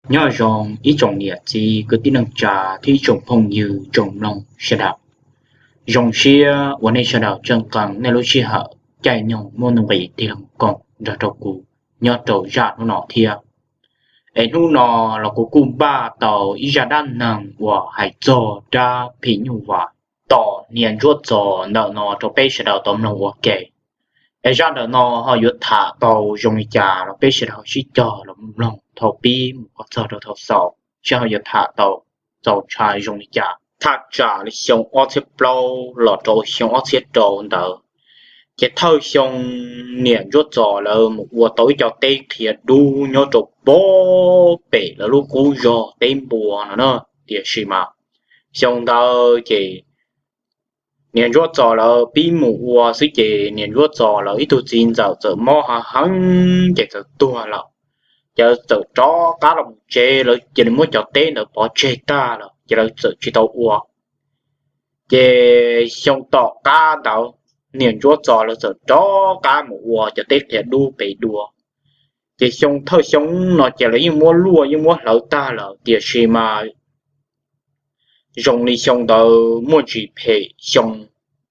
Nyob zoo ib tsoom niam txiv kwv tij neej tsa thiab ib tsoom phooj ywg tsoom mloog sawv daws. Zoo siab uas nej sawv daws tseem nqee nej lub sij hawm caij nyoog muaj nuj nqis tig los koom nrog rau kuv nyob rau zaj hnub no thiab. Es hnub no los kuv kuj npaj tau ib zaj dab neeg uas hais txog dab phim nyuj vais tom niam Ntsuab Txos ntawm no rau peb sawv daws tau mloog ua ke. Es zaj ntawm no ho yuav tham tau zoo li cas los peb sawv daws sib cog los mloog thaum pib mus kom txog rau thaum xaus seb ho yuav tham tau txaus ntshai zoo li cas. Thaj tsam li xyoo ob txhiab plaub los rau xyoo ob txhiab rau ntawd, ces thawj xyoo niam Ntsuab Txos lawv mus ua tau ib co teb qhiav dub nyob rau pob pem lawv lub qub zos teb npua no na. Tiam sis mas xyoo ntawd ces niam Ntsuab Txos lawv pib mus ua xwb ces niam Ntsuab Txos lawv ib tug txiv ntxawm txawm mob heev heev ces txawm tuag lawm. Ces lawv txawm rov qab los mus tsev, lawv cia li muab cov teb ntawd pov tseg tag lawm ces lawv txawm tsis tau ua. Ces xyoo tom qab ntawd niam Ntsuab Txos lawv txawm rov qab mus ua cov teb qhiav dub pem dua. Ces xyoo thawj xyoo no ces lawv yeej muab luaj yeej muab hlawv tag lawm, tiam sis mas zoo li xyoo ntawd muaj ntsis phem xyoo,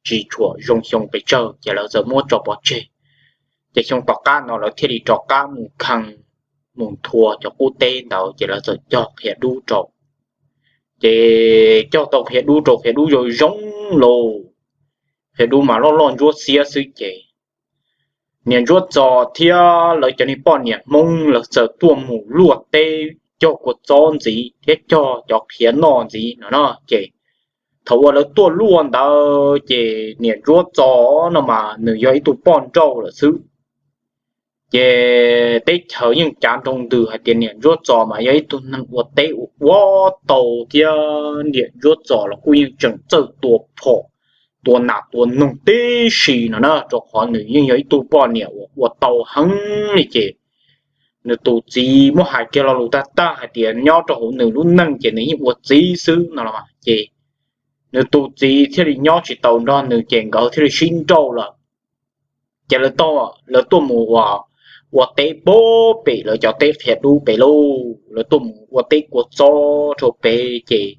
tsis tshua zoo xyoo pes tsawg ces lawv txawm muab tso pov tseg. Ces xyoo tom qab no lawv thiaj li rov qab mus kheej, mus nthua cov qub teb ntawd ces lawv txawm cog qhiav dub rau. Ces cog tau qhiav dub rau, qhiav dub zoo zoo lauj, qhiav dub mas loj loj ntsuab xiab xwb ces niam Ntsuab Txos thiab lawv cov niag poj niam Hmoob lawv txawm tuaj mus luaj teb cog kua txob ntxiv thiab cog cov qhiav noj ntxiv no no ces thaum uas lawv tuaj luaj ntawd ces niam Ntsuab Txos no mas nws yog ib tug poj nrauj lawm xwb. Ces teb chaws yeej cav nroo ntws hais tias niam Ntsuab Txos mas yog ib tug neeg ua teb ua ua tau thiab niam Ntsuab Txos los kuj yeej tseem txawj tua phom, tua nas tua noog tib si no na, rau qhov nws yeej yog ib tug poj niam uas ua tau heev li ces nws tus txiv muab hais kiag lo lus tag tag hais tias nyob rau hauv nws lub neej ces nws yeej ua txiv xwb no los mas ces nws tus txiv thiaj li nyob tsis tau nrog nws ces nkawd thiaj li sib nrauj lawm. Ces lawv tuaj mus ua teb pob pem lawv cov teb qhiav dub pem lauj, lawv tuaj mus ua teb kua txob rau pem ces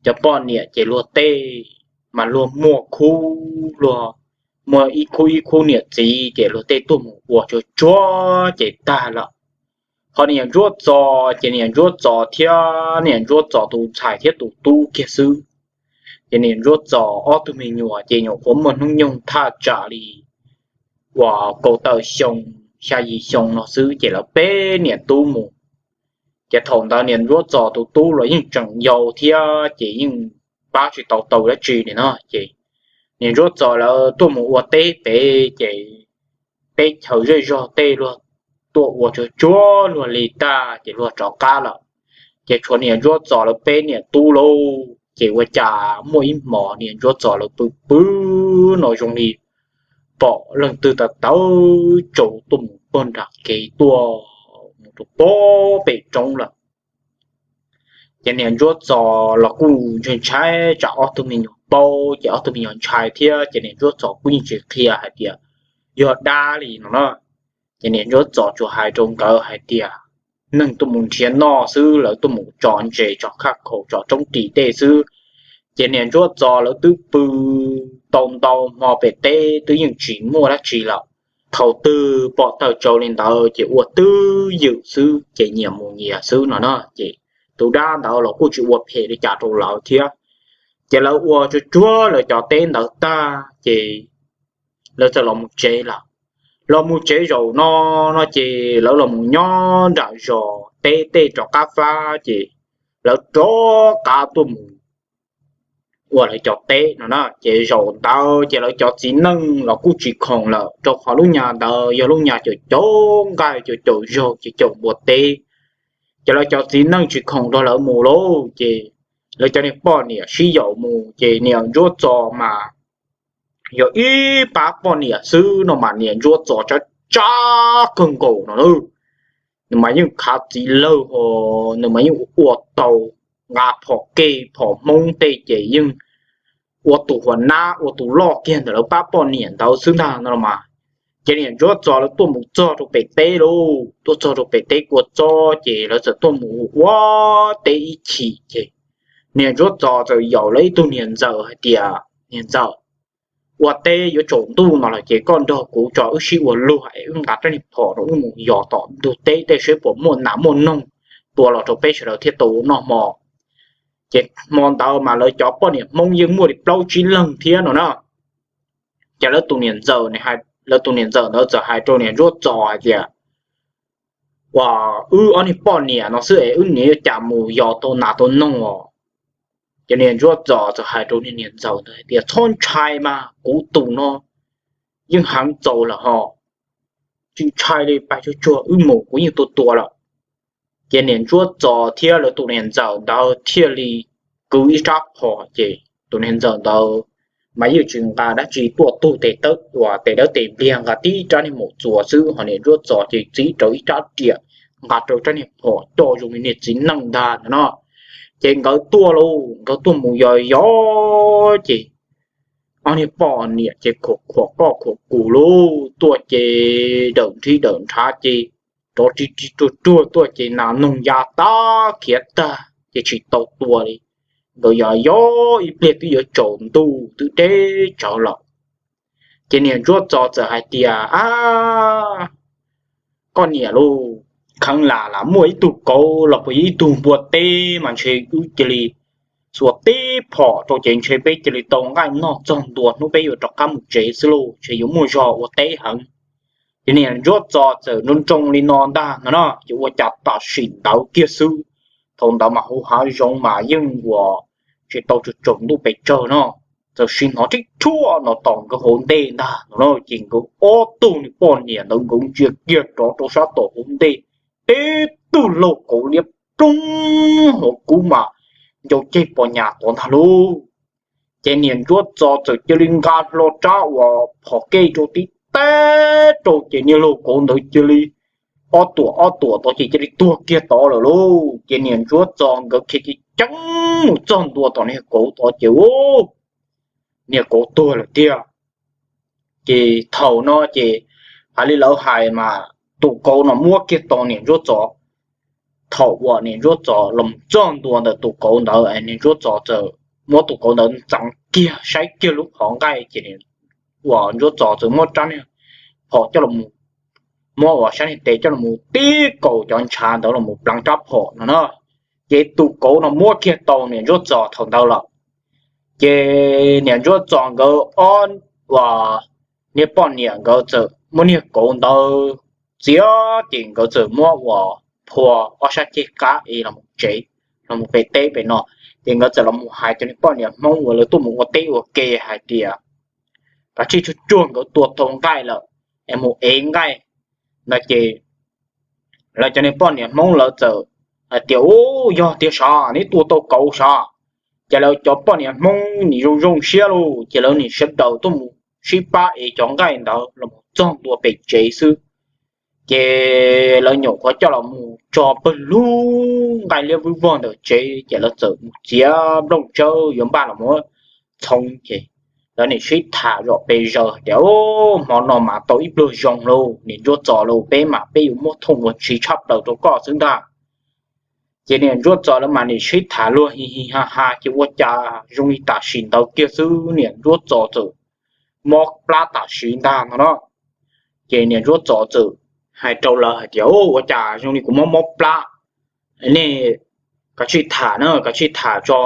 cov poj niam ces luag tej mas luag muaj khub, luag muaj ib khub ib khub niam txiv ces luag tej tuaj mus ua tsuag tsuag ces tag lawm. Ho niam Ntsuab Txos ces niam Ntsuab Txos thiab niam Ntsuab Txos tus ntxhais thiab tus tub kiag xwb. Ces niam Ntsuab Txos ob tug me nyuam ces nyuam qhuav muaj hnub nyoog thaj tsam li uas kaum tawm xyoo, xya yim xyoo no xwb ces lawv peb niam tub mus. Ces thaum ntawd niam Ntsuab Txos tus tub los yeej tseem yau thiab ces yeej pab tsis tau tau dab tsi li no ces niam Ntsuab Txos lawv tuaj mus ua teb pem ces teb chaws zej zog tej luag tuaj ua tsuag tsuag luag li tag ces luag rov qab lawm. Ces tshuav niam Ntsuab Txos lawv peb niam tub lauj, ces ua cas muaj ib hmos niam Ntsuab Txos lawv pw pw no zoo li pom leej twg tawv tawv tsaus tuaj mus pog nram kev tuaj mus rau pob pem roob lawm. Ces niam Ntsuab Txos los kuj ntshai ntshai tsam ob tug me nyuam paub ces ob tug me nyuam ntshai thiab ces niam Ntsuab Txos kuj yeej tsis qhia hais tias yog dab li no na. Ces niam Ntsuab Txos tsuas hais rau nkawd hais tias neeg tuaj mus nrhiav noj xwb, lawv tuaj mus tso ntses tso khaj khaum tso roob ris tej xwb. Ces niam Ntsuab Txos lawv twb pw tau ntau hmo pem teb twb yeej tsis muaj dab tsi lawm. Thaum twg pom tawm tsaus li ntawd ces ua twj ywm xwb ces nyias mus nyias xwb no na. Ces tus dab ntawd los kuj tsis ua phem li cas rau lawv thiab. Ces lawv ua tsuag tsuag lawv cov teb ntawd tag ces lawv txawm los mus tsev lawm. Los mus tsev zaum no, no ces lawv los mus nyob nram zos teb tej rov qab fab ces lawv rov qab tuaj mus ua lawv cov teb no na. Ces zaum ntawd ces lawv cov txiv neej los kuj tsis khoom lawm rau qhov lub nyas ntawd yog lub nyas caum caum nqaij caum caum zaug ces caum npua teb. Ces lawv cov txiv neej tsis khoom nrog lawv mus lauj, ces lawv cov niag poj niam sib yaum mus ces niam Ntsuab Txos mas yog ib pab poj niam xwb no mas niam Ntsuab Txos tsab tsab kawg nkaus no na. Nws mas yeej khav txiv lawg ho, nws mas yeej ua tau nqa phom kej phom hmoob tej ces yeej ua tus huas nab ua tus loj kiag ntawm lawv pab poj niam ntawd xwb ntag no los mas. Ces niam Ntsuab Txos lawv tuaj mus txog rau pem teb lauj, tuaj txog rau pem teb kua txob ces lawv txawm tuaj mus ua teb ib chim ces niam Ntsuab Txos txawm yaum lawv ib tug niam ntxawm hais tias, Niam ntxawm, ua teb yuav tsaus ntuj no lawm ces koj nrog kuv tso wb sib ua luag es wb nqa rab niag phom rau wb mus yos tom ntug teb tej seb puas muaj nas muaj noog tua los rau peb sawv daws thiaj tau ua noj hmo. Ces hmo ntawd mas lawv cov poj niam Hmoob yeej muaj li plaub tsib leeg thiab no na. Ces lawv tus niam ntxawm, lawv tus niam ntxawm ntawd txawm hais rau niam Ntsuab Txos hais tias, Ua, wb ob niag poj niam no xwb es wb niam yuav cas mus yos tau nas tau noog os? Ces niam Ntsuab Txos txawm hais rau niag niam ntxawm ntawd hais tias, Txhob ntshai mas, kuv tus no yeej heev txaus lawm ho. Tsis ntshai li, pais tsuag tsuag wb mus kuv yeej tua tua lawm. Ces niam Ntsuab Txos thiab lawv tus niam ntxawm ntawd thiaj li kwv ib rab phom ces tus niam ntxawm ntawd mas yeej tsis nqa dab tsi tuaj, tug tes tawb uas tes dawb tes npliag nqa tib rab niag maum txuas xwb, ho niam Ntsuab Txos ces txib rawv ib rab riam nqa rau rab niag phom coj zoo li niag txiv neej ntag no no. Ces nkawd tuaj lauj, nkawd tuaj mus yos yos ces ob niag poj niam ces khuam khuam koj khuam kuv lauj, tuaj ces dawm nrhib dawm nrhav ces rov rig rig ruag ruag tuaj ces nas noog ya tag khiav tag ces tsis tau tua li. Nkawd yos yos ib pliag twb yuav tsaus ntuj twb deb tsawv lawm. Ces niam Ntsuab Txos txawm hais tias, Ab, koj niam lauj, kheev lam lam muaj ib tug kauv los puas yog ib tug npua teb mas ntshe wb cia li xuas tib phom rau ces ntshe peb cia li tau nqaij noj txog ntua hnub peb yuav rov qab mus tsev xwb lauj, ntshe yuav muaj zog ua teb heev. Ces niam Ntsuab Txos txawm nroo nroo li no ntag no no ces ua cas tam sim ntawd kiag xwb, thaum ntawd mas hauv hav zoov mas yeej uas tsis tau tsaus ntuj pes tsawg no, txawm sim hnov rhib rhuaj no tom nkawd hauv ntej ntag no no ces nkawd ob tug niag poj niam ntawd nkawd ntsia kiag rov rau sab tom hauv ntej, tib tug laug kauv liab ploog hauv kub mas ncau ceg pos nyas tod ntag lauj. Ces niam Ntsuab Txos txawm cia li nqa hlo rab uas phom kej rau tib teb rau ces niag laug kauv ntawd cia li ob tuam ob tuam tod ces cia li tuag kiag tod lawm lauj. Ces niam Ntsuab Txos nkawd khiav ceev ceev mus txog ntua tom niag kauv tod ces niag kauv tuag lawm tiag. Ces thaum no ces hais li lawv hais mas tus kauv no muab kiag tau niam Ntsuab Txos. Thaum uas niam Ntsuab Txos los txog ntua ntawm tus kauv ntawd, niam Ntsuab Txos txawm muab tus kauv ntawd ntxeev kiag saib kiag lub qhov nqaij ces uas Ntsuab Txos txawm muab rab niag phom coj los, muab uas sab niag tes coj los tib kaum cov ntshav ntawd los pleev rab phom no na. Ces tus kauv no muab kiag tau niam Ntsuab Txos thaum ntawd lawm. Ces niam Ntsuab Txos nkawd ob, uas niag poj niam nkawd txawm muab niag kauv ntawd txiav ces nkawd txawm muab uas phua ob sab ceg qab es los tsev, los pem teb pem no. Ces nkawd txawm los mus hais cov niag poj niam Hmoob uas lawv tuaj mus ua teb ua ke hais tias, kav tsij tsuag tsuag nkawd tua tau nqaij lawm es mus ev nqaij no ces lawv cov niag poj niam Hmoob lawv txawm hais tias, Ub, yog tiag sav, neb tua tau kauv sav? Ces lawv cov poj niam Hmoob nim zoo zoo siab lauj, ces lawv nim sawv daws tuaj mus sib pab ev cov nqaij ntawd los mus txog ntua pem tsev xwb. Ces lawv nyuam qhuav coj los mus tso pawg lug nqaij liab vwj vog ntawm tsev, ces lawv txawm mus txiav nplooj tsawb yuav npaj los mus txhoov. Ces lawv nim sib tham zom pes zaws tias, Hmo no mas tau ib pluag zoo lauj, niam Ntsuab Txos lauj, peb mas peb yuav muab thooj ua ntshis tshaj plaws rau koj xwb ntag. Ces niam Ntsuab Txos lawv mas nim sib tham luag hi hi ha ha, ces ua cas zoo li tam sim ntawd kiag xwb niam Ntsuab Txos txawm mob plab tam sim ntag no no. Ces niam Ntsuab Txos txawm hais rau lawv hais tias, Ua cas zoo li kuv mob mob plab? Nej kav tsij tham na, kav tsij tham tso,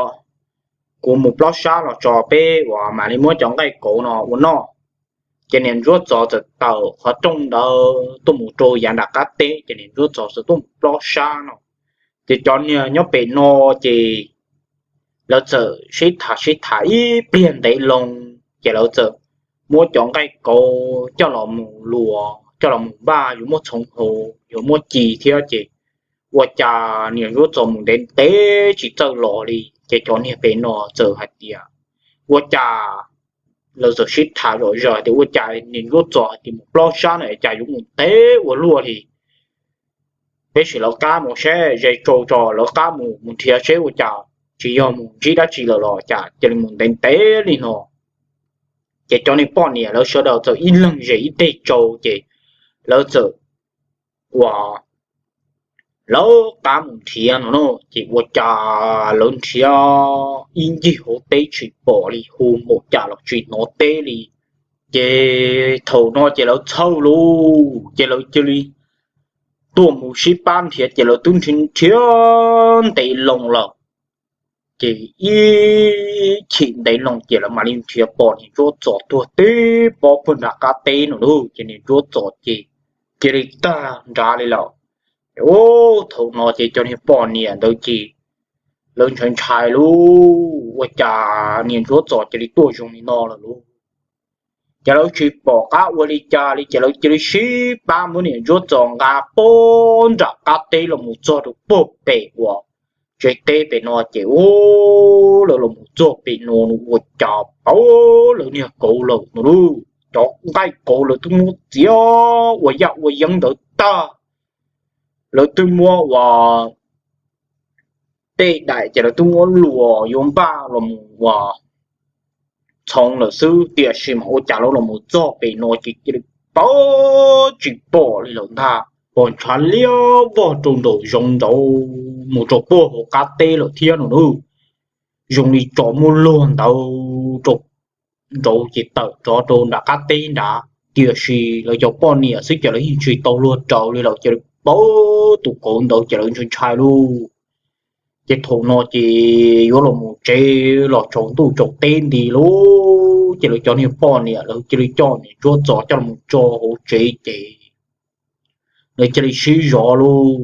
kuv mus plob sab los tso peb uas mam li muab cov nqaij kauv no ua noj. Ces niam Ntsuab Txos txawm tawm qhov rooj ntawd tuaj mus rau yav nram qab teb, ces niam Ntsuab Txos txawm tuaj mus plob sab no. Ces cov niag nyob pem no ces lawv txawm sib tham sib tham ib pliag ntev loo, ces lawv txawm muab cov nqaij kauv coj los mus luas, coj los mus npaj yuav muab txhoov hauv, yuav muab ci thiab. Ces ua cas niam Ntsuab Txos mus ntev ntev tsis txawj los li, ces cov niag pem no txawm hais tias, ua cas, lawv txawm sib tham zom zaws tias, Ua cas niam Ntsuab Txos hais tias mus plob sab no es cas yuav mus ntev ua luaj li? Peb sim lawv qab mus seb, ze tsau tso lawv qab mus, mus nrhiav seb ua cas tsis yog mus ntsib dab tsi lawm los cas cia li mus ntev ntev li no. Ces cov niag poj niam lawv sawv daws txawm ib leeg zes ib teg tsau ces lawv txawm ua lawv qab mus nrhiav no na. Ces ua cas lawv nrhiav ib ncig hauv teb tsis pom li, hu npaum cas los tsis hnov teb li. Ces thaum no ces lawv txhawj lauj, ces lawv cia li tuaj mus sib pab nrhiav, ces lawv twb nrhiav ntev loo lawm. Ces ib chim ntev loo ces lawv mam li nrhiav pom niag Ntsuab Txos tuag tib pob puag nram qab teb no lauj. Ces niag Ntsuab Txos ces cia li tag nrad li lawm. Ces thaum no ces cov niag poj niam ntawd ces lawv ntshai ntshai lauj, ua cas niag Ntsuab Txos cia li tuaj zoo li no lawm lauj. Ces lawv tsis pom qab ua li cas li, ces lawv cia li sib pab muab niag Ntsuab Txos nqa puag nram qab teb los mus txog rau puag pem uas tsev teb pem no. Ces ua lawv los mus txog pem no ua cas pom lawv niag kauv lawm no lauj. Cov nqaij kauv lawv twb muab txiav ua yaj ua yeeb ntawd tag, lawv twb muab ua tej daim ces lawv twb muab luas yuav npaj los mus ua txhoov lawm xwb, tiam sis mas ua cas lawv los mus txog pem no ces cia li pom tsis pom li lawm ntag. Pom ntshav liab vog rau nraum zoov nraud mus rau puag hauv qab teb lawm thiab no lauj. Zoo li tsov muab luag ntawd rau nraud ces tawm rov rau nram qab teb nrad, tiam sis lawv cov poj niam xwb ces lawv yeej tsis tau luag raws li lawm, ces lawv pom tus kauv ntawd ces lawv ntshai ntshai lauj. Ces thaum no ces yuav los mus tsev los tsaus ntuj tsaus teb nti lauj, ces lawv cov niag poj niam lawv cia li coj niag Ntsuab Txos coj los tso hauv tsev ces lawv cia li sib zov lauj.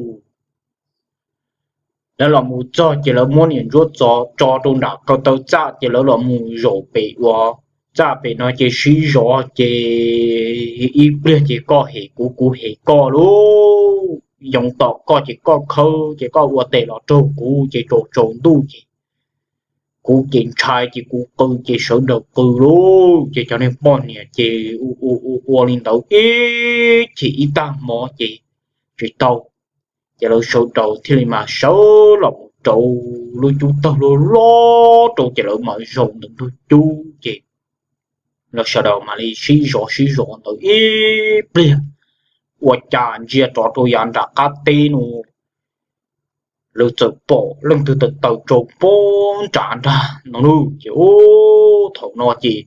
Lawv los mus txog ces lawv muab niag Ntsuab Txos tso rau nram ko taw txaj ces lawv los mus zaum pem uas txaj pem no ces sib zov ces ib pliag ces koj hem kuv kuv hem koj lauj, yoov tom koj ces koj khawb ces koj ua tes los raug kuv ces tsaus tsaus ntuj ces kuv ces ntshai ces kuv qw ces sawv daws qw lauj. Ces cov niag poj niam ces ua ua ua li ntawd ib chim ib tag hmo ces tsis tau, ces lawv sawv daws thiaj li mas sawv los mus rauv lub cub tawg loj loj rau ces lawv mam zaum ntawm ntug cub ces lawv sawv daws mam li sib zov sib zov ntawd ib pliag, ua cas ntsia rov rau yav nram qab teb no lawv txawm pom leej twg taws taws tsau puag nram nrag no lauj. Ces thaum no ces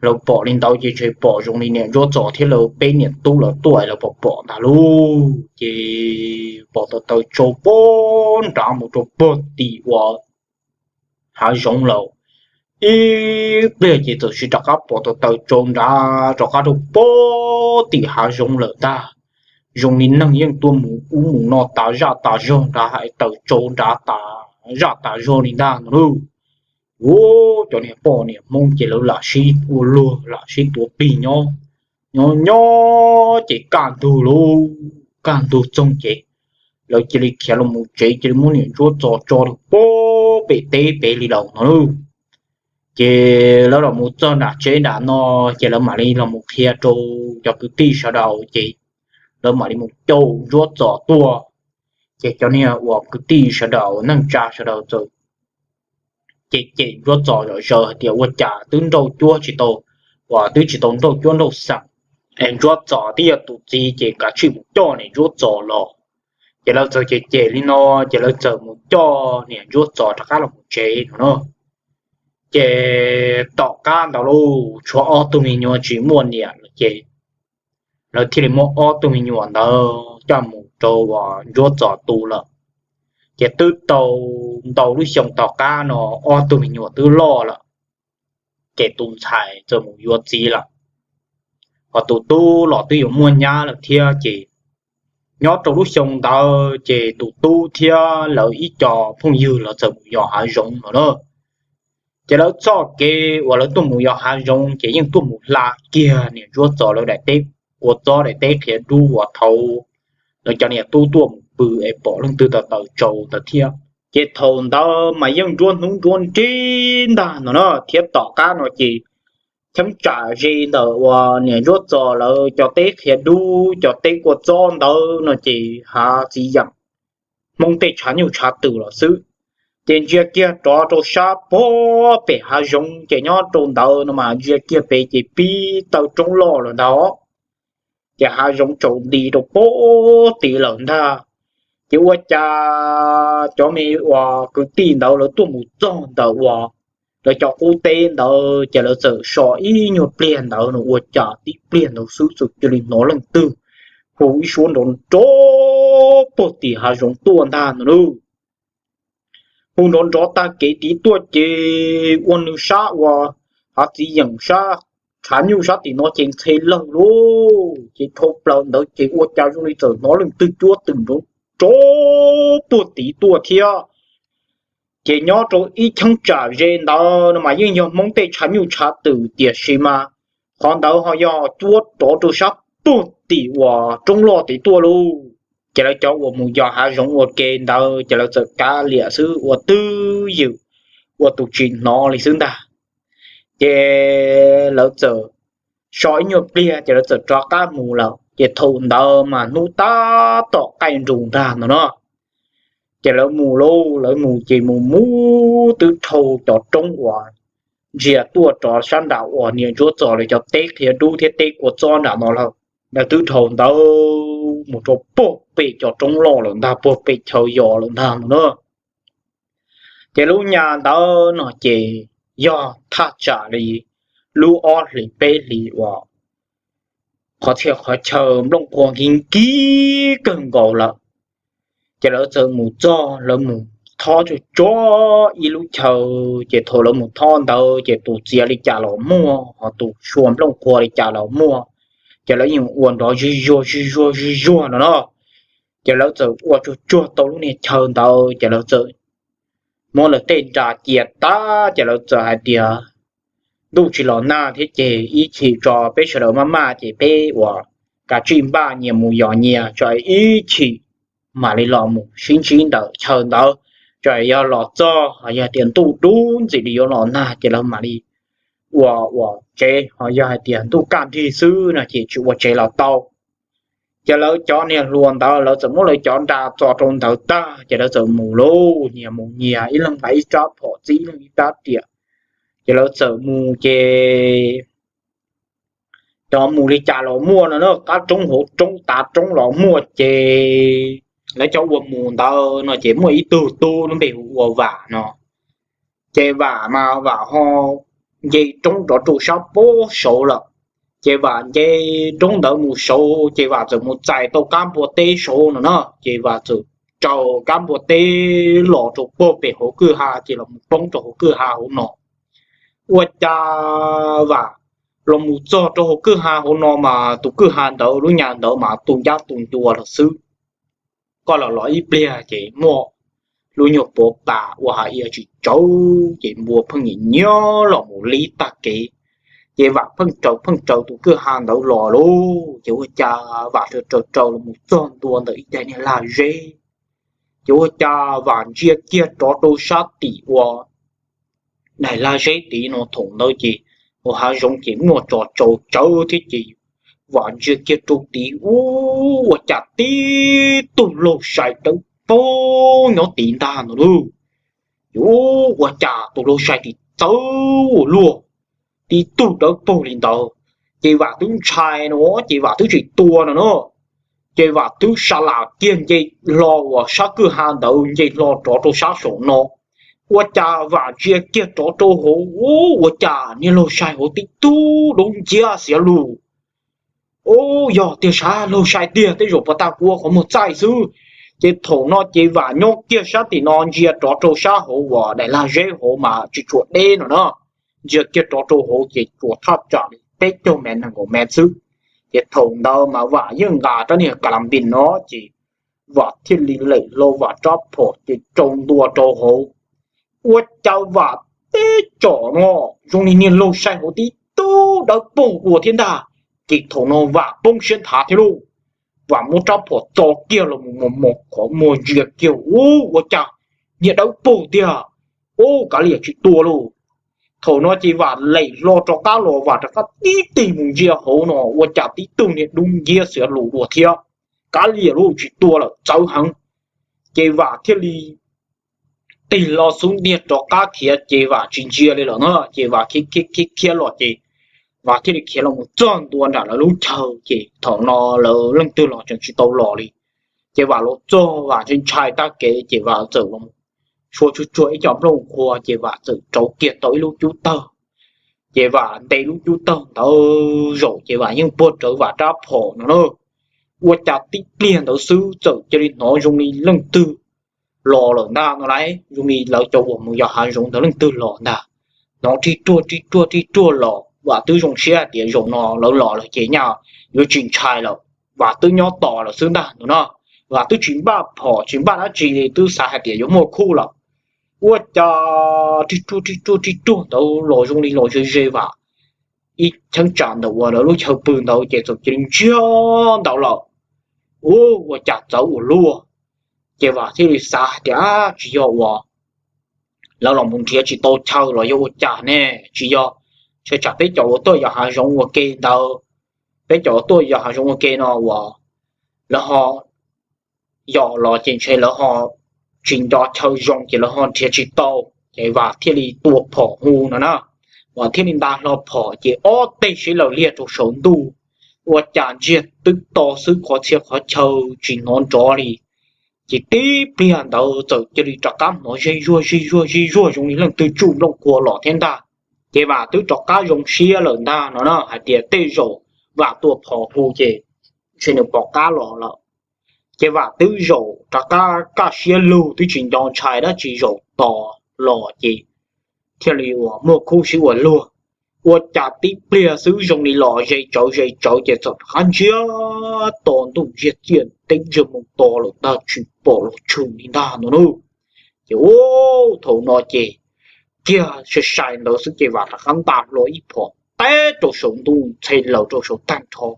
lawv pom li ntawd ces tseem pom zoo li niam Ntsuab Txos thiab lawv peb niam tub lawv tuaj lawv pom pom ntag lauj. Ces pom taws taws tsau puag nrad mus rau puag tim uas hav zoov lawm. Ib pliag ces txawm sis rov qab pom taws taws tsau nrad rov qab rau puag tim hav zoov lawm ntag. Zoo li neeg yeej tuaj mus ub mus no tas zaj tas zog nrad, hais taws tsau nrad tas zaj tas zog li ntag no lauj. Ua cov niag poj niam Hmoob ces lawv lam sib ua luag lam sib tuav plig nyob, nyob nyob ces kaj ntug lauj, kaj ntug txoog ces lawv cia li khiav los mus tsev, cia li muab niam Ntsuab Txos tso rau puag pem teb pem li lawm no lauj. Ces lawv los mus txog nram tsev nram no, ces lawv mam li los mus qhia rau cov kwv tij sawv daws, ces lawv mam li mus caum Ntsuab Txos tuaj. Ces cov niag uas kwv tij sawv daws neej tsa sawv daws txawm cem cem Ntsuab Txos zom zaws hais tias ua cas twb nrauj cuab tsis tau, uas twb tsis tau nrauj cuab nrauj xeem es Ntsuab Txos twb yog tus txiv ces kav tsij mus coj niam Ntsuab Txos los. Ces lawv txawm cem cem li no, ces lawv txawm mus coj niam Ntsuab Txos rov qab los mus tsev no na. Ces tom qab ntawd lauj, tshuav ob tug me nyuam tsis muaj niam lawm ces lawv thiaj li muab ob tug me nyuam ntawd coj mus rau uas Ntsuab Txos tu lawm. Ces twb tau ntau lub xyoo tom qab no ob tug me nyuam twb loj lawm, ces tus ntxhais txawm mus yuav txiv lawm, hos tus tub los twb yuav muaj nyab lawm thiab. Ces nyob rau lub xyoo ntawd ces tus tub thiab lawv ib co phooj ywg los txawm mus yos hav zoov no na. Ces lawv txoj kev uas lawv tuaj mus yos hav zoov ces yeej tuaj mus hla kiag niam Ntsuab Txos lawv daim teb kua txob daim teb qhiav dub uas thaud lawv cov niam tub tuaj mus pw es pom leej twg taws taws tsau ntawd thiab. Ces thaum ntawd mas yeej nruab hnub nruab nrig ntag no na, thiab tom qab no ces cheeb tsam ze ntawm uas niam Ntsuab Txos lawv cov teb qhiav dub cov teb kua txob ntawd no ces hav txiv yeem Hmoob tej tshav nyuj tshav twm los xwb. Ces ntsia kiag rov rau sab puag pem hav zoov ces nyob rau ntawd no mas ntsia kiag pem ces pib taw roob loj lawm ntag. Ces hav zoov tsaus nti rau puag tid lawm ntag. Ces ua cas cov me uas kwv tij ntawd lawv tuaj mus txog ntawm uas lawv cov qub teb ntawd ces lawv txawm so ib nyuag pliag ntawd no ua cas tib pliag ntawd xwb txawm cia li hnov leej twg hu ib suab nrov nrov puag tim hav zoov tuaj ntag no lauj. Hu nrov nrov tag kev tid tuaj ces ua nws sab uas hav txiv yeem sab tshav nyuj sab tim no ces ntxhe lawg lauj. Ces dhau plaws ntawd ces ua cas zoo li txawm hnov leej twg cuab twm nrov nrov puag tid tuaj thiab. Ces nyob rau ib cheeb tsam ze ntawd no mas yeej yog Hmoob tej tshav nyuj tshav twm tiam sis mas qhov ntawd ho yog cuab rov rau sab puag tim uas roob loj tid tuaj lauj. Ces lawv cov uas mus yos hav zoov ua ke ntawd ces lawv txawm kav liam xwb ua twj ywm, ua tus tsis hnov li xwb ntag. Ces lawv txawm so ib nyuag pliag ces lawv txawm rov qab mus lawm. Ces thaum ntawd mas hnub tab tom qaij nrus ntag no no. Ces lawv mus lauj, lawv mus ces mus mus twb dhau cov roob uas ntsia tuaj rov sab nram uas niam ntsuab txos lawv cov teb qhia dub thiab teb kua txob nram no lawm. Lawv twb dhau ntawd mus rau puag pem cov roob loj lawm ntag, puag pem chaw yos lawm ntag no na. Ces lub nyas ntawd no ces yog thaj tsam li lub ob hlis peb hlis uas qhov txhia qhov chaw nplooj qhuav nkig nkig kawg nkaus lawm. Ces lawv txawm mus txog, lawv mus thob tsuag tsuag ib lub chaw. Ces thaum lawv mus thob ntawd ces tus txiav li cas los muaj, ho tus sua nplooj qhuav li cas los muaj. Ces lawv yeej ua nrov zig zuag zig zuag zig zuag no no. Ces lawv txawm ua tsuag tsuag tau lub niag chaw ntawd ces lawv txawm muab lawv tej nra cia tag ces lawv txawm hais tias, ntuj tsis los nag thiab ces ib chim tso peb sawv daws maj maj ces peb uas kav tsij npaj nyias mus yos nyias tso ib chim mam li los mus sib ntsib ntawm chaw ntawd. Tso yog los txog yog tias ntuj dub ntxim li yuav los nag ces lawv mam li ua ua tsev, ho yog hais tias ntuj kaj nrig xwb no ces tsis ua tsev los tau. Ces lawv cov niag hluas ntawd lawv txawm muab lawv cov nra txo rau ntawd tag ces lawv txawm mus lauj, nyias mus nyias, ib leeg nqa ib rab phom txib ib leeg ib rab riam. Ces lawv txawm mus ces cov mus li cas los muaj no na, qab roob hauv roob tav roob los muaj. Ces lawv cov uas mus ntawd no ces muaj ib tug tub lub npe hu ua Vam no. Ces Vam mas Vam ho nce roob rov rau sab puag saud lawm. Ces Vam nce roob ntawd mus saud ces Vam txawm mus txais tau kab npua teb saud no na, ces Vam txawm raws kab npua teb los rau puag pem hauv kwj ha ces los mus poob rau hauv kwj ha hauv no. Ua cas Vam los mus txog rau hauv kwj ha hauv no mas tus kwj ha ntawd lub nyas ntawd mas tu ncab tu ncua lawm xwb. Koj los los ib pliag ces muaj lub nyuag puav pas ua hav iav tsis tsawv ces npua pheej nyiam nyiab los mus lib tag kev. Ces Vam pheej raws pheej raws tus kwj ha ntawd los lauj, ces ua cas Vam raws raws raws los mus txog ntua ntawm ib daim niag lag zeb. Ces ua cas Vam ntsia kiag rov rau sab tim ua daim lag zeb tid no, thaum ntawd ces ua hav zoov ces muaj tso tsau tsawv thiab ces Vam ntsia kiag rau tid ub, ua cas tib tug laug sai dawb paug nyob tid ntag no lauj. Ces ua cas tus laug sai tim txawv ua luaj, tib tug dawb paug li ntawd. Ces Vam twb ntshai no ces Vam twb tsis tua no na. Ces Vam twb sa lam kiag nce hlo uas sab kwj ha ntawd nce hlo rov rau sab saum no. Ua cas Vam ntsia kiag rov rau hauv ub, ua cas niag laug sai hauv tib tug dub nciab xiav lus. Ub, yog tiag sav, laug sai tiag, tej zaum puas tag kuv qhov muag txaij xwb. Ces thaum no ces Vam nyob kiag sab tim no ntsia rov rau sab hauv uas daim lag zeb hauv mas tsis tshua deb no na. Ntsia kiag rov rau hauv ces tsuas thaj tsam li peb caug mev nees nkaum mev xwb. Ces thaum ntawd mas Vam yeej nqa rab niag ka la npis no ces Vam thiaj li lem hlo Vam rab phom ces tsau ntua rau hauv. Ua cas Vam tib tsom no zoo li niag laug sai hauv tib tug dawb paug dua thiab ntag. Ces thaum no Vam poob siab nthav thiab lauj. Vam muab rab phom txo kiag los mus mos mos qhov muag ntsia kiag ub, ua cas niag dawb paug tiag. Ub, kav liam tsis tua lauj. Thaum no ces Vam lem hlo rov qab los Vam rov qab tib tig mus ntsia hauv no ua cas tib tug niag dub nciab xiav lus dua thiab. Kav liam lauj, tsis tua lawm, txawv heev. Ces Vam thiaj li tig hlo xub ntiag rov qab khiav ces Vam tsis ntsia li lawm no ces Vam khiav khiav khiav los ces Vam thiaj li khiav los mus txog ntua nram lawv lub chaw ces thaum no lawv leej twg los tseem tsis tau los li. Ces Vam los txog Vam ntshai ntshai tag kev ces Vam txawm los sua tsuag tsuag ib co nplooj qhuav ces Vam txawm rauv kiag tau ib lub cub tawg. Ces Vam ntes lub cub tawg ntawd zaum ces Vam yeej puag rawv Vam rab phom no na. Ua cas tib pliag ntawd xwb txawm cia li hnov zoo li leej twg los lawm ntag no lauj, zoo li lawv cov uas mus yos hav zoov ntawd leej twg los ntag. Hnov rig ruag rig ruag rig ruag los Vam twb zoo siab hais tias zaum no lawv los lawm ces nyaj yuav tsis ntshai lawm, Vam twb nyob tos lawm xwb ntag no na. Vam twb tsis npaj phom tsis npaj dab tsi li twb xav hais tias yuav muaj khub lawm. Ua cas rig ruag rig ruag rig ruag ntawd los zoo li los ze ze Vam ib cheeb tsam ntawm uas lawv lub chaw pw ntawd ces txawm cia li ntsiag ntawd lawm. Ua cas txawv ua luaj. Ces Vam thiaj li xav hais tias tsis yog uas lawv los mus nrhiav tsis tau chaw los yog ua cas ne, tsis yog, ntshe tsam peb cov uas tuaj yos hav zoov ua ke ntawd, peb cov uas tuaj yos hav zoov ua ke no uas lawv ho yos los ces ntshe lawv ho tsis nco chaw zoo ces lawv ho nrhiav tsis tau. Ces Vam thiaj li tua phom hu no na. Vam thiaj li nta hlo phom ces ob teg siv lawm liag rau saum ntuj, ua cas ntsiag twb to xwb qhov txhia qhov chaw tsis hnov nrov li. Ces tib pliag ntawd txawm cia li rov qab hnov zig zuag zig zuag zig zuag zoo li leej twg tsuj nplooj qhuav los thiab ntag. Ces Vam twb rov qab zoo siab lawm ntag no na hais tias tej zaum Vam tua phom hu ces ntshe nws pom qab los lawm. Ces Vam twb zaum rov qab kaj siab lug twb tsis nco ntshai dab tsi zaum tos los ces thiaj li uas muaj khub sib ua luag. Ua cas tib pliag xwb zoo li los ze tsawv ze tsawv ces txawm rov qab ntsiag to ntuj ntsiag txiaj teb ntsiag moo to lawm ntag tsis pom los tshwm li ntag no na. Ces ua thaum no ces kiag sai sai ntawd xwb ces Vam rov qab nta hlo ib phom teb rau saum ntuj ntxhe laws rau saum tag nrho.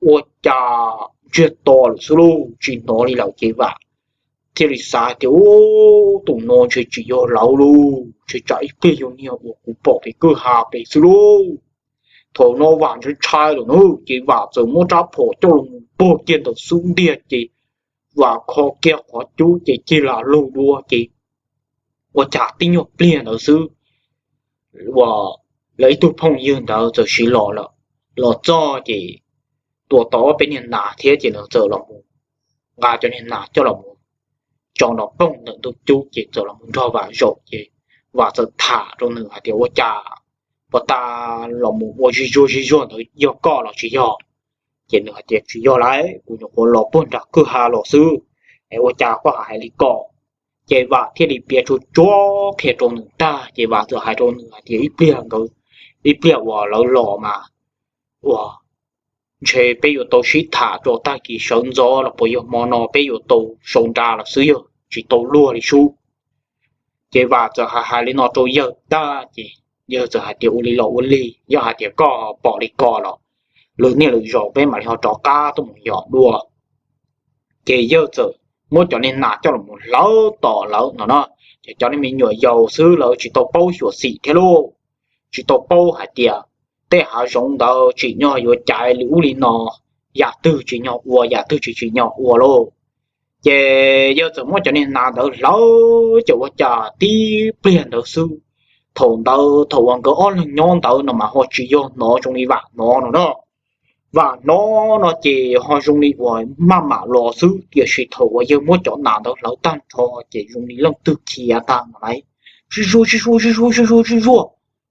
Ua cas ntsiag to lawm xwb lauj tsis hnov li lawm ces Vam thiaj li xav tias ub, tus no ntshe tsis yog lawv lauj, ntshe tsam ib pliag yog niag uas kuv pom pem kwj ha pem xwb lauj. Thaum no Vam ntshai ntshai lawm na ces Vam txawm muab rab phom coj los mus puag kiag ntawm xub ntiag ces Vam kho kiag qhov cub ces cig lam lug dua ces ua cas tib nyuag pliag ntawd xwb uas lawv ib tug phooj ywg ntawd txawm siv los lawm. Los txog ces tua tau ob peb niag nas thiab ces nws txawm los mus nqa cov niag nas coj los mus tso nrov poog ntawm ntug cub ces txawm los mus nrog Vam zaum ces Vam txawm tham rau nws hais tias ua cas puas tas los mus ua zig zuag zig zuag ntawd yog koj los tsis yog? Ces nws hais tias tsis yog lauj, kuv nyuam qhuav los puag nram kwj ha los xwb, es ua cas koj hais li ko? Ces Vam thiaj li piav tsuag tsuag qhia rau nws tag ces Vam txawm hais rau nws hais tias ib pliag nkawd, ib pliag uas lawv los mas uas ntshe peb yuav tau sib tham rau tag kis sawv ntxov los puas yog hmo no peb yuav tau sau nra los xwb yog tsis tau luag li sub. Ces Vam txawm hais hais li no rau yawg tag ces yawg txawm hais tias ua li los ua li, yog hais tias koj pom li ko los lwm niaj lwm zaus peb mam li ho rov qab tuaj mus yos dua. Ces yawg txawm muab cov niag nas coj los mus hlawv tom lawv no no, ces cov niag me nyuam yaus xwb lawv tsis tau paub xyuam xim thiab lauj, tsis tau paub hais tias tej hav zoov ntawd tsim nyog yuav caiv li ub li no, yam twg tsim nyog ua yam twg tsis tsim nyog ua lauj. Ces yawg txawm muab cov niag nas ntawd hlawv ces ua cas tib pliag ntawd xwb, thaum ntawd thaum uas nkawd ob leeg nyob ntawd no mas ho tsis yog hnov zoo li Vam hnov no na. Vam hnov no ces ho zoo li uas maj mam los xwb, tiam sis thaum uas yawg muab cov nas ntawd hlawv tag nrho ces zoo li leej twg khiav tag no lauj. Sib zuag sib zuag sib zuag sib zuag sib zuag,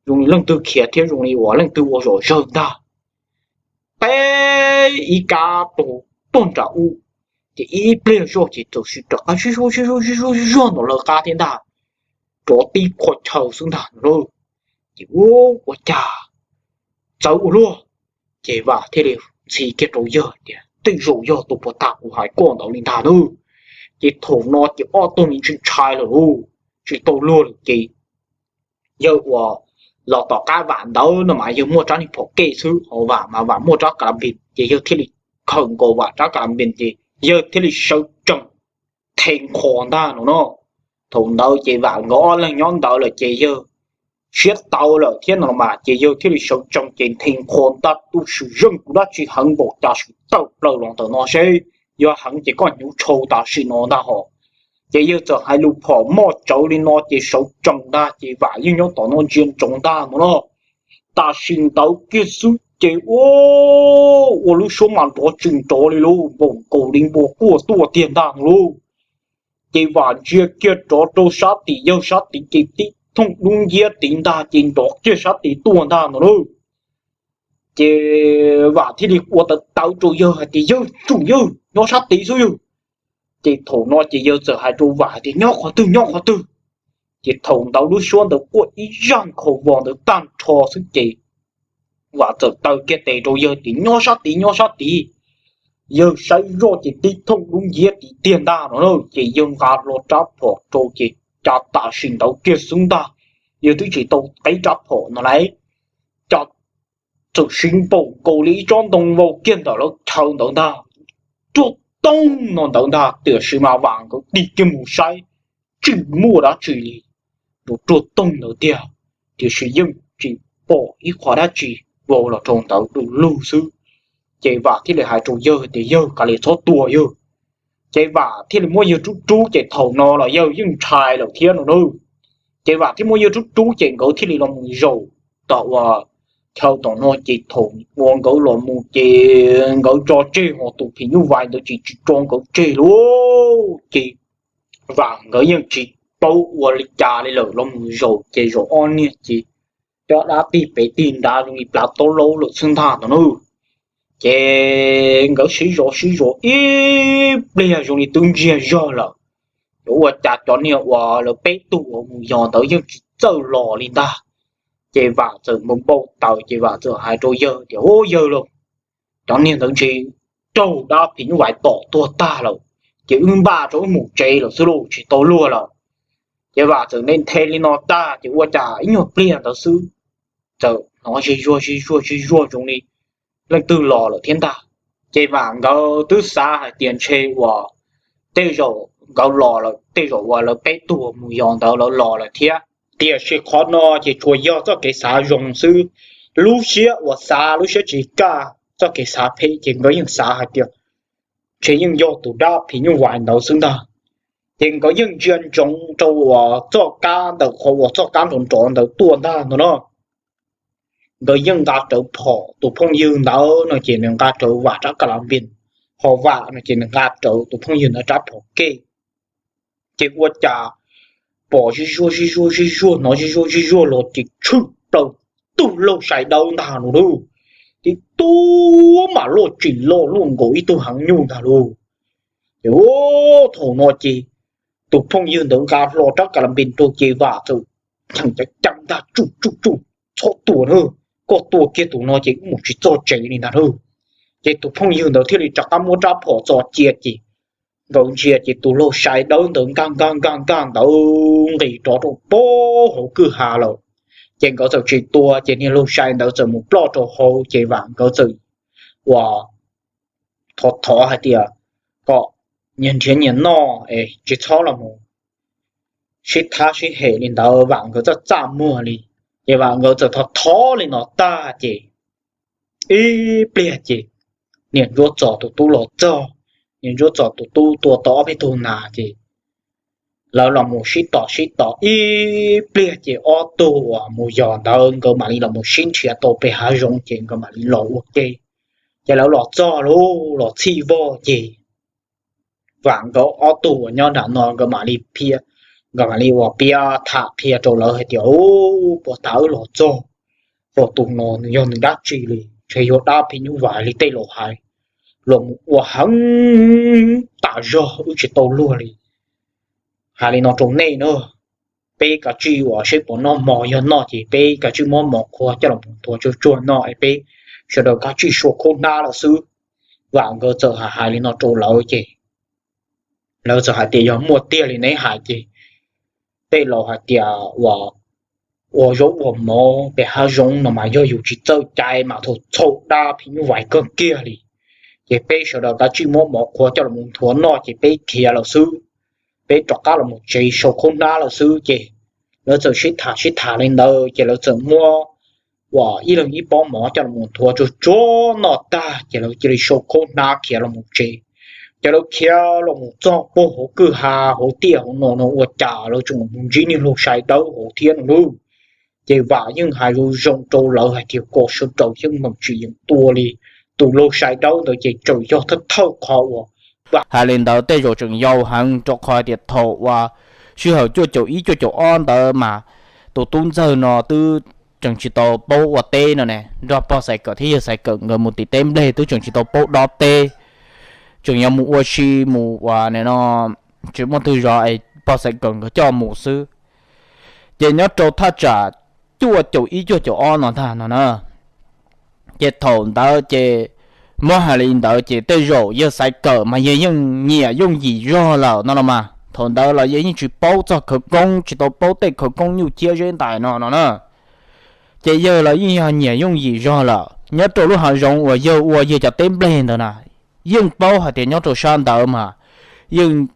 zoo li leej twg khiav thiab zoo li uas leej twg ua zom zawg ntag. Peb ib kab pus tuaj nram ub, ces ib pliag zoj ces txawm sim rov qab sib zuag sib zuag sib zuag sib zuag ntawm lawv qab thiab ntag, rov tib qhua chaw xwb ntag no lauj. Ces ua cas txawv ua luaj, ces Vam thiaj li ntxhi kiag rau yawg tias tej zaum yog tus puag ta kuv hais koj ntawd li ntag nawb. Ces thaum no ces ob tug ntshai ntshai lawm lauj, tsis tau luag lawm ces yawg uas los tom qab Vam ntawd no mas yawg muaj rab niag phom kej xwb, ho Vam mas Vam muaj rab ka npis, ces yawg thiaj li khawm nkaus Vam rab ka npis ces yawg thiaj li sawv tsees the nqho ntag no no. Thaum ntawd ces Vam nkawd ob leeg nyob ntawd lawm ces yawg siab tau lawm thiab no los mas ces yawg thiaj li sawv tsees ces the nqho ntag, tus swm zeej kuv dab tsi heev npaum cas swm tawm plaws los ntawm no seb, yog heev ces koj hnyuv tshau tam sim no ntag hos. Ces yawg txawm hais lus phom moj tsawv li no ces sawv tsees ntag ces Vam yeej nyob tom no ntsia ntsoov ntag no na. Tam sim ntawd kiag xwb ces ua, ua lub suab mas nrov tsis nrov li lauj, npaum nkaus li npua quaj tuaj tiag ntag no lauj. Ces Vam ntsia kiag rov rau sab tim yawg sab tid ces tib thooj dub nciab tid ntag ces nrov kiag sab tid tuaj ntag no lauj. Ces Vam thiaj li ua tawv tawv rau yawg hais tias, Yawg, tsum yawg, nyob sab tid xwb yawg. Ces thaum no ces yawg txawm hais rau Vam hais tias, Nyob qhov twg, nyob qhov twg? Ces thaum ntawd lub suab ntawd quaj ib zaj nkhaus vos ntawd tag nrho xwb ces Vam txawm taw kiag tes rau yawg tias, Nyob sab tid, nyob sab tid. Yawg saib zoj ces tib thooj dub nciab tid tiag ntag no na, ces yawg nqa hlo rab phom rau ces cas tam sim ntawd kiag xwb ntag, yawg twb tsis tau qhib rab phom no lauj, cas txawm siv npaum nkaus li ib tsob ntoo vau kiag ntawm lawv chaw ntawd ntag, ruaj toog no ntawd ntag, tiam sis mas Vam nkawd tig kiag mus saib tsis muaj dab tsi li, ruaj toog ntawd tiag, tiam sis yeej tsis pom ib qho dab tsi vau los rau ntawd du lug xwb. Ces Vam thiaj li hais rau yawg tias, Yawg, kav liam txhob tua yawg. Ces Vam thiaj li muab yawg rub rub ces thaum no los yawg yeej ntshai lawm thiab no na. Ces Vam thiaj muab yawg rub rub ces nkawd thiaj li los mus zaum tom uas chaw tom no ces thaum uas nkawd los mus ces nkawd tso tseg ho tus phim nyuj vais ntawd ces tsis tso nkawd tseg lauj. Ces Vam nkawd yeej tsis paub ua li cas li lawm, los mus zaum ces zaum ob niag ces cov dab tig pem tig nrad zoo li plav taub laub lawm xwb ntag no na. Ces nkawd sib zov sib zov ib pliag zoo li twb ntsiag zog lawm, yuav ua cas cov niag uas lawv peb tug uas mus yos ntawd yeej tsis txawj los li ntag. Ces Vam txawm npau npau taws ces Vam txawm hais rau yawg tias, Ub yawg lauj, cov niag ntawd ntshe raug dab phim nyuj vais tom tuag tag lawm, ces wb npaj rau wb mus tsev lawm xwb lauj, tsis tau luag lawm. Ces Vam txawm nthe nthe li no tag ces ua cas ib nyuag pliag ntawd xwb txawm hnov zig zuag zig zuag zig zuag zoo li leej twg los lawm thiab ntag. Ces Vam nkawd twb xav hais tias ntshe uas tej zaum nkawd los lawm, tej zaum uas lawv peb tug mus yos ntawd lawv los lawm thiab. Tiam sis qhov no ces tsuas yog txoj kev xav zoo xwb. Lub siab uas xav lub siab tsis kaj, txoj kev xav phem ces nkawd yeej xav hais tias ntshe yeej yog tus dab phim nyuj vais ntawd xwb ntag. Ces nkawd yeej ntsia ntsoov rau uas txoj kab ntawm qhov uas txoj kab nrov nrov ntawd tuaj ntag no na. Nkawd yeej nqa rawv phom, tus phooj ywg ntawd no ces nws nqa rawv Vam rab kas las npis, ho Vam no ces nws nqa rawv tus phooj ywg ntawd rab phom kev. Ces ua cas pom zig zuag zig zuag zig zuag, hnov zig zuag zig zuag los ces tshwm plaws tug laug sai dawb ntag no lauj. Tib tug mas loj tsis loj, loj nkaus ib tug heev nyuj ntag lauj. Ces thaum no ces tus phooj ywg ntawd nqa hlo rab kas las npis rau ces Vam txawm cheem ceev ceev ntag, Tsum tsum tsum, txhob tua na, koj tua kiag tus no ces wb mus tsis txog tsev li ntag na. Ces tus phooj ywg ntawd thiaj li rov qab muab rab phom txo cia ces nkawd ntsia ces tus laug sai dawb ntawd nkag nkag nkag nkag ntawd nqis rov rau pem hauv kwj ha lawm. Ces nkawd txawm tsis tua ces niag laug sai ntawd txawm mus ploj rau hauv ces Vam nkawd txawm ua thov thov hais tias kom nyias nrhiav nyias noj es tsis txhob los mus sib thab sib hem li ntawd, Vam nkawd txaj txaj muag li. Ces Vam nkawd txawm thov thov li no tag ces ib pliag ces niam Ntsuab Txos tus tub los txog. Niam Ntsuab Txos tus tub tua tau ob peb tug nas ces lawv los mus sib tom sib tom ib pliag ces ob tug uas mus yos ntawd nkawd mam li los mus sib nrhiav tau pem hav zoov ces nkawd mam li los ua ke. Ces lawv los txog lub los txhij vog ces Vam nkawd ob tug uas nyob nram no nkawd mam li phiaj, nkawd mam li ua piav tham qhia rau lawv hais tias, Ub, puag ta wb los txog, tus no nws yog nws dab tsi li? Ntshe yog dab phim nyuj vais li tej laus hais, los mus ua heev tas zog wb tsis tau luag li. Hais li no rau nej na, peb kav tsij uas seb puas noj mov, yog noj ces peb kav tsij muab mov qhua coj los nthuav tsuag tsuag noj es peb sawv daws kav tsij sua khaub hnab lawm xwb. Vam nkawd txawm hais hais li no rau lawv ces lawv txawm hais tias, Yog muaj tiag li neb hais ces tej laus hais tias uas ua zaub ua mov pem hav zoov no mas yog yus tsis txawj cai mas thaum txhaum dab phim nyuj vais kawg kiag li. Ces peb sawv daws kav tsij muab mov qhua coj los nthuav noj ces peb khiav lawm xwb, peb rov qab los mus tsev sau khaub hnab lawm xwb. Ces lawv txawm sib tham sib tham li ntawd ces lawv txawm muab uas ib leeg ib pob mov coj los nthuav tsuag tsuag noj tag ces lawv cia li sau khaub hnab khiav los mus tsev. Ces lawv khiav los mus txog puag hauv kwj ha hauv tiaj hauv no no ua cas lawv tseem mus ntsib niag laug Sai Dawb hauv thiab no lauj. Ces vam yeej hais zoo zoo rau lawv hais tias kom sawv daws yeej meem tsis yeem tua li. Tus laug Sai Dawb ntawd ces tseem yog thawj thawj qhov uas hais li ntawd tej zaum tseem yau heev rau qhov hais tias thaum uas sij hawm cuaj caum ib cuaj caum ob ntawd mas tus tub ntxawg no twb tseem tsis tau paub ua teb no ne, nrog pog Xaiv Kawm thiab yawg Xaiv Kawm nkawd mus tim teb nplej twb tseem tsis tau paub dob teb, tseem yuav mus ua si mus uas nim no tsis muaj twg zov es pog Xaiv Kawm nkawd coj mus xwb. Ces nyob rau thaj tsam cuaj caum ib cuaj caum ob no ntag no na, ces thaum ntawd ces muab hais li ntawd ces tej zaum yawg Xaiv Kawm mas yawg yeej nyiam yooj yim zog lawm no los mas. Thaum ntawd los yawg yeej tsis paub txog khawv koob, tsis tau paub tej khawv koob nyuj ciab zeb ntais no no na. Ces yawg los yeej yog nyiam yooj yim zog lawm. Nyob rau lub hav zoov uas yawg ua yawg cov teb nplej ntawd na, yeej paub hais tias nyob rau sab ntawd mas yeej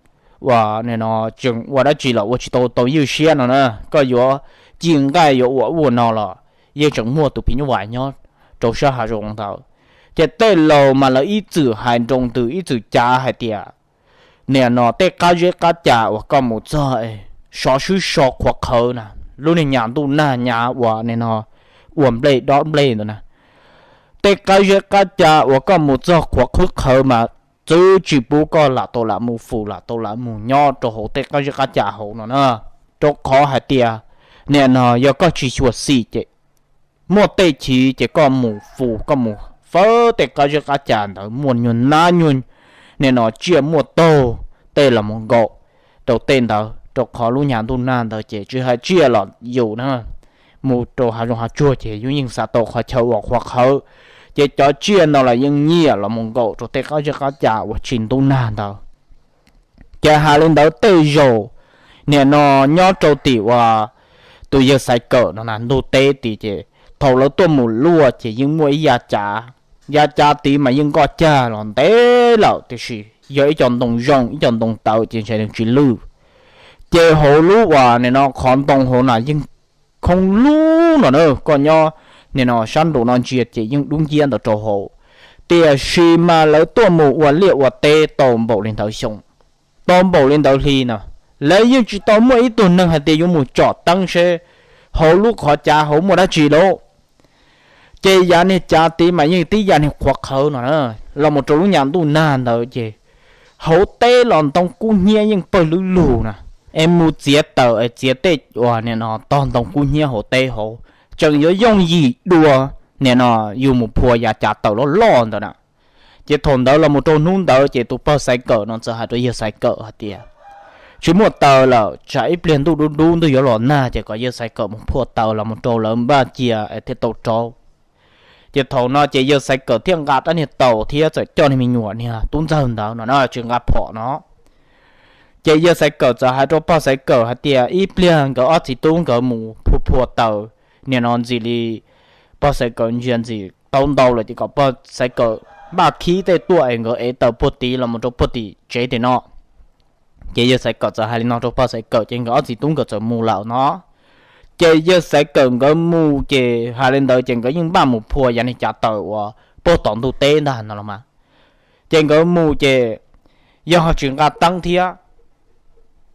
ua no tseem ua dab tsi los ua tsis tau tau ywj siab no na. Koj yuav ci nqaij yuav ua ub ua no los yeej tseem muaj tus phim nyuj vais nyob rau sab hav zoov ntawd. Ces tej laus mas lawv ib txwm hais nroo ntws ib txwm cav hais tias nim no tej qab zeb qab ca uas koj mus txog sov swb so qhuav qhawv na, lub niag nyas ntuj nag nyas uas nim no ua nplej dob nplej ntawd na, tej qab zeb qab ca uas koj mus txog qhuav qhwb qhawv mas txwv tsis pub koj lam tau lam mus fus lam tau lam mus nyob rau hauv tej qab zeb qab ca hauv no na. Rau qhov hais tias nim no yog koj tsis xyuam xim ces muaj tej chiv ces koj mus fus koj mus fawb tej qab zeb qab ca ntawd muaj nyuag nab nyuag nim no tsiaj muaj taug tej los mus nkaum rau tej ntawd, rau qhov lub nyas ntuj nag ntawd ces tsis hais tsiaj los yus na mus rau hav zoov hav tsuag ces yus yeej xav tau qhov chaw uas qhuav qhawv. Ces cov tsiaj no los yeej nyiam los mus nkaum rau tej qab zeb qab ca uas tsis ntuj nag ntawd. Ces hais li ntawd tej zaum nim no nyob rau tim uas tus yawg Xaiv Kawm no na ntug teb tid ces thaum lawv tuaj mus luaj ces yeej muaj ib yav cav, yav cav tid mas yeej nkoj cag los ntev lawm tiam sis yog ib co ntoo zoo ib co ntoo tawv ces ntshe nws tsis lwj. Ces hauv lub uas nim no qhov ntoo hauv no yeej khoob lug no na, koj nyob nim no sab nraum no ntsia ces yeej dub nciab ntawd rau hauv. Tiam sis mas lawv tuaj mus ua liaj ua teb tau npaum li ntawd xyoo, tau npaum li ntawd hli no, lawv yeej tsis tau muaj ib tug neeg hais tias yuav mus tsom teeb seb hauv lub qhov cav hauv muaj dab tsi lauj. Ces yav niag cav tid mas yeej tib yav niag qhuav qhawv no na, los mus rau lub nyas ntuj nag ntawd ces hauv teb los ntoo kub hnyiab yeej pawg lug lug na, es mus txiav taws es txiav tej uas nim no tog ntoo kub hnyiab hauv teb hauv, tseem yuav yooj yim dua nim no yus mus phua yav cav taws loj loj ntawd na. Ces thaum ntawd los mus rau hnub ntawd ces tus pog Xaiv Kawm no txawm hais rau yawg Xaiv Kawm hais tias tsis muaj taws lawm, tsam ib pliag ntuj dub dub ntuj yuav los nag ces kom yawg Xaiv Kawm mus phua taws los mus rau lawv npaj cia es thiaj tau rau. Ces thaum no ces yawg Xaiv Kawm thiaj nqa rab niag taus thiab txawm coj niag me nyuam niag tub ntxawg ntawd no na tsis nqa phom no. Ces yawg Xaiv Kawm txawm hais rau pog Xaiv Kawm hais tias ib pliag nkawd ob txiv tub nkawd mus phua phua taws nim no ntxim li pog Xaiv Kawm ntsia ntxim tau ntau lawm ces kom pog Xaiv Kawm npaj khib tej tuaj es nkawd ev taws puag tid los mus rau puag tim tsev tim no. Ces yawg Xaiv Kawm txawm hais li no rau pog Xaiv Kawm ces nkawd ob txiv tub nkawd txawm mus lawm no. Ces yawg Xaiv Kawm nkawd mus ces hais li ntawd ces nkawd yeej npaj mus phua yav niag cav taws uas puag tom ntug teb ntag no los mas. Ces nkawd mus ces yawg ho tsis nqa teeb thiab,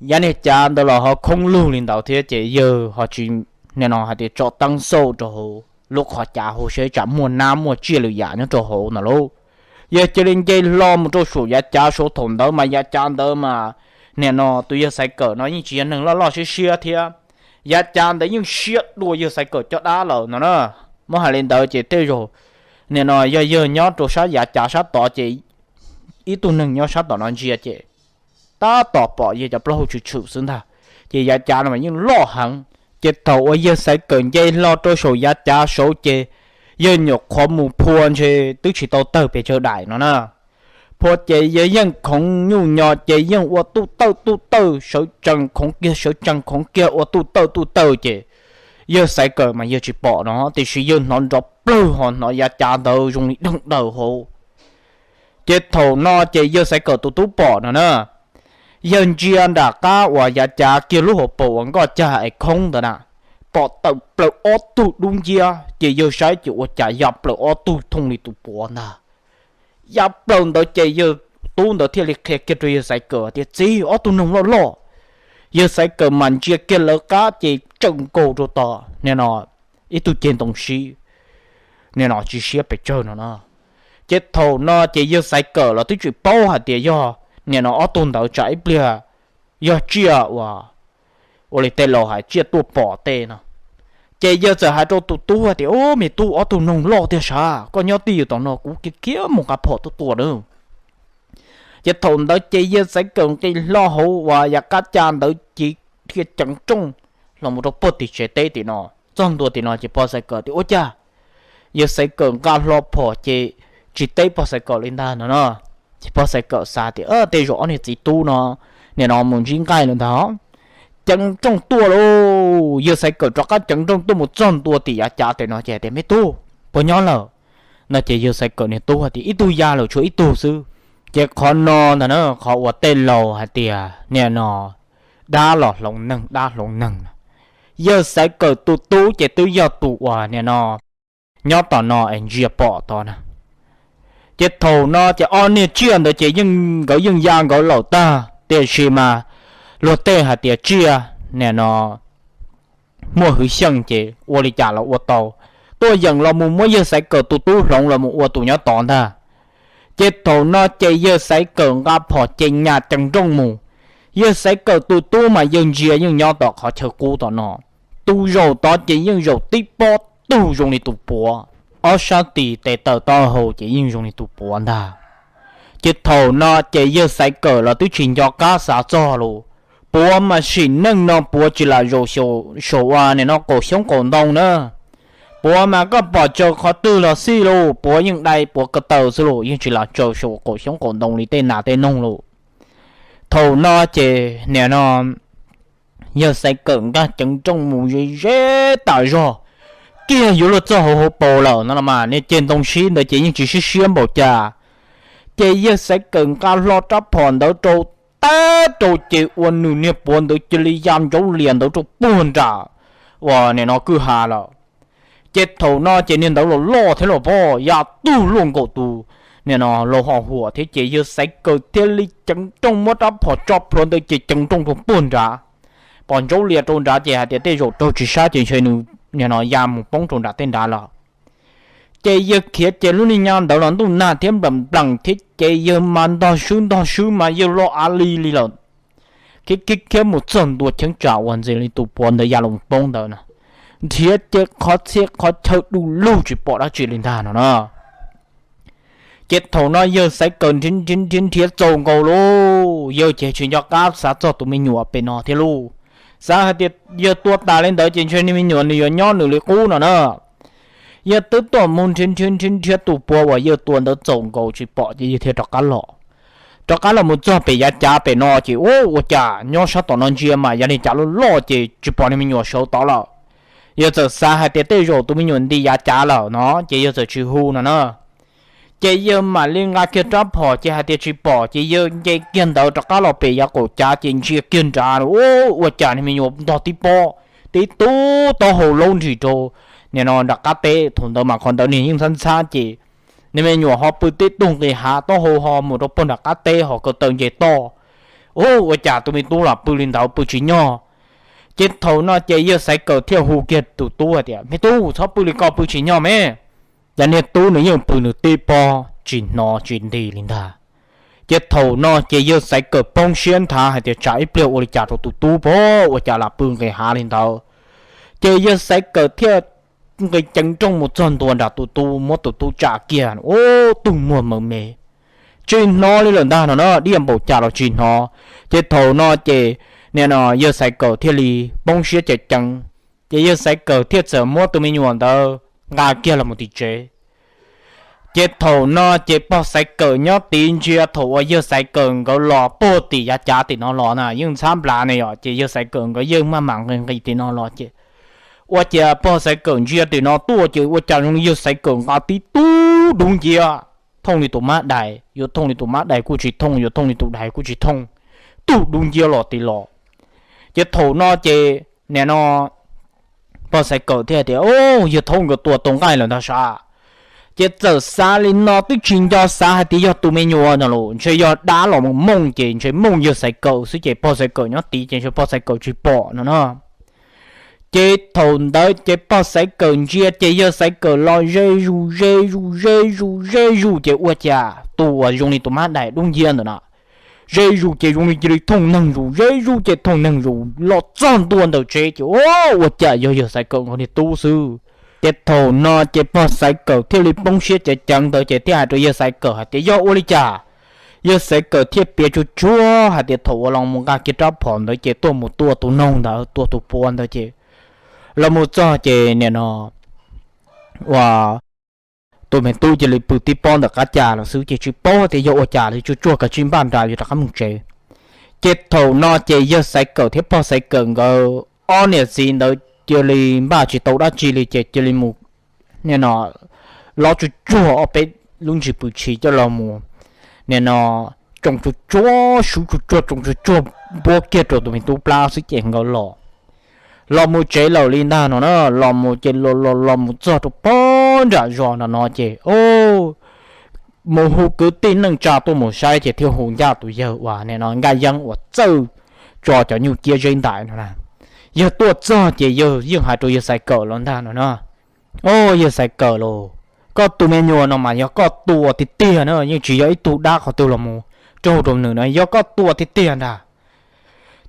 yav niag cav ntawd los ho khoob lug li ntawd thiab ces yawg ho tsis nim no hais tias tso teeb xauj rau hauv lub qhov cav hauv seb tsam muaj nab muaj tsiaj lwm yam nyob rau hauv no lauj. Yawg cia li nce hlo mus rau saum yav cav saud. Thaum ntawd mas yav cav ntawd mas nim no tus yawg Xaiv Kawm no yeej tsis yog neeg loj loj siab siab thiab, yav cav ntawd yeej siab dua yawg Xaiv Kawm caj dab lawm no na. Muab hais li ntawd ces tej zaum nim no yog yawg nyob rau sab yav cav sab tod ces ib tug neeg nyob sab tom no ntsia ces tab tom pom yawg cov plaub hau tshwm tshwm xwb ntag. Ces yav cav no mas yeej loj heev. Ces thaum uas yawg Xaiv Kawm nce hlo rau saum yav cav saud ces yawg nyuam qhuav mus phua ntshe twb tsis tau tawg pes tsawg daim no na. Phua ces yawg yeej khoov nyuj nyo ces yeej ua tuj tawj tuj tawj sawv tsees khoov kiag sawv tsees khoov kiag ua tuj tawj tuj tawj ces yawg Xaiv Kawm mas yawg tsis pom no tiam sis yawg hnov nrov plawg ho hnov yav cav ntawd zoo li deeg daws hauv. Ces thaum no ces yawg Xaiv Kawm tus tub pom no na, yawg ntsia nram qab uas yav cav kiag lub hauv paus uas nkoj cag es khoob ntawd na, pom tawm plaws ob tug dub nciab ces yawg saib ces ua cas ya plaws ob tug thooj li tus puav ntag. Ya plaws ntawd ces yawg tub ntawd thiaj li qhia kiag rau yawg Xaiv Kawm tias, Txiv, ob tug noog loj loj. Yawg Xaiv Kawm mas ntsia kiag lawv qab ces tsawm nkaus rau tom nim no ib tug ceg ntoo sib, nim no tsis siab pes tsawg no no. Ces thaum no ces yawg Xaiv Kawm los twb tsis paub hais tias yog nim no ob tug ntawd tsam ib pliag yog tsiaj uas ua li tej laus hais tsiaj tuaj pom tej no. Ces yawg txawm hais rau tus tub hais tias, Ub, me tub, ob tug noog loj tiag sav, koj nyob twj ywm tom no, kuv khiav khiav mus nqa phom tuaj tua nawb. Ces thaum ntawd ces yawg Xaiv Kawm nqis hlo hauv uas yav qab ca ntawd ces thiaj ceev rooj los mus rau pog tim tsev teb tim no. Txog ntua tim no ces pog Xaiv Kawm tias, Ua cas? Yawg Xaiv Kawm nqa hlo phom ces tsis teb pog Xaiv Kawm li ntag no no. Ces pog Xaiv Kawm xav tias, Tej zaum ob niag txiv tub no nim no mus ntsib nqaij lawm ntag. Ceev rooj tuaj lauj, yawg Xaiv Kawm rov qab ceev rooj tuaj mus txog ntua tim yav cav tim no ces hais tias, Me tub, puas nyob lawm? No ces yawg Xaiv Kawm niag tub hais tias, Ib tug ya lawm, tshuav ib tug xwb. Ces qhov no ntag na, qhov uas tej laus hais tias nim no dab los hloov neeg, dab hloov neeg no. Yawg Xaiv Kawm tus tub ces twb yog tus uas nim no nyob tom no es ntsia pom tod na. Ces thaum no ces ob niag tsiaj ntawd ces yeej, nkawd yeej ya nkawd lawm tag, tiam sis mas luag tej hais tias tsiaj nim no muaj hwv xyeej ces ua li cas los ua tau, tuaj yeem los mus muab yawg Xaiv Kawm tus tub hloov los mus ua tus nyob tod ntag. Ces thaum no ces yawg Xaiv Kawm nqa phom ces nyas ceev nrooj mus. Yawg Xaiv Kawm tus tub mas yawg ntsia yeej nyob tom qhov chaw qub tom no. Tus zaum tod ces yeej zaum tib pob tug zoo li tus puav, ob sab tis tes taw taub hau ces yeej zoo li tus puav ntag. Ces thaum no ces yawg Xaiv Kawm los twb tsis nco qab xav txog lus. Puav mas sim neej no puav tsis lam zaum saum ua nim no qaum xyoob qaum ntoo na. Puav mas koj pom tsaws qhov twg los xij lus, puav yeej dai puav ko taw xwb lus, yeej tsis lam tsaws saum qaum xyoob qaum ntoo li tej nas tej noog lus. Thaum no ces nim no yawg Xaiv Kawm nqa ceev nrooj mus ze ze tas zog, kiag yuav luag txog hauv hauv paus lawm no los mas niag ceg ntoo sib ntawd ces yeej tsis siab siab npaum cas. Ces yawg Xaiv Kawm nqa hlo rab phom ntawd rau, tab rau ces ua nws niag puav ntawd cia li ya ntsaub lias ntawd rau puag nram uas nim no kwj ha lawm. Ces thaum no ces niag ntawd los loj thiab los pom ya tug luaj nkaus tus nim no laus ho huam thiab ces yawg Xaiv Kawm thiaj li ceev nrooj muab rab phom tso plhuav ntawd ces ceev nrooj rau puag nrad. Pom ntsaub lias rau nrad ces hais tias tej zaum raug tsis sab ces ntshe nws nim no ya mus poob rau nram tej nrad lawm. Ces yawg khiav ces lub niag nya ntawd los ntuj nag thiab nplam nplam thiab ces yawg mas ntog swb ntog swb mas yawg loj av li li lawm. Khiav khiav khiav mus txog ntua cheeb tsam uas ntxim li tus puav ntawd ya los poob ntawd na, nrhiav ces qhov txhia qhov chaw du lug tsis pom dab tsi li ntag no na. Ces thaum no yawg Xaiv Kawm nrhiav nrhiav nrhiav nrhiav txaus nkaus lauj, yawg ces tsis nco qab xav txog tus me nyuam pem no thiab lauj. Xav hais tias yawg tua tas li ntawd ces ntshe niag me nyuam nws yuav nyob nws li qub no na. Yawg twb tuaj mus nrhiav nrhiav nrhiav nrhiav tus puav uas yawg tua ntawd txaus nkaus tsis pom ces yawg thiaj rov qab los. Rov qab los mus txog pem yav cav pem no ces ua, ua cas nyob sab tom no ntsia mas yav niag cav loj loj ces tsis pom niag me nyuam sawv tod lawm. Yawg txawm xav hais tias tej zaum tus me nyuam nti yav cav lawm no ces yawg txawm tsis hu no na. Ces yawg mam li nqa kiag rab phom ces hais tias tsis pom ces yawg nce kiag ntawd rov qab los pem yav qaum cav ces ntsia kiag nrad, ua cas niag me nyuam ntog tib pob, tib tug taub hau laub nrig rau nim no nram qab teb. Thaum ntawd mas qhov ntawd niag yeej ntxhab ntxhab ces niag me nyuam ho pw tib tug nqis hav, taub hau ho mus rau puag nram qab teb ho ko taw nce toj. Ua cas tus me tub lam pw li ntawd pw tsis nyog. Ces thaum no ces yawg Xaiv Kawm thiaj hu kiag tus tub hais tias, Me tub, txhob pw li ko, pw tsis nyog me. Ces niag tub nws yeej pw nws tib pob tsis hnov tsis nti li ntag. Ces thaum no ces yawg Xaiv Kawm poob siab nthav hais tias tsam ib pliag ua li cas rau tus tub pob, ua cas lam pw nqis hav li ntawd. Ces yawg Xaiv Kawm thiaj nqis ceev nrooj mus txog ntua nram tus tub, muab tus tub tsa kiag, ua tug muag maws me, tsis hnov li lawm ntag no na, diaj npaum cas los tsis hnov. Ces thaum no ces nim no yawg Xaiv Kawm thiaj li poob siab ceev ceev. Ces yawg Xaiv Kawm thiaj txawm muab tus me nyuam ntawd nqa kiag los mus tim tsev. Ces thaum no ces pog Xaiv Kawm nyob tid ntsia thaum uas yawg Xaiv Kawm nkawd los puag tim yav cav tim no los na, yeej ntxhab nplas ne yom, ces yawg Xaiv Kawm nkawd yeej maj mam nqis nqis tim no los ces ua cas pog Xaiv Kawm ntsia tim no tuaj ces ua cas zoo li yawg Xaiv Kawm nqa tib tug dub nciab, thooj li tus mab dais, yuav thooj li tus mab dais kuj tsis thooj, yuav thooj li tus dais kuj tsis thooj, tug dub nciab los tim los. Ces thaum no ces nim no pog Xaiv Kawm thiaj tias, Yawg thaub nkawd tua tau nqaij lawm ntag sav. Ces txawm xav li no twb tsis nco xav hais tias yog tus me nyuam no los ntshe yog dab los mus mooj ces ntshe mooj yawg Xaiv Kawm xwb ces pog Xaiv Kawm nyob tid ces ntshe pog Xaiv Kawm tsis pom no no. Ces thaum ntawd ces pog Xaiv Kawm ntsia ces yawg Xaiv Kawm los ze zus ze zus ze zus ze zus ces ua cas tus uas zoo li tus mab daim dub nciab ntawm no ze zus ces zoo li cia li thooj neeg zus ze zus ces thooj neeg zus los txog ntua ntawm tsev ces ua cas yog yawg Xaiv Kawm nkawd niag tub xwb. Ces thaum no ces pog Xaiv Kawm thiaj li poob siab cev ceev ntawd ces thiaj hais rau yawg Xaiv Kawm hais tias yog ua li cas. Yawg Xaiv Kawm thiaj piav tsuag tsuag hais tias thaum uas los mus nqa kiag rab phom ntawd ces tuaj mus tua tus noog ntawd tua tus puav ntawd ces los mus txog ces nim no ua tus me tub cia li pw tib pob ntawm qab cas lawm xwb ces tsis paub tias yog ua cas li tsuag tsuag kav tsij npaj nra yuav rov qab mus tsev. Ces thaum no ces yawg Xaiv Kawm thiab pog Xaiv Kawm nkawd ob niam txiv ntawd cia li npaj tsis tau dab tsi li ces cia li mus nim no lov tsuag tsuag ob peb lub ntsis pw tshis coj los mus nim no tsoo tsuag tsuag sub tsuag tsuag tsoo tsuag tsuag npuab kiag rau tus me tub plab xwb ces nkawd los los mus tsev lawm li ntag no na. Los mus ces los los los mus txog rau pob nram zos no no ces mus hu kwv tij neej tsa tuaj mus saib ces thiaj hu ncaj tus yawg uas nim no Nkaj Yeeb uas txawj tso cov nyuj ciab zeb ntais no na. Yawg tuaj txog ces yawg yeej hais rau yawg Xaiv Kawm los ntag no na. Au, yawg Xaiv Kawm lauj, koj tus me nyuam no mas yog koj tua tiag tiag na, yeej tsis yog ib tug dab qhov twg los mus raug rau nws na, yog koj tua tiag tiag ntag.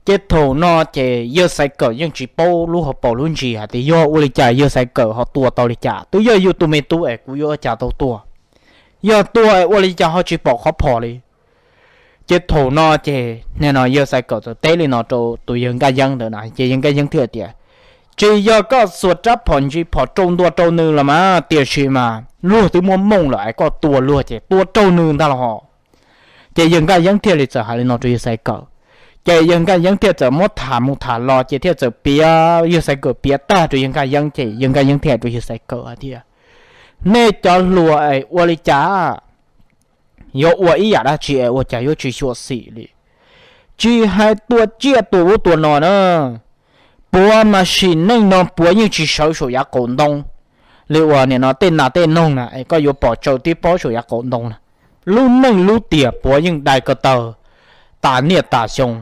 Ces thaum no ces yawg Xaiv Kawm yeej tsis paub lub hauv paus lub ntsis hais tias yog ua li cas yawg Xaiv Kawm ho tua tau li cas, twb yog yus tus me tub es kuv yuav ua cas tau tua, yog tua es ua li cas ho tsis pom qhov phom li. Ces thaum no ces nim no yawg Xaiv Kawm txawm teb li no rau tus yawg Nkaj Yeeb ntawd na ces yawg Nkaj Yeeb thiaj tias, tsis yog koj xuas rab phom ntsis phom rau ntua rau nws los mas, tiam sis mas luag twb muab mooj lawm es koj tua luag ces tua raug nws ntag los hos. Ces yawg Nkaj Yeeb thiaj li txawm hais li no rau yawg Xaiv Kawm. Ces yawg Nkaj Yeeb thiaj txawm muab tham mus tham los ces thiaj txawm piav, yawg Xaiv Kawm piav tag rau yawg Nkaj Yeeb ces yawg Nkaj Yeeb thiaj hais rau yawg Xaiv Kawm hais tias, nej cov hluas es ua li cas yuav ua ib yam dab tsi es ua cas yuav tsis xyuam xim li, tsis hais tua tsiaj tua ub tua no na, puav mas sim neej no puav yeej tsis sawv saum yav qaum ntoo li uas nim no tej nas tej noog na es koj yuav pom tsaws tib pob saum yav qaum ntoo na. Lub neej lub tiam puav yeej dai ko taw tas niaj tas xyoo,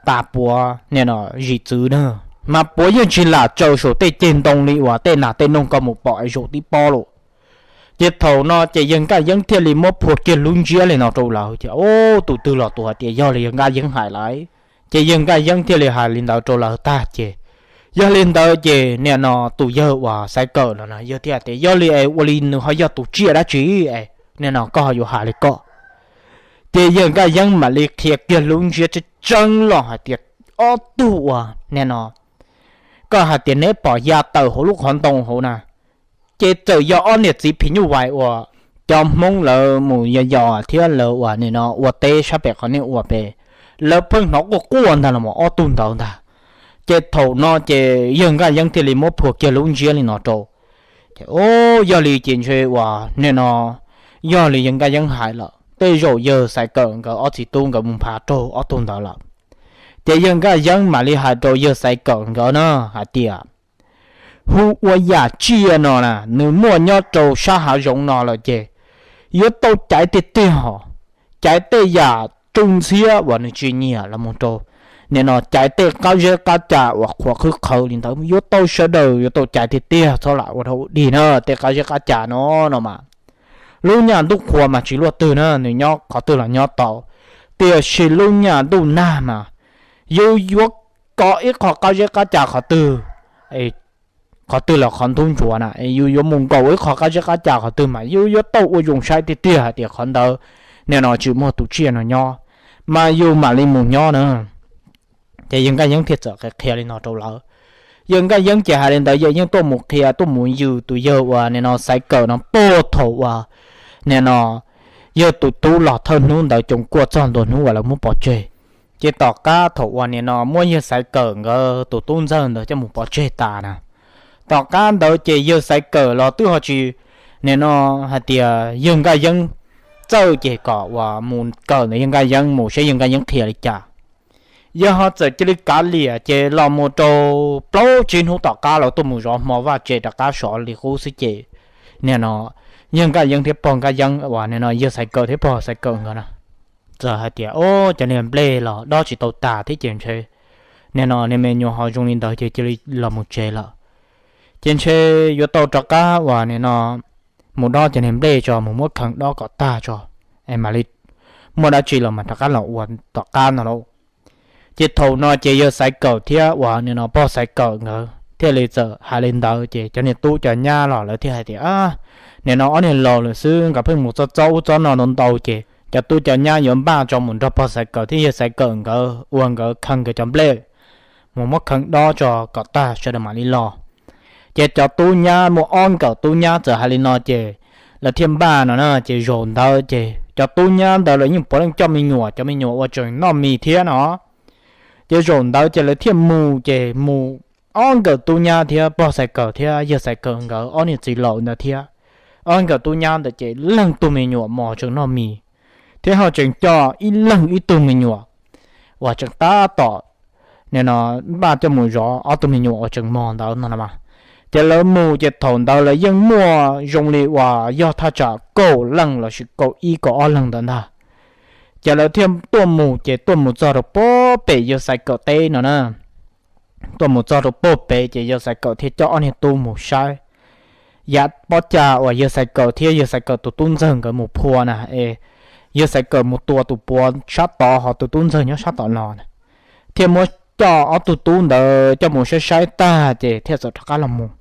tas puav nim no zim txwv na, mas puav yeej tsis lam tsaws saum tej ceg ntoo li uas tej nas tej noog koj mus pom es zaum tib pob lawm. Ces thaum no ces yawg Nkaj Yeeb thiaj li muab phua kiag lub ntsiab li no rau lawv ces tus twg los tus hais tias yog li yawg Nkaj Yeeb hais lawm. Ces yawg Nkaj Yeeb thiaj li hais li ntawd rau lawv tag ces, yog li ntawd ces nim no tus yawg uas Xaiv Kawm no na yawg thiaj tias yog li es ua li nws ho yog tus tsiaj dab tsi es nim no koj ho yuav hais li koj. Ces yawg Nkaj Yeeb mam li qhia kiag lub ntsiab tseeb tseeb los hais tias ob tug uas nim no koj hais tias neb pom ya tawm hauv lub qhov ntoo hauv na, ces txawm yog ob niam txiv phim nyuj vais uas cov Hmoob lawv mus yos yos thiab lawv uas nim no ua teb sab pem qhov nej ua pem, lawv pheej hnov quaj quaj ntag los mas ob tug ntawd ntag. Ces thaum no ces yawg Nkaj Yeeb thiaj li muab phua kiag lub ntsiab li no rau. Ces yog li ces ntshe uas nim no yog li yawg Nkaj Yeeb hais lawm, tej zaum yawg Xaiv Kawm nkawd ob txiv tub nkawd mus nphav raug ob tug ntawd lawm. Ces yawg Nkaj Yeeb mam li hais rau yawg Xaiv Kawm nkawd na hais tias, hu ua yam tsiaj no na nws muaj nyob rau sab hav zoov no lawm ces yuav tau caiv tiag tiag hos, caiv tej yam tsuj ntxhiab uas nws tsis nyiam los mus rau nim no caiv tej qab zeb qab ca uas qhuav qhwb qhawv li ntawd yuav tau sawv daws yuav tau caiv tiag tiag, txhob lam ua rau ua dig na tej qab zeb qab ca no no mas. Lub nyam ntuj qhua mas tsis luaj twg na, nws nyob qhov twg los nyob tau, tiam sis lub nyam ntuj nag mas yus yuav kov ib qho qab zeb qab ca qhov twg, qhov twg los qhov ntub ntsuav na, yus yuav mus nkaum ib qho qab zeb qab ca qhov twg mas yus yuav tau ua zoo saib tiag tiag hais tias qhov ntawd nim no tsis muaj tus tsiaj no nyob, mas yus mam li mus nyob na. Ces yawg Nkaj Yeeb thiaj txawm qhia li no rau lawv. Yawg Nkaj Yeeb ces hais li ntawd yawg yeej tuaj mus qhia tuaj mus yws tus yawg uas nim no Xaiv Kawm no puag thaum uas nim no yawg tus tub los thawj hnub ntawd coos kuaj txog ntua hnub uas lawv muab pov tseg. Ces tom qab thaum uas nim no muab yawg Xaiv Kawm nkawd tus tub ntxawg ntawd coj mus pov tseg tas na, tom qab ntawd ces yawg Xaiv Kawm los twb ho tsis nim no hais tias yawg Nkaj Yeeb txawj ces kom uas mus kawm ntawm yawg Nkaj Yeeb mus saib yawg Nkaj Yeeb qhia li cas. Yawg ho txawm cia li kav liam ces los mus rau plaub tsib hnub tom qab los tuaj mus zov hmo vaj tse rov qab sov li qub xwb ces nim no yawg Nkaj Yeeb thiab pog Nkaj Yeeb uas nim no yawg Xaiv Kawm thiab pog Xaiv Kawm nkawd na, txawm hais tias, o, cov niag nplej los dob tsis tau tas thiab ces ntshe nim no niag me nyuam ho zoo li ntawd ces cia li los mus tsev lawm. Ces ntshe yuav tau rov qab uas nim no mus dob cov niag nplej tso, mus muab kheev dob kom tag tso, es mam li muaj dab tsi los mas rov qab los ua tom qab no lauj. Ces thaum no ces yawg Xaiv Kawm thiab uas nim no pog Xaiv Kawm nkawd thiaj li txawm hais li ntawd ces cov niag tub cov nyab los lawv thiaj hais tias, nim no ob niag laus lawm xwb, nkawd pheej mus txob txob ub txob no ntau ntau ces cov tub cov nyab yuav npaj tso mus nrog pog Xaiv Kawm thiab yawg Xaiv Kawm nkawd ua nkawd kheev nkawd cov nplej mus muab kheev dob tso kom tag sawv daws mam li los. Ces cov tub nyab muaj ob nkawm tub nyab txawm hais li no ces lawv thiaj npaj no na. Ces zaum ntawd ces cov tub nyab ntawd lawv yeej puav leej coj me nyuam, cov me nyuam uas tseem noj mis thiab no. Ces zaum ntawd ces lawv thiaj mus, ces mus ob nkawm tub nyab thiab pog Xaiv Kawm thiab yawg Xaiv Kawm nkawd ob niag txiv laus ntawd thiab ob nkawm tub nyab ntawd ces leej tug me nyuam mos tseem noj mis, thiab ho tseem coj ib leeg ib tug me nyuam uas tseem tab tom nim no npaj coj mus zov ob tug me nyuam uas tseem mos ntawd no na mas. Ces lawv mus ces thaum ntawd lawv yeej muaj zoo li uas yog thaj tsam kaum leej lossis kaum ib kaum ob leeg ntawd ntag. Ces lawv thiaj tuaj mus, ces tuaj mus txog rau pem yawg Xaiv Kawm teb no na. Tuaj mus txog rau pem ces yawg Xaiv Kawm thiaj coj ob niag tub mus saib yav pob cag uas yawg Xaiv Kawm thiab yawg Xaiv Kawm tus tub ntxawg nkawd mus phua na, es yawg Xaiv Kawm mus tua tus puav sab tod ho tus tub ntxawg nyob sab tom no na. Thiaj muab coj ob tug tub ntawd coj mus saib saib tag ces thiaj txawm rov qab los mus.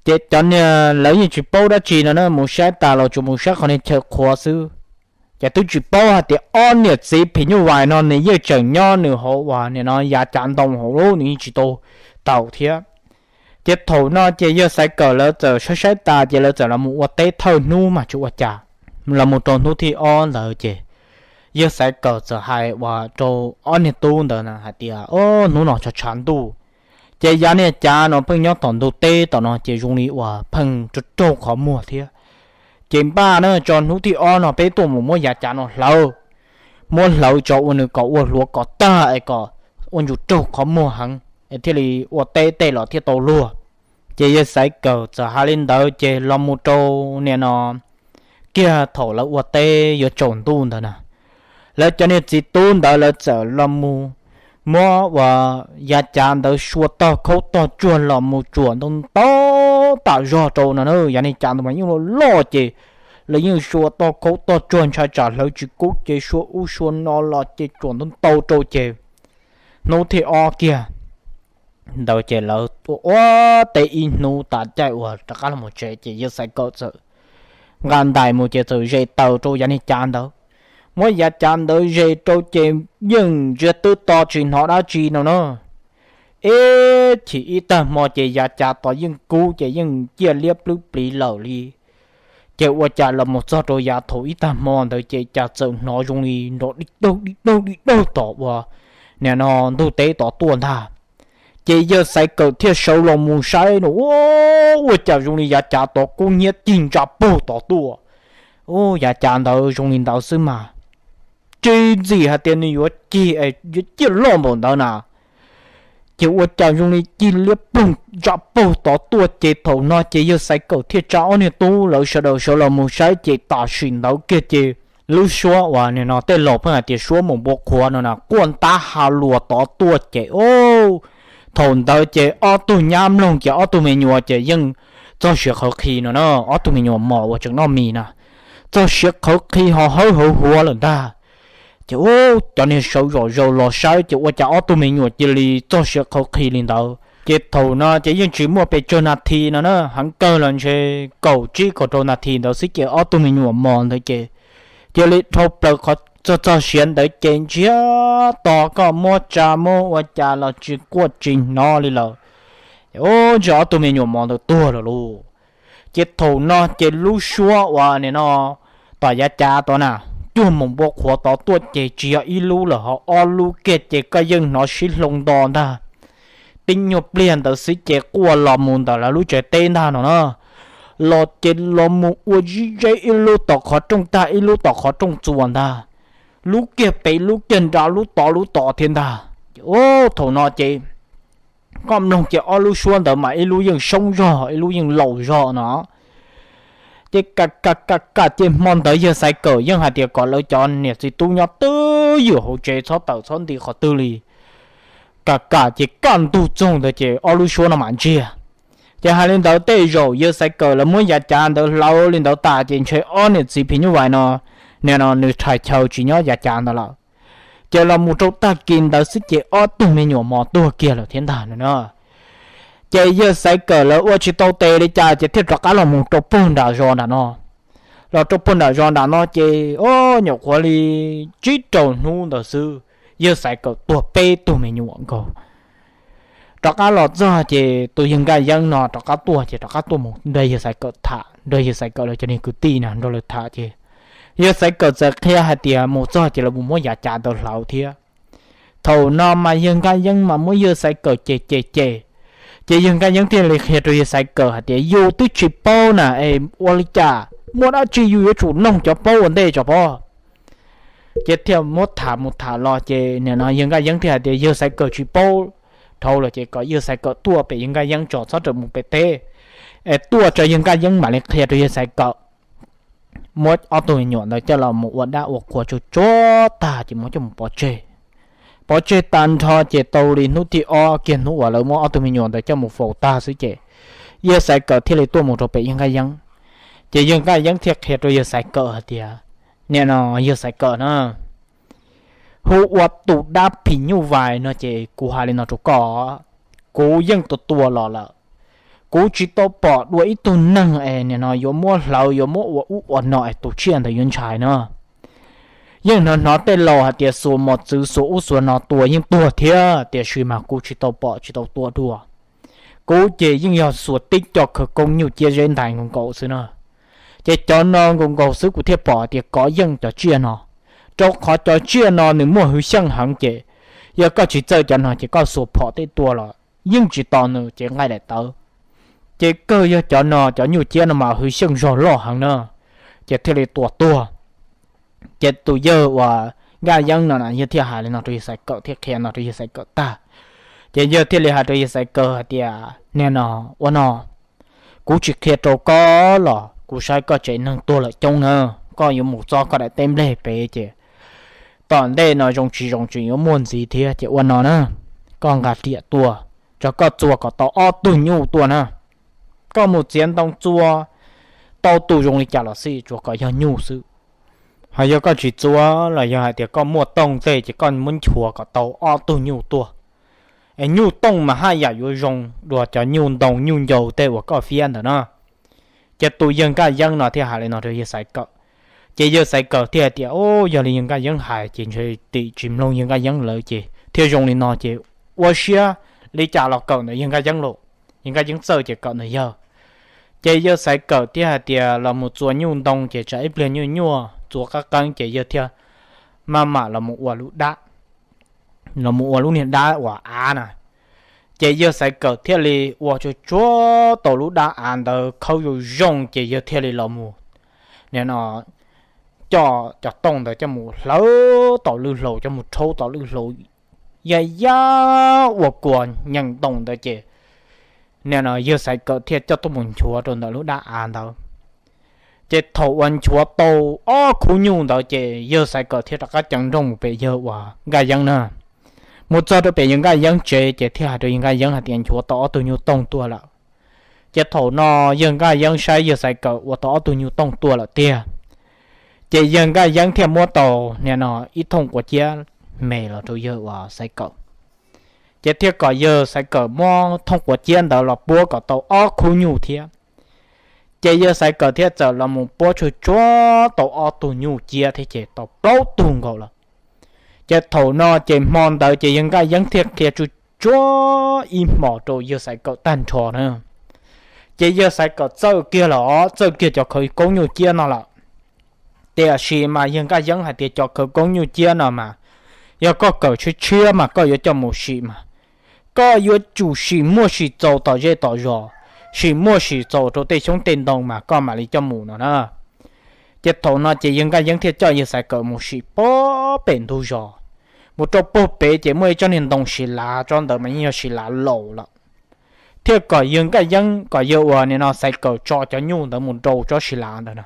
Ces cov niag lawv yeej tsis paub dab tsi no na, mus saib tas los tsuas mus saib qhov niag chaw qhuav xwb. Ces twb tsis paub hais tias ob niam txiv phim nyuj vais no nws yeej tseem nyob nws hauv uas nim no yav cav ntoo hauv lub, nws yeej tsis tau taus thiab. Ces thaum no ces yawg Xaiv Kawm lawv txawm saib saib tas ces lawv txawm los mus ua teb thawj hnub mas tsis ua cas. Los mus rau hnub thib ob ntawd ces yawg Xaiv Kawm txawm hais uas rau ob niag tub ntawd hais tias, o, hnub no tshav tshav ntuj, ces yav niag cav no pheej nyob tom ntug teb tom no ces zoo li uas pheej raug raug qhov muag thiab. Ces npaj na tso hnub thib ob no peb tuaj mus muab yav cav no hlawv, muab hlawv tso ua nws kom ua hluav kom tag es kom ua ntsus raug qhov muag heev es thiaj li ua teb tej los thiaj tau luag. Ces yawg Xaiv Kawm txawm hais li ntawd ces los mus rau nim no kiag thaum lawv ua teb yuav tsaus ntuj ntawd na, lawv cov niag txiv tub ntawd lawv txawm los mus muab uas yav cav ntawd sua tog khaub tog tsuag los mus tsuam ntoo ntau tam zog rau no na. Yav niag cav ntawd mas yeej loj loj ces lawv yeej sua tog khaub tog tsuag ntshai tsam hlawv tsis kub ces sua ub sua no los ces tsuam ntau ntau rau ces hnub thib ob kiag ntawd ces lawv ua ua teb ib hnub tas caij uas rov qab los mus tsev ces yawg Xaiv Kawm txawm nqa ntais mus ces txawm zes taws rau yav niag cav ntawd. Muab yav cav ntawd zes rau ces yeej ntsiag twb to tsis hnov dab tsi no na. Ib chim ib tag hmo ces yav cav tod yeej kub ces yeej ciaj liab plwb pliv lawm li. Ces ua cas los mus txog rau yav thaum ib tag hmo ntawd ces cas txawm hnov zoo li nrov di daug di daug di daug tom uas nim no ntug teb tod tuaj ntag. Ces yawg Xaiv Kawm thiaj sawv los mus saib no, ua cas zoo li yav cav tod kub hnyiab cig ntsa paug tod tuaj. Yav cav ntawd zoo li ntawd xwb mas tsis ntxim hais tias nws yuav cig, yuav ciaj loj npaum ntawd na. Ces ua cas zoo li cig liab ploog ntsa paug tod tuaj ces thaum no ces yawg Xaiv Kawm thiaj tsa ob niag tub lawv sawv daws sawv los mus saib ces tam sim ntawd kiag ces lub suab uas nim no tej laus pheej hais tias suab mus npua qhuav no na quaj ntab ha luas tod tuaj ces thaum ntawd ces ob tug nyab mloog ces ob tug me nyuam ces yeej txog siav qhawv qhi no na. Ob tug me nyuam mos uas tseem noj mis na txog siav qhawv qhi ho hawb hauv huav lawm ntag. Ces cov niag sawv zom zaws los saib ces ua cas ob tug me nyuam cia li txog siav qhawv qhi li ntawd. Ces thaum no ces yeej tsis muaj pes tsawg nas this no na, heev kawg los ntshe kaum tsib kaum rau nas this ntawd xwb ces ob tug me nyuam mos ntawd ces cia li dhau plaws qhov txog txog siav ntawd ces ntsiag to koj muab tsa muab ua cas los tsis quaj tsis hnov li lawm. Ces ua ntshe ob tug me nyuam mos ntawd tuag lawm lauj. Ces thaum no ces lub suab uas nim no tom yav cav tod na cuag mus npua qhuav tod tuaj ces tsis yog ib lub lawm ho ob lub kiag ces koj yeej hnov sib hloov nto ntag. Tib nyuag pliag ntawd xwb ces quaj los mus ntawm lawv lub tsev teb ntag no na. Los ces los mus ua zib zeb ib lub tom qhov rooj tag ib lub tom qhov rooj txuas ntag. Lub kiag pem lub kiag nram lub tod lub tod thiab ntag. Ces thaum no ces koj mloog ces ob lub suab ntawd mas ib lub yeej soob zog ib lub yeej laus zog no. Ces kam kam kam kam ces hmo ntawd yawg Xaiv Kawm yeej hais tias kom lawv cov niam txiv tub nyob twj ywm hauv tsev txhob tawm txhob nti qhov twg li. Kam kam ces kaj ntug txoog ntawd ces ob lub suab no mam ntsiag. Ces hais li ntawd tej zaum yawg Xaiv Kawm lawv muab yav cav ntawd hlawv li ntawd tas ces ntshe ob niam txiv phim nyuj vais no, nim no nws rhais chaw tsis nyob yav cav ntawd lawm. Ces los mus rau tag kis ntawd xwb ces ob tug me nyuam mos tuag kiag lawm thiab ntag no na. Ces yawg Xaiv Kawm lawv ua tsis tau tes li cas ces thiaj rov qab los mus rau puag nram zos nram no. Los rau puag nram zos nram no ces o, nyuam qhuav li tsib rau hnub ntawd xwb, yawg Xaiv Kawm tuag peb tug me nyuam nkaus. Rov qab los txog ces tus yawg Nkaj Yeeb no rov qab tuaj ces rov qab tuaj mus nrog yawg Xaiv Kawm tham, nrog yawg Xaiv Kawm lawv cov niag kwv tij na nrog lawv tham ces yawg Xaiv Kawm txawm qhia hais tias mus txog ces lawv mus muab yav cav ntawd hlawv thiab. Thaum no mas yawg Nkaj Yeeb mas muab yawg Xaiv Kawm cem cem cem, ces yawg Nkaj Yeeb thiaj li qhia rau yawg Xaiv Kawm hais tias yus twb tsis paub na es ua li cas, muaj dab tsi yus yuav tsum noog cov paub ua ntej tso pob. Ces thiaj muab tham mus tham los ces nim no yawg Nkaj Yeeb thiaj hais tias yawg Xaiv Kawm tsis paub dhau lawm ces kom yawg Xaiv Kawm tuaj pem yawg Nkaj Yeeb tso, txhob rawm mus pem teb, es tuaj tso yawg Nkaj Yeeb mam li qhia rau yawg Xaiv Kawm. Muab ob tug me nyuam ntawd coj los mus ua dab ua qhua tsuag tsuag tag ces muab coj mus pov tseg. Pov tseg tag nrho ces tau li hnub thib ob kiag hnub uas lawv muab ob tug me nyuam ntawd coj mus faus tag xwb ces yawg Xaiv Kawm thiaj li tuaj mus rau pem yawg Nkaj Yeeb. Ces yawg Nkaj Yeeb thiaj qhia rau yawg Xaiv Kawm hais tias, nim no yawg Xaiv Kawm na, hu ua tus dab phim nyuj vais no ces kuv hais li no rau koj, kuv yeej tua tua los lawm. Kuv tsis tau pom dua ib tug neeg es nim no yuav muab hlawv yuav muab ua ub ua no es tus tsiaj ntawd yuav ntshai na. Yeej hnov hnov tej laus hais tias xuas mos txwv xuas ub xuas no tua yeej tuag thiab, tiam sis mas kuv tsis tau pom tsis tau tua dua. Kuv ces yeej yog xuas tib co khawv koob nyuj ciab zeb ntais nkaus nkaus xwb na. Ces cov no nkaus nkaus xwb kuv thiaj pom hais tias kov yeej cov tsiaj no, rau qhov cov tsiaj no nws muaj hwv xyeej heev ces yog koj tsis txawj cov no ces koj xuas phom tej tua los yeej tsis tos nws ces nqaij daim tawv. Ces kawg yog cov no cov nyuj ciab no mas hwv xyeej zog loj heev na, ces thiaj li tua tuag. Ces tus yawg uas Nkaj Yeeb no na yawg thiaj hais li no rau yawg Xaiv Kawm thiab qhia no rau yawg Xaiv Kawm tag. Ces yawg thiaj li hais rau yawg Xaiv Kawm hais tias, nim no ua no, kuv tsis qhia rau koj los kuv saib koj tsev neeg tuag lawm coob na, koj yuav mus txog koj daim teb nplej pem ces tom ntej no zoo tsis zoo tseem yuav muaj ntxiv thiab ces ua no na, koj nqa riam tuaj, tso koj txua kom tau ob tug nyuj tuaj na. Koj mus txiav ntoo txua tau tus zoo li cas los xij tsuas kom yog nyuj xwb. Ho yog koj tsis txua los yog hais tias koj muaj tooj tej ces koj muab nchuav kom tau ob tug nyuj tuaj. Es nyuj tooj mas haj yam yuav zoo dua cov nyuj ntoo nyuj ncau tej uas koj fiab ntawd na. Ces tus yawg Nkaj Yeeb no thiaj hais li no rau yawg Xaiv Kawm. Ces yawg Xaiv Kawm thiaj hais tias, o, yog li yawg Nkaj Yeeb hais ces ntshe tim tsis mloog yawg Nkaj Yeeb lawv ces thiaj zoo li no ces ua siab li cas los kawm ntawm yawg Nkaj Yeeb lauj. Yawg Nkaj Yeeb txawj ces kawm ntawm yawg. Ces yawg Xaiv Kawm thiaj hais tias los mus txua nyuj ntoo ces tsam ib pliag nyuaj nyuaj txua qab qeeb ces yawg thiaj maj mam los mus ua lub dab, los mus ua lub niag dab uas av na. Ces yawg Xaiv Kawm thiaj li ua tsuag tsuag tau lub dab av ntawd khawb zoo zoo ces yawg thiaj li los mus, nim no coj cov tooj ntawd coj mus hlawv tau lwj hlau, coj mus rhaub tau lwj hlau yaj yaj ua kua nyeem ntoo ntawd ces nim no yawg Xaiv Kawm thiaj coj tuaj mus nchuav rau ntawm lub dab av ntawd. Ces thaum uas nchuav tau ob khub nyuj ntawd ces yawg Xaiv Kawm thiaj rov qab ceev nrooj mus pem yawg uas Nkaj Yeeb na. Mus txog rau pem yawg Nkaj Yeeb tsev ces thiaj hais rau yawg Nkaj Yeeb hais tias nchuav tau ob tug nyuj tooj tuaj lawm. Ces thaum no yawg Nkaj Yeeb saib yawg Xaiv Kawm ua tau ob tug nyuj tooj tuaj lawm tiag, ces yawg Nkaj Yeeb thiaj muab tau nim no ib thooj quav ciab me los rau yawg uas Xaiv Kawm. Ces thiaj kom yawg Xaiv Kawm muab thooj quav ciab ntawd los puab kom tau ob khub nyuj thiab. Ces yawg Xaiv Kawm thiaj txawm los mus puab tsuag tsuag tau ob tug nyuj ciab thiab ces tau plaub tug nkaus lawm. Ces thaum no ces hmo ntawd ces yawg Nkaj Yeeb thiaj qhia tsuag tsuag ib hmos rau yawg Xaiv Kawm tag nrho na. Ces yawg Xaiv Kawm txawj kiag los txawj kiag cov khawv koob nyuj ciab no lawm. Tiam sis mas yawg Nkaj Yeeb hais tias cov khawv koob nyuj ciab no mas yog koj kawm tshiab tshiab mas koj yuav coj mus sim mas koj yuav tsum sim muaj sim txaus tom zej tom zos, sim muaj sim txaus rau tej xyoob tej ntoo mas koj mam li coj mus no na. Ces thaum no ces yawg Nkaj Yeeb thiaj coj yawg Xaiv Kawm mus sim puag pem ntug zos. Mus rau puag pem ces muaj ib tsob niag ntoo sis lav, tsob ntawd mas yeej yog sis lav laus lawm. thiaj kom yawg Nkaj Yeeb, kom yawg uas nim no Xaiv Kawm tso cov nyuj ntawd mus rau tsob si lav ntawd no.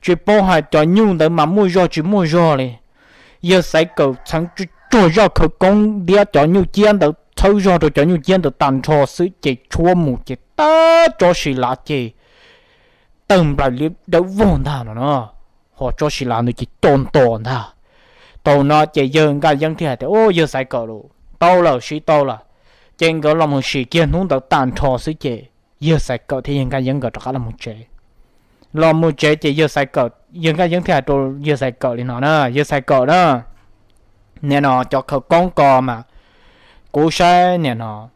Tsis paub hais cov nyuj ntawd mas muaj zog tsis muaj zog li. Yawg Xaiv Kawm txheev tsuag zog khawv koob ntiab cov nyuj ciab ntawd, txhawb zog rau cov nyuj ciab ntawd tag nrho xwb ces tshuab mus ces tab tsob si lav ces tawg nplaws liab dawb vog ntag no no, ho tsob si lav ntawd ces co nto ntag. Thaum no ces yawg Nkaj Yeeb thiaj hais tias, Ub, yawg Xaiv Kawm los tau lawm, siv tau lawm. Ces nkawd los mus sim kiag hnub ntawd tag nrho xwb ces yawg Xaiv Kawm thiab yawg Nkaj Yeeb nkawd rov qab los mus tsev. Los mus tsev ces yawg Xaiv Kawm, yawg Nkaj Yeeb thiaj hais rau yawg Xaiv Kawm li no na, Yawg Xaiv Kawm na, nim no cov khawv koob ko mas kuv saib nim no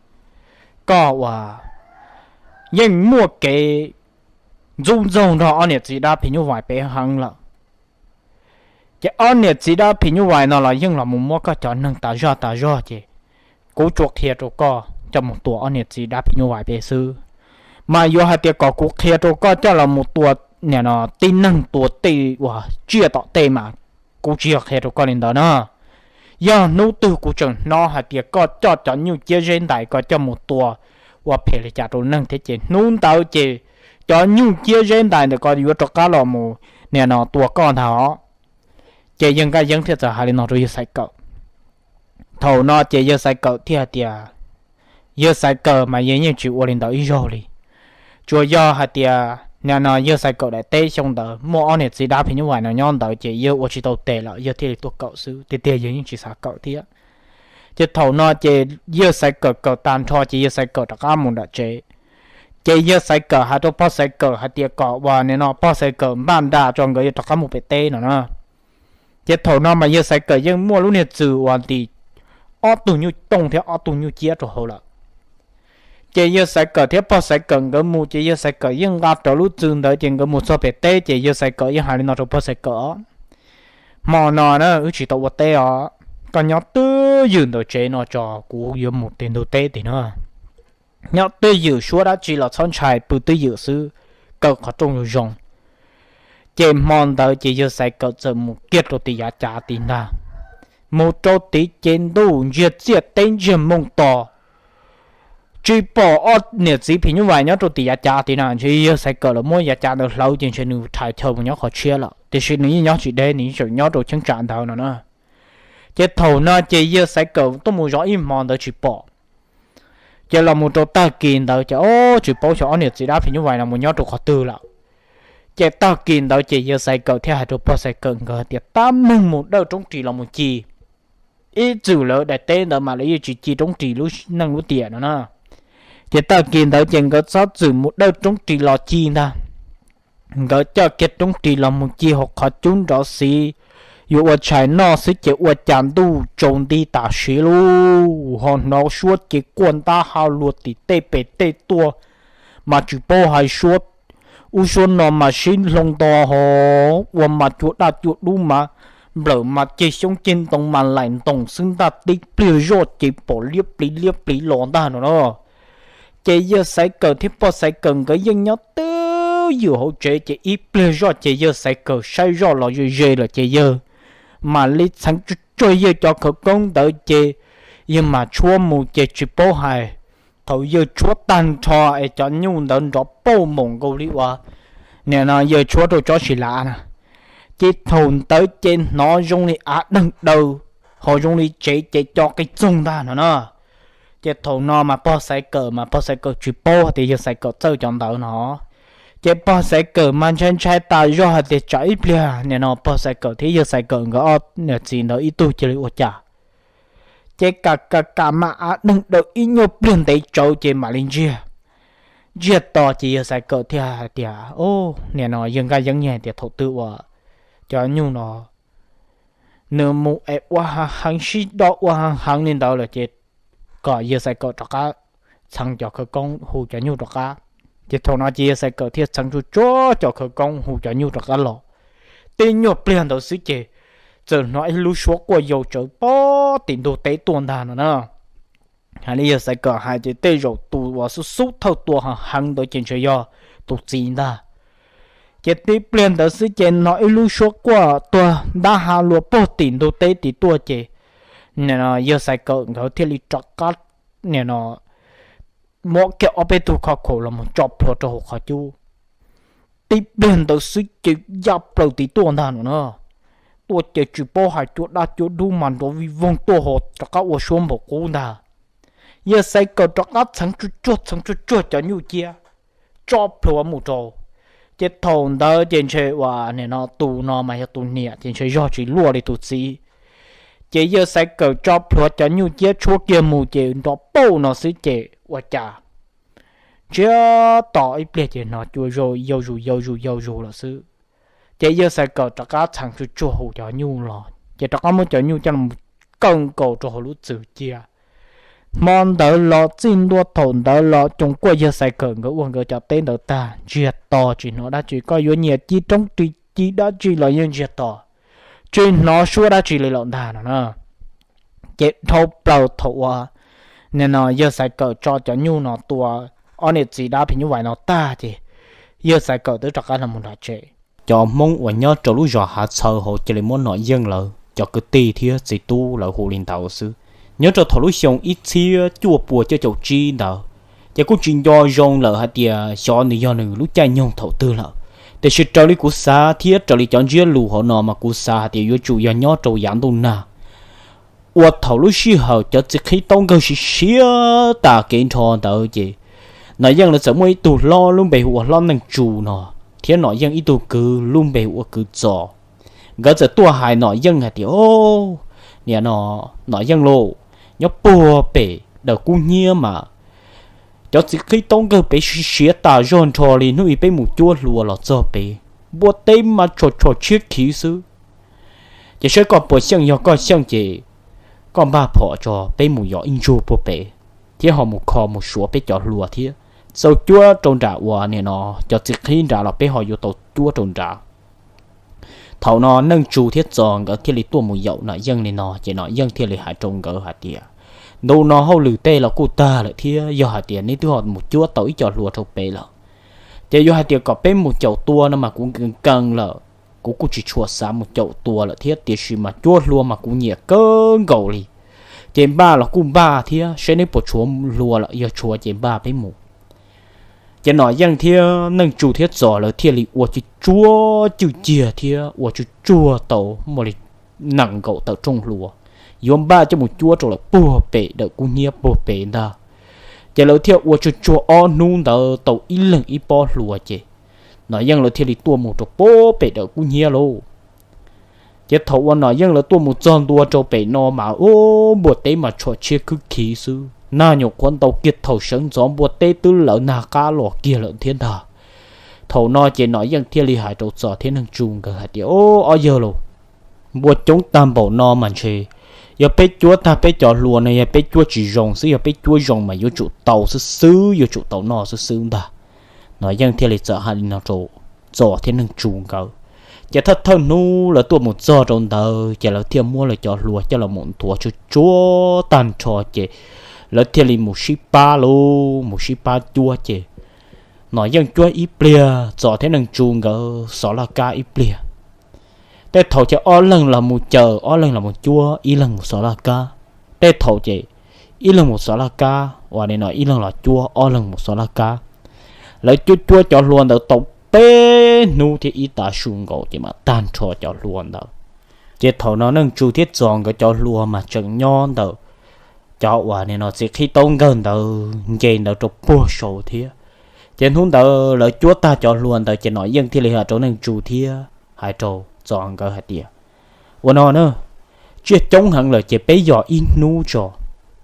koj uas yeej muaj kev ntxub ntxaug nrog ob niam txiv dab phim nyuj vais peb heev lawm. Ces ob niam txiv dab phim nyuj vais no los yeej los mus muab koj cov neeg tas zog tas zog ces kuv tsuas qhia rau koj coj mus tua ob niam txiv dab phim nyuj vais peb xwb. Mas yuav hais tias kom kuv qhia rau koj coj los mus tua nim no tib neeg tua tej uas tsiaj tom tej mas kuv tsis yog qhia rau koj li ntawd na. Yog hnub twg kuv tseem hnov hais tias koj coj cov nyuj ciab zeb ntais ko coj mus tua ua phem li cas rau neeg thiab ces hnub ntawd ces cov nyuj ciab zeb ntais ntawm ko yuav rov qab los mus nim no tua koj ntag os. Ces yawg Nkaj Yeeb thiaj txawm hais li no rau yawg Xaiv Kawm. Thaum no ces yawg Xaiv Kawm thiaj hais tias, Yawg Xaiv Kawm mas yawg yeej tsis ua li ntawd ib zaug li. Tsuas yog hais tias nim no yawg Xaiv Kawm daim teb xyoo ntawd muaj ob niam txiv dab phim nyuj vais no nyob ntawd ces yawg ua tsis tau tes lawm yawg thiaj li tuaj kawm xwb, tiag tiag yawg yeej tsis xav kawm thiab. Ces thaum no ces yawg Xaiv Kawm kawm tag nrho ces yawg Xaiv Kawm rov qab mus nram tsev. Ces yawg Xaiv Kawm hais rau pog Xaiv Kawm hais tias kom uas nim no pog Xaiv Kawm npaj nra tso nkawd yuav rov qab mus pem teb no na. Ces thaum no mas yawg Xaiv Kawm yeej muaj lub niag txwm uas ntim ob tug nyuj tooj thiab ob tug nyuj ciab rau hauv lawm. Ces yawg Xaiv Kawm thiab pog Xaiv Kawm nkawd mus ces yawg Xaiv Kawm yeej nqa rawv lub txwm ntawd ces nkawd mus txog pem teb ces yawg Xaiv Kawm yeej hais li no rau pog Xaiv Kawm os, Hmo no na wb tsis tau ua teb os, koj nyob twj ywm ntawm tsev no tso kuv yuav mus tes ntug teb tim no. Nyob twj ywm, suab dab tsi los txhob ntshai, pw twj ywm xwb, kaw qhov rooj zoo zoo. Ces hmo ntawd ces yawg Xaiv Kawm txawm mus kiag rau tim yav cav tid ntag. Mus rau tid ces ntuj ntsiag txiaj teb ntsiag moos to, tsis pom ob niam txiv phim nyuj vais nyob rau tim yav cav tid na. Ntshe yawg Xaiv Kawm los muab yav cav ntawd hlawv ces ntshe nws rhais chaw mus nyob qhov tshiab lawm, tiam sis nws yeej nyob tsis deb, nws yeej tseem nyob rau cheeb tsam ntawd no na. Ces thaum no ces yawg Xaiv Kawm tuaj mus zov ib hmo ntawd tsis pom. Ces los mus rau tag kis ntawd ces ob tsis paub xyov ob niam txiv dab phim nyuj vais no mus nyob rau qhov twg lawm. Ces tag kis ntawd ces yawg Xaiv Kawm thiaj hais rau pog Xaiv Kawm nkawd tias, Tab meeg mus dawj roob ris los mus ci. Ib txwm lawv daim teb ntawd mas lawv yeej tsis ci roob ris lub neej lub tiam no na. Ces tag kis ntawd ces nkawd txhob txwm mus dawj roob ris los ci ntag. Nkawd coj kiag roob ris los mus ci hauv qhov cub nrov xiv, yuav ua tshais noj xwb ces ua cas ntuj tsaus nti tam sim lub ho hnov suab ces quaj ntab ha luag tim tej pem tej tuaj, mas tsis paub hais suab ub suab no mas sib hloov nto ho ua mas cua daj cua dub mas nplawm mas ceg xyoob ceg ntoo mas laim ntoos xwb ntag, tib pliag zoj ces pom liab pliv liab pliv los ntag no na. Ces yawg Xaiv Kawm thiab pog Xaiv Kawm nkawd yeej nyob twj ywm hauv tsev ces ib pliag zoj ces yawg Xaiv Kawm saib zoj los ze ze lawm ces yawg mam li txheev tsuag tsuag yawg cov khawv koob ntawd ces yawg mam tshuab mus ces tsis paub hais, thaum yawg tshuab tag nrho es cov nyuj ntawd nrov pauj npaum nkaus li uas nim no yawg tshuab rau tsob si lav na. Ces thaum ntawd ces hnov zoo li av deeg daws, ho zoo li tsev ces co qis txoog ntag no na. Ces thaum no mas pog Xaiv Kawm mas pog Xaiv Kawm tsis paub hais tias yawg Xaiv Kawm txawj cov ntawd no. Ces pog Xaiv Kawm mas ntshai ntshai tas zog hais tias tsam ib pliag nim no pog Xaiv Kawm thiab yawg Xaiv Kawm nkawd ob niam txiv ntawd ib tug cia li ua cas. Ces kam kam kam mas av deeg daws ib nyuag pliag ntev tsawv ces mam li ntsiag. Ntsiag to ces yawg Xaiv Kawm thiaj hais tias, nim no yawg Nkaj Yeeb hais tias thaum twg uas cov nyuj no nws mus es ua heev heev sib do ua heev heev li ntawd lawm ces kom yawg Xaiv Kawm rov qab txheev cov khawv koob hu cov nyuj rov qab. Ces thaum no ces yawg Xaiv Kawm thiaj txheev tsuag tsuag cov khawv koob hu cov nyuj rov qab los. Tib nyuag pliag ntawd xwb ces txawm hnov ib lub suab quaj yau tsawv pog tim ntug teb tuaj ntag no na. Hais li yawg Xaiv Kawm hais ces tej zaum tus uas xub xub thawj tua heev heev ntawd ces ntshe yog tus txiv ntag. Ces tib pliag ntawd xwb ces hnov ib lub suab quaj tuag ntab ha luag pog tim ntug teb tid tuaj ces nim no yawg Xaiv Kawm nkawd thiaj li rov qab nim no muab kiag ob peb tug khov khaum los mus tso plhuav rau hauv qhov cub. Tib pliag ntawd xwb ces ya plaws tiv tuaj ntag no na. Tuaj ces tsis paub hais cua dab cua dub mas nrov vij voog tuaj ho rov qab ua suab npaum qub ntag. Yawg Xaiv Kawm rov qab txheev tsuag tsuag txheev tsuag tsuag cov nyuj ciab tso plhuav mus rau. Ces thaum ntawd ces ntshe uas nim no tus no mas yog tus niam ces ntshe zog tsis luaj li tus txiv. Ces Yawg Xaiv Kawm tso plhuav cov nyuj ciab tshuab kiag mus ces nrov pauj no xwb ces ua cas ntsiag to ib pliag ces hnov cua yau zus yau zus yau zus lawm xwb. Ces Yawg Xaiv Kawm rov qab txheev tsuag tsuag hu cov nyuj los ces rov qab muab cov nyuj coj los kaw nkaus rau hauv lub txwm cia. Hmo ntawd los txij ntua thaum ntawd los coos kuaj Yawg Xaiv Kawm nkawd ua nkawd cov teb ntawd tag ntsiag to tsis hnov dab tsi. Koj yuav nyias ci roob ris ci dab tsi los yeej ntsiag to, tsis hnov suab dab tsi li lawm ntag no na. Ces dhau plaws thaum uas nim no Yawg Xaiv Kawm tso cov nyuj no tua ob niam txiv dab phim nyuj vais no tag ces Yawg Xaiv Kawm twb rov qab los mus nram tsev. Cov Hmoob uas nyob rau lub zos Hav Txhawv hauv cia li muab Nom Yeej lawv cov kwv tij thiab txiv tub lawv hu li ntawd xwb. Nyob rau thaum lub xyoo ib txhiab cuaj puas cuaj caum tsib ntawd, ces kuj tsis nco zoo lawm hais tias xyov nws yog nws lub caij nyoog thaum twg lawm. Tiam sis raws li kuv xav thiab raws li cov ntsiab lus hauv no mas kuv xav hais tias yuav tsum yog nyob rau yav ntuj nag, ua thaum lub sij hawm cov txiv qhib taub nkawg siav siav tas kev nrho ntawd ces Nom Yeej lawv txawm muaj ib tug hlob lub npe hu ua Hlob Neej Tsu no, thiab Nom Yeej ib tug kwv lub npe hu ua Kwv Txos. Nkawd txawm tuaj hais Nom Yeej hais tias, O, niam no, Nom Yeej lauj, nyob puag pem daws kub hnyiab mas cov txiv qhib taub nkawg pem siav tas zog nrho li, hnub ib peb mus cuab hlua los txog pem, npua teb mas tshom tshom tshiab khiv xwb. Ces saib koj puas xyeej, yog koj xyeej ces koj npaj phom tso peb mus yos ib ntsug puag pem, thiab ho mus kho mus suav peb cov hlua thiab. Txaus cuab rau nram uas nim no cov txiv qhib nrad los peb ho yuav tau cuab rau nrad. Thaum no Neej Tsu thiab Txos nkawd thiaj li tuaj mus yaum Nom Yeej li no, ces Nom Yeej thiaj li hais rau nkawd hais tias, Ntu no hauj lwm tej los kuj tag lawm thiab, yog hais tias neb twb ho mus cuab tau ib co hlua rau pem lawm, ces yog hais tias kom peb mus caum tua no mas kuv nkees nkees lawm, kuv kuj tsis tshua xav mus caum tua lawm thiab, tiam sis mas cuab hlua mas kuv nyiam kawg nkaus li. Ces npaj los kuj npaj thiab, saib neb puas tshuav hlua lawm, yog tshuav ces npaj peb mus. Ces Nom Yeej thiab Neej Tsu thiab Txos lawv thiaj li ua tsuj tsuag cwj ciag thiab ua tsuj tsuag tau muaj li nees nkaum tawm rooj hlua, yuav npaj coj mus cuab rau lawm puag pem dawm kub hnyiab puag pem ntag. Ces lawv thiaj ua tsuj tsuag ob hnub ntawd tau ib leeg ib pob hlua ces Nom Yeej lawv thiaj li tuaj mus rau puag pem dawm kub hnyiab lauj. Ces thaum uas Nom Yeej lawv tuaj mus txog ntua rau pem no mas, u, npua teb mas tshom tshiab khwb khiv xwb, nag nyuam qhuav ntaus kiag thaum sawv ntxov npua teb twb lawv nag qab los kiag lawm thiab ntag. Thaum no ces Nom Yeej thiaj li hais rau Txos thiab Neej Tsu nkawd hais tias, O, ob yawg lauj, npua coob tag npaum no mas ntshe yog peb cuab tag peb cov hlua no yog peb cuab tsis zoo xwb, yog peb cuab zoo mas yuav tsum tau xwb xwb, yuav tsum tau noj xwb xwb ntag. Nom Yeej thiaj li txawm hais li no rau Txos thiab Neej Tsu nkawd. Ces thawj thawj hnub lawv tuaj mus txog rau ntawd ces lawv thiaj muab lawv cov hlua coj los mus nthuav tsuj tsuag tag nrho ces lawv thiaj li mus sib pab lauj, mus sib pab cuab ces Nom Yeej cuab ib pliag, Txos thiab Neej Tsu nkawd xov laj kab ib pliag. Tej thaum ces ob leeg los mus caws, ob leeg los mus cuab, ib leeg mus xov laj kab. Tej thaum ces ib leeg mus xov laj kab, uas nim no ib leeg los cuab, ob leeg mus xov laj kab. Lawv cuab cuab cov hlua ntawd tau peb hnub thiab ib tav su nkaus ces mam tag nrho cov hlua ntawd. Ces thaum no Neej Tsu thiab Txos nkawd cov hlua mas tseem nyob ntawm cov uas nim no txiv qhib taub nkawg ntawd nce ntawd rau puag saud thiab. Ces hnub ntawd lawv cuab tag cov hlua ntawd ces Nom Yeej thiaj li hais rau Neej Tsu thiab hais rau Txos nkawd hais tias, Ua no na, tsiaj coob heev lawm ces peb yos ib hnub tso,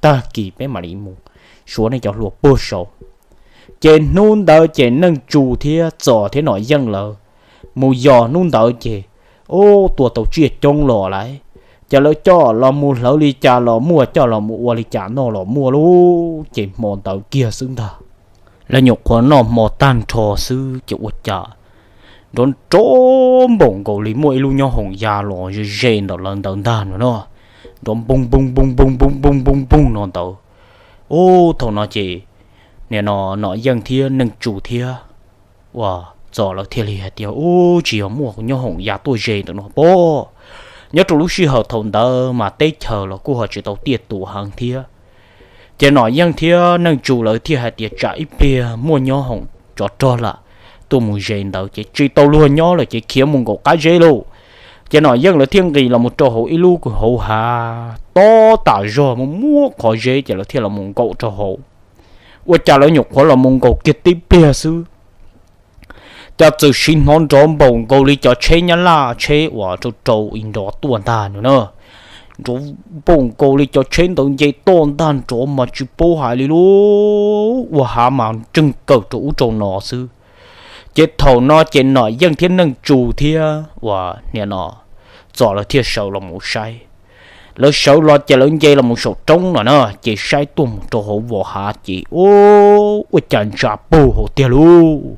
tag kis peb mam li mus suav nej cov hlua puag saud. Ces hnub ntawd ces Neej Tsu thiab Txos thiab Nom Yeej lawv mus yos hnub ntawd ces, u, tua tau tsiaj coob los lawm. Ces lawv coj los mus hlawv li cas los muaj, coj los mus ua li cas noj los muaj lauj. Ces hmo ntawd kiag xwb ntag, lawv nyuam qhuav noj hmo tag nrho xwb ces ua cas nrov nrov npaum nkaus li muaj ib lub nyob hoom ya los ze ze ntawm lawv ntawd ntag no na. Nrov npoog npoog npoog npoog npoog npoog npoog npoog no ntawd. U, thaum no ces nim no Nom Yeej thiab Neej Tsu thiab uas Txos lawv thiaj li hais tias, U, tsis yog muaj nyob hoom ya tuaj ze ntawm no pob. Nyob rau lub sij hawm thaum ntawd mas teb chaws los kuj ho tsis tau tiaj tus heev thiab. Ces Nom Yeej thiab Neej Tsu lawv thiaj hais tias tsam ib pliag muaj nyob hoom tsov rog lawm, tuaj mus ze ntawd ces tsis tau luag nyob lawm ces khiav mus nkaum qab zeb lauj. Ces Nom Yeej lawv thiaj nqis los mus rau hauv ib lub hauv hav tob tas zog, muaj muab qhov zeb ces lawv thiaj los mus nkaum rau hauv. Ua cas lawv nyuam qhuav los mus nkaum kiag tib pliag xwb, cas txawm sim hnov nrov npaum nkaus li cov tsheb Nyab Laj tsheb uas rau rau ib nrov tuaj ntag no na. Nrov npaum nkaus li cov tsheb ntawd nce tuaj ntag nrov mas tsis paub hais li lub ua hav mas ntseeg kawm rau ub rau no xwb. Ces thaum no ces Nom Yeej thiab Neej Tsu thiab uas nim no Txos lawv thiaj sawv los mus saib. Lawv sawv los ces lawv nce los mus saum roob no na, ces saib tuaj mus rau hauv vos hav ces ua cas ntsa pug hauv tiag lauj.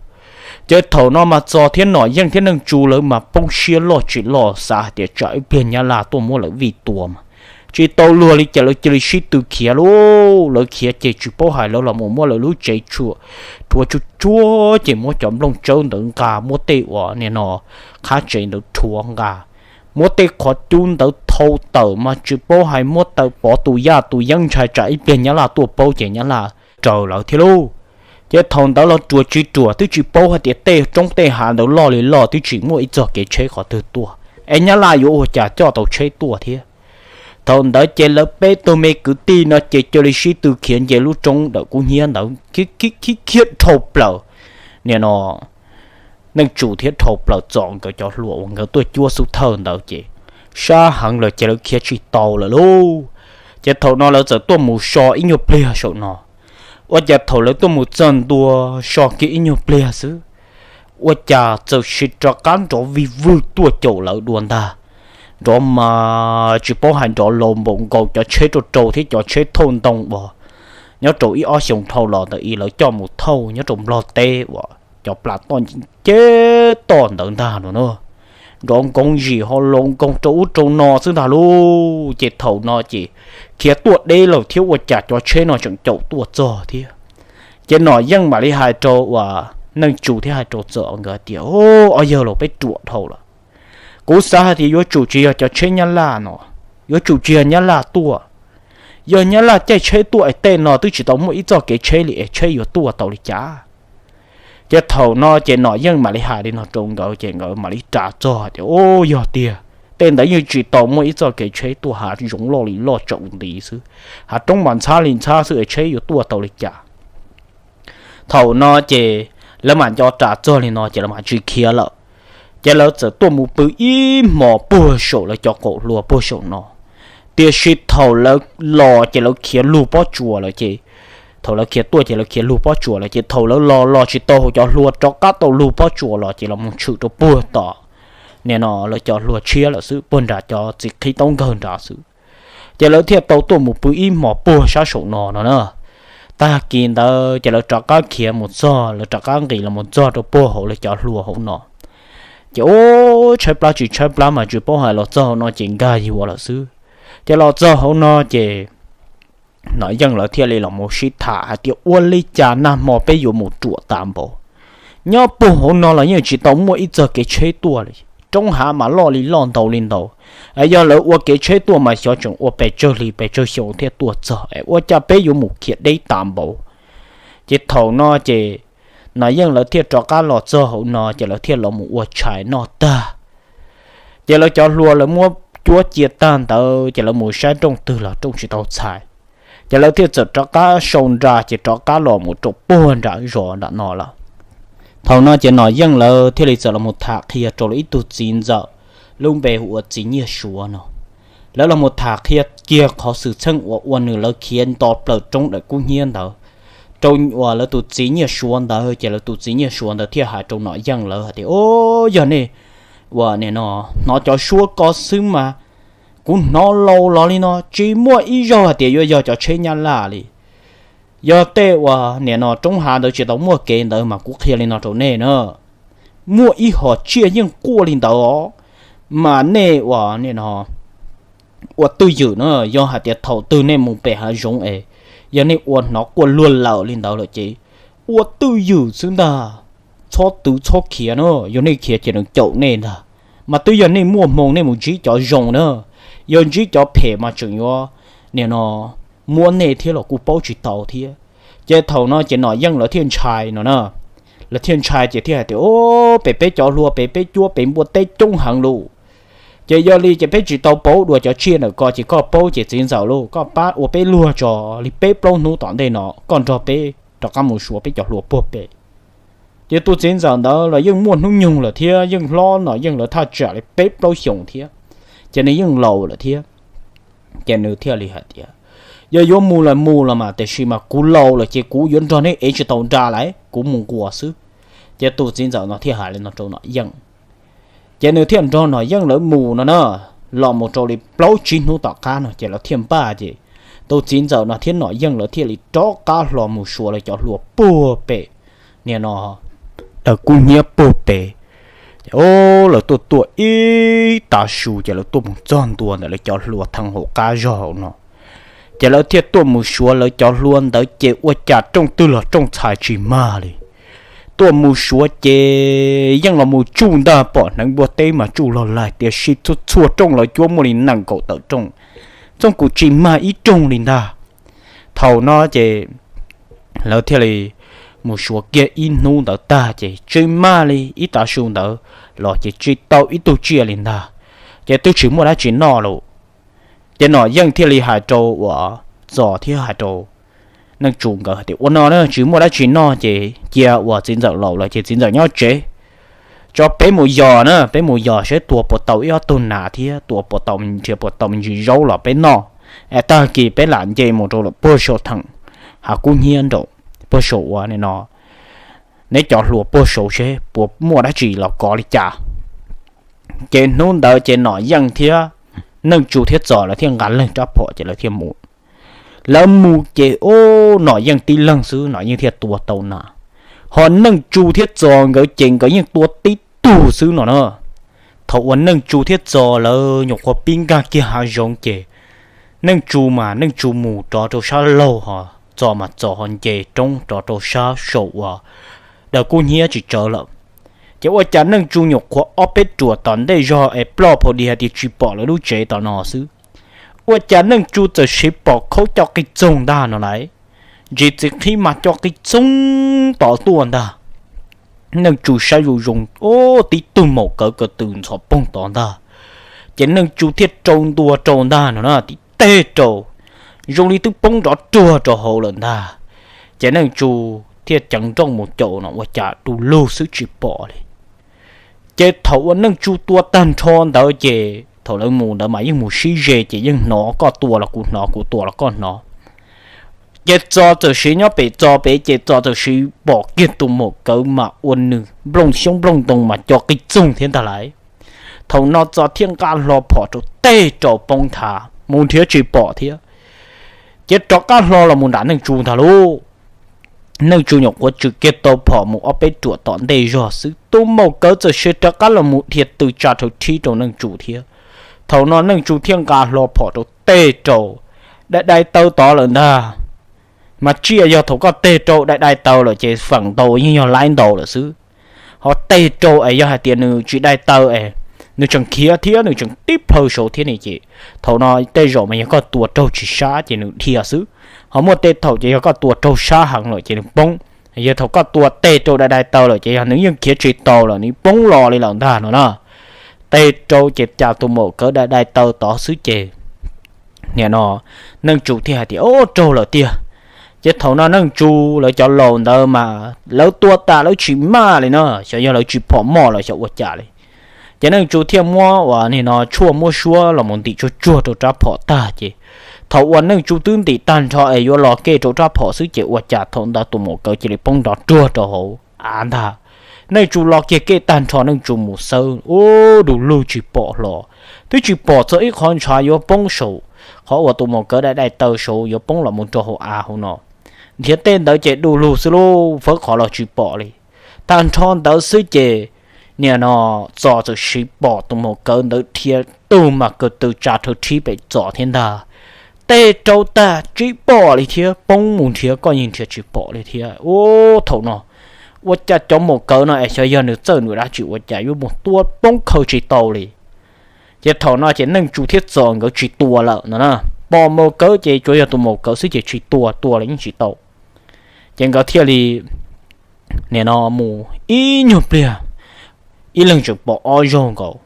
Ces thaum no mas Txos thiab Nom Yeej thiab Neej Tsu lawv mas poob siab loj tsis loj, xav hais tias tsam ib pliag Nyab Laj tuaj muab lawv vij tua mas tsis tau luag li ces lawv cia li sib tw khiav lauj. Lawv khiav ces tsis paub hais lawv los mus muab lawv lub tsev tshuam rhuav tsuj tsuav ces muab cov nplooj tsawb ntawd nqa, muab tej uas nim no qhab tsev ntawd rhuav nqa, muab tej qhov cub ntawd thau tawm mas tsis paub hais muab tawm pov tus yaj tus yeeb ntshai tsam ib pliag Nyab Laj tuaj paub ces Nyab Laj raws lawv thiab lauj. Ces thaum ntawd los ruam tsis ruam twb tsis paub hais tias tej roob tej hav ntawd loj li loj twb tsis muaj ib txoj kev tsheb qhov twg tuaj, es Nyab Laj yuav ua cas coj tau tsheb tuaj thiab. Thaum ntawd ces lawv peb tug me kwv tij no ces cia li sib tw khiav nce lub roob ntawm kub hnyiab ntawd khiav khiav dhau plaws. Nim no Neej Tsu thiab dhau plaws Txos nkawd cov hluas uas nkawd tuaj cuab xub thawj ntawd ces sab heev lawm ces lawv khiav tsis tau lawm lauj. Ces thaum no lawv txawm tuaj mus so ib nyuag pliag saum no. Ua cas thaum lawv tuaj mus txog ntua so kiag ib nyuag pliag xwb, ua cas txawm sim rov qab nrov vij vwg tuaj caum lawv dua ntag. Nrov mas tsis paub hais nrov laus npaum nkaus cov tsheb rau rau thiab cov tsheb thauj ntoo uas nyob rau ib ob xyoos dhau los ntawd es lawv coj mus thauj nyob rau Nplog teb uas cov plas toj nce toj ntawd ntag no na. Nrov nkoov zim ho laus nkoos rau ub rau no xwb ntag lauj. Ces thaum no ces khiav tuaj deb lawm thiab ua cas cov tsheb no tseem caum tuaj txog thiab. Ces Nom Yeej mam li hais rau uas Neej Tsu thiab hais rau Txos nkawd tias, Ob yawg laus, peb ruam dhau lawm. Kuv xav hais tias yuav tsum tsis yog cov tsheb Nyab Laj no, yuav tsum tsis yog Nyab Laj tuaj. Yog Nyab Laj caij tsheb tuaj es tej no twb tsis tau muaj ib txoj kev tsheb li es tsheb yuav tuaj tau li cas? Ces thaum no ces Nom Yeej mam li hais li no rau nkawd ces nkawd mam li ras txog hais tias, Ub, yog tiag, tej ntawd yeej tsis tau muaj ib txoj kev tsheb tuaj, hav zoov loj li loj tsaus nti xwb, hav roob mas ntxhab li ntxhab xwb es tsheb yuav tuaj tau li cas? Thaum no ces lawv mam nco ras txog li no ces lawv mam tsis khiav lawm. Ces lawv txawm tuaj mus pw ib hmos puag saum lawv cov qaum hlua puag saum no. Tiam sis thaum lawv los ces lawv khiav lug pob tsuas lawm ces, thaum lawv khiav tuaj ces lawv khiav lug pob tsuas lawm ces thaum lawv los los tsis tau hauv cov hlua, rov qab tau lug pob tsuas los ces los mus tshwm rau puag tom nim no lawv cov hlua tshiab lawm xwb, puag nram cov txiv qhib taub nkawg nrad xwb. Ces lawv thiaj tau tuaj mus pw ib hmos puag sab saum no no na. Tag kis ntawd ces lawv rov qab khiav mus txog, lawv rov qab nqis los mus txog rau puag hauv lawv cov hlua hauv no. Ces ub, tshaib plab tsis tshaib plab mas tsis paub hais, los txog hauv no ces nkag yuav lawm xwb. Ces los txog hauv no ces Nom Yeej lawv thiaj li los mus sib tham hais tias, Ua li cas nag hmo peb yuav mus ruam tas npaum? Nyob puag hauv no los yeej tsis tau muaj ib txoj kev tsheb tuaj li. Roob hav mas loj li loj ntau li ntau, es yog lawv ua kev tsheb tuaj mas xyov tseem ua pes tsawg hli pes tsawg xyoo thiaj tuaj txog, es ua cas peb yuav mus khiav deb tas npaum? Ces thaum no ces Nom Yeej lawv thiaj rov qab los txog hauv no ces lawv thiaj los mus ua tshais noj tag. Ces lawv cov hlua lawv muab cuab cia tag ntawd ces lawv mus saib rooj twg los rooj tsis tau txhais. Ces lawv thiaj txawm rov qab sau nra ces rov qab los mus rau puag nram zos nram no lawm. Thaum no ces Nom Yeej lawv thiaj li txawm los mus tham qhia rau lawv ib tug txiv ntxawm, lub npe hu ua txiv Nyiaj Suav no. Lawv los mus tham qhia kiag qhov xwm txheej uas ua nws lawv khiav nto plaws roob dawm kub hnyiab ntawd rau uas lawv tus txiv Nyiaj Suav ntawd, ces lawv tus txiv Nyiaj Suav ntawd thiaj hais rau Nom Yeej lawv hais tias, Ub, yog nej uas nim no hnov cov suab ko xwb mas kuv hnov laus los li no tsis muaj ib zaug hais tias yuav yog cov tsheb Nyab Laj li. Yog tej uas nim no roob hav ntawd tsis tau muaj kev ntawd mas kuv qhia li no rau nej na, muaj ib hom tsiaj yeej quaj li ntawd os, mas nej uas nim no ua twj ywm na, yog hais tias thaum twg nej mus pem hav zoov es yog nej ua hnov quaj luag lawm li ntawd lawm ces ua twj ywm xwb ntag, txhob twv txhob khiav na, yog nej khiav ces nws caum nej ntag. Mas twb yog nej muaj hmoo nej mus ntsib cov zoo na, yog ntsib cov phem mas tseem yuav nim no muab nej thiab los kuj paub tsis tau thiab. Ces thaum no ces Nom Yeej lawv thiaj ntshai no na. Lawv thiaj ntshai ces thiaj hais tias, Ob, pem peb cov hlua pem peb cuab pem npua teb coob heev lauj. Ces yog li ces peb tsis tau paub dua cov tsiaj ntawm ko, ces koj paub ces txiv ntxawm lauj, koj pab ua peb luag tso li peb plaub hnub tom ntej no koj nrog peb rov qab mus suav peb cov hlua puag pem. Ces tus txiv ntxawm ntawd los yeej muaj hnub nyoog lawm thiab, yeej hlob Nom Yeej lawv thaj tsam li peb plaub xyoos thiab, ces nws yeej laus lawm thiab. Ces nws thiaj li hais tias, Yog yuav mus los mus los mas, tiam sis mas kuv laus lawm ces kuv yuav nrog neb ev tsis tau nra lawm, kuv mus nquas xwb. Ces tus txiv ntxawm no thiaj hais li no rau Nom Yeej. Ces nws thiaj nrog Nom Yeej lawv mus no na. Los mus rau li plaub tsib hnub tom qab no ces lawv thiaj npaj, ces tus txiv ntxawm no thiab Nom Yeej lawv thiaj li rov qab hlo mus suav lawv cov hlua puag pem, nim no, daws kub hnyiab puag pem. Ces lawv tuaj tuaj ib tav su ces lawv tuaj mus txog ntua ntawm lawv cov hlua theej hauv qab zog hauv no. Ces lawv thiaj tuaj mus suav lawv cov hlua ntawd ces ua cas rooj twg los rooj txhais tsis mag li. Tuaj mus suav ces yeej los mus tsuj ntag, pom hneev npua teb mas tsuj log lais, tiam sis txhua txhua rooj lawv cuab muaj li nees nkaum tawm rooj, txooj kuj tsis mag ib rooj li ntag. Thaum no ces lawv thiaj li mus suav kiag ib hnub ntawd tag ces tsis mag li, ib tav su ntawd los ces tsis tau ib tug tsiaj li ntag. Ces twb tsis muaj dab tsi noj lawm. Ces Nom Yeej thiaj li hais rau uas Txos thiab hais rau Neej Tsu nkawd hais tias, Ua no na, tsis muaj dab tsi noj ces cia uas txiv ntxawm laus lawm ces txiv ntxawm nyob tsev, tso peb mus yos na, peb mus yos seb tua puas tau ib ob tug nas thiab tua puas tau, nrhiav puas tau me ntsis zaub los peb noj, es tag kis peb lam nce mus rau lawm puag saum theem hav kub hnyiab nraum, puag saum uas nim no neb cov hlua puag saud seb puas muaj dab tsi los kov li cas. Ces hnub ntawd ces Nom Yeej thiab Neej Tsu thiab Txos lawv thiaj nqa leej rab phom ces lawv thiaj mus. Lawv mus ces ub, Nom Yeej tib leeg xwb Nom Yeej thiaj tua tau nas, ho Neej Tsu thiab Txos nkawd ces nkawd yeej tua tib tug xwb no na. Thaum uas Neej Tsu thiab Txos lawv nyuam qhuav pib nkag kiag hav zoov ces Neej Tsu mas Neej Tsu mus rov rau sab laug, ho Txos mas Txos ho nce roob rov rau sab saum uas daws kub hnyiab tsis tsawv lawm. Ces ua cas Neej Tsu nyuam qhuav ob peb ruam tom ntej zog es ploj phaum di hais tias tsis pom lawv lub tsev tom no xwb, ua cas Neej Tsu txawm siv pom khaub coj qis txoog ntag no lauj. Ntsis txiv qhib mas coj qis txoog tod tuaj ntag. Neej Tsu saib zoo zoo, ub, tib tug maum kawv ko tw ntxhov poog tod ntag. Ces Neej Tsu thiaj rau ntua rau ntag no na, tib teg rau, zoo li twb poob nrov ruag rau hauv lawm ntag. Ces Neej Tsu thiaj ceev nrooj mus caum no ua cas du lug xwb tsis pom li. Ces thaum uas Neej Tsu tua tag nrho ntawd ces thaum lawv mus ntawd mas yeej mus sib ze ces yeej hnov koj tua los kuv hnov, kuv tua los koj hnov. Ces Txos txawm siv nyob pem Txos pem ces Txos txawm siv pom kiag tus maum kawv mas ua nws nplooj xyoob nplooj ntoo mas coj qis txoog thiab ntag lauj. Thaum no Txos thiaj nqa hlo phom rau teg rau poob nthav mus nrhiav tsis pom thiab. Ces rov qab hlo los mus nram Neej Tsu ntag lauj. Neej Tsu nyuam qhuav tswm kiag tau phom mus ob peb ruam tom ntej zog xwb tus maum kawv txawm siv rov qab los mus dhia tw tsa rhawv rhib rau Neej Tsu thiab. Thaum no Neej Tsu thiaj nqa hlo phom rau teg rau, dai dai taw tod lawm ntag. Mas tsiaj yog thaum koj teg rau dai dai taw lawm ces feem ntau yeej yog laib ntau lawm xwb. Ho teg rau es yog hais tias nws tsis dai taw es nws tseem khiav thiab nws tseem tib plhaw saud thiab ne ces thaum no tej zaum mas yog koj tua raug tsis sab ces nws dhia xwb. Ho muaj tej thaum ces yog koj tua raug sab heev lawm ces nws poob. Yog thaum koj tua teg rau dai dai taw lawm ces yog nws yeej khiav tsis tau lawm, nws poob los li lawm ntag no na. Teg rau ces cas tus maum kawv dai dai taw tod xwb ces nim no Neej Tsu thiaj hais tias, Ub, raug lawm tiag. Ces thaum no Neej Tsu lawv cov laus ntawd mas lawv tua tas lawv tsis maj li na, xyov yog lawv tsis phom moj los xyov ua cas li. Ces Neej Tsu thiaj muab uas nim no tshuaj muab suab los mus ntim tsuag tsuag rau rab phom tag ces thaum uas Neej Tsu twb ntim tag nrho es yuav los ke rau rab phom xwb ces ua cas thaum ntawd tus maum kawv cia li poob nrov ruag rau hauv av ntag. Neej Tsu los kiag ke tag nrho Neej Tsu mus xawb, ub, du lug tsis pom hlo, twb tsis pom txog ib qhov ntshav yuav poob saum qhov uas tus maum kawv dai dai taw saud yuav poob los mus rau hauv av hauv no. Nrhiav tej ntawd ces du lug xwb lauj, fawb qhov los tsis pom li. Tag nrho ntawd xwb ces nim no Txos txawm siv pom tus maum kawv ntawd dhia tug mas kaw tw tsa rhawv rhib pem Txos thiab ntag. Teg rau tag tsis pom li thiab, poob mus nrhiav koj yeej nrhiav tsis pom li thiab. Ub, thaum no ua cas cov maum kawv no es xyov yog nws txawj nws dab tsi ua cas yuav mus tua poob khaws tsis tau li. Ces thaum no ces Neej Tsu thiab Txos nkawd tsis tua lawm no na. Pom maus kawv ces tsuas yog tus maus kawv xwb ces tsis tua, tua los yeej tsis tau. Ces nkawd thiaj li nim no mus ib nyuag pliag, ib leeg tseem pom ob zaug nkaus.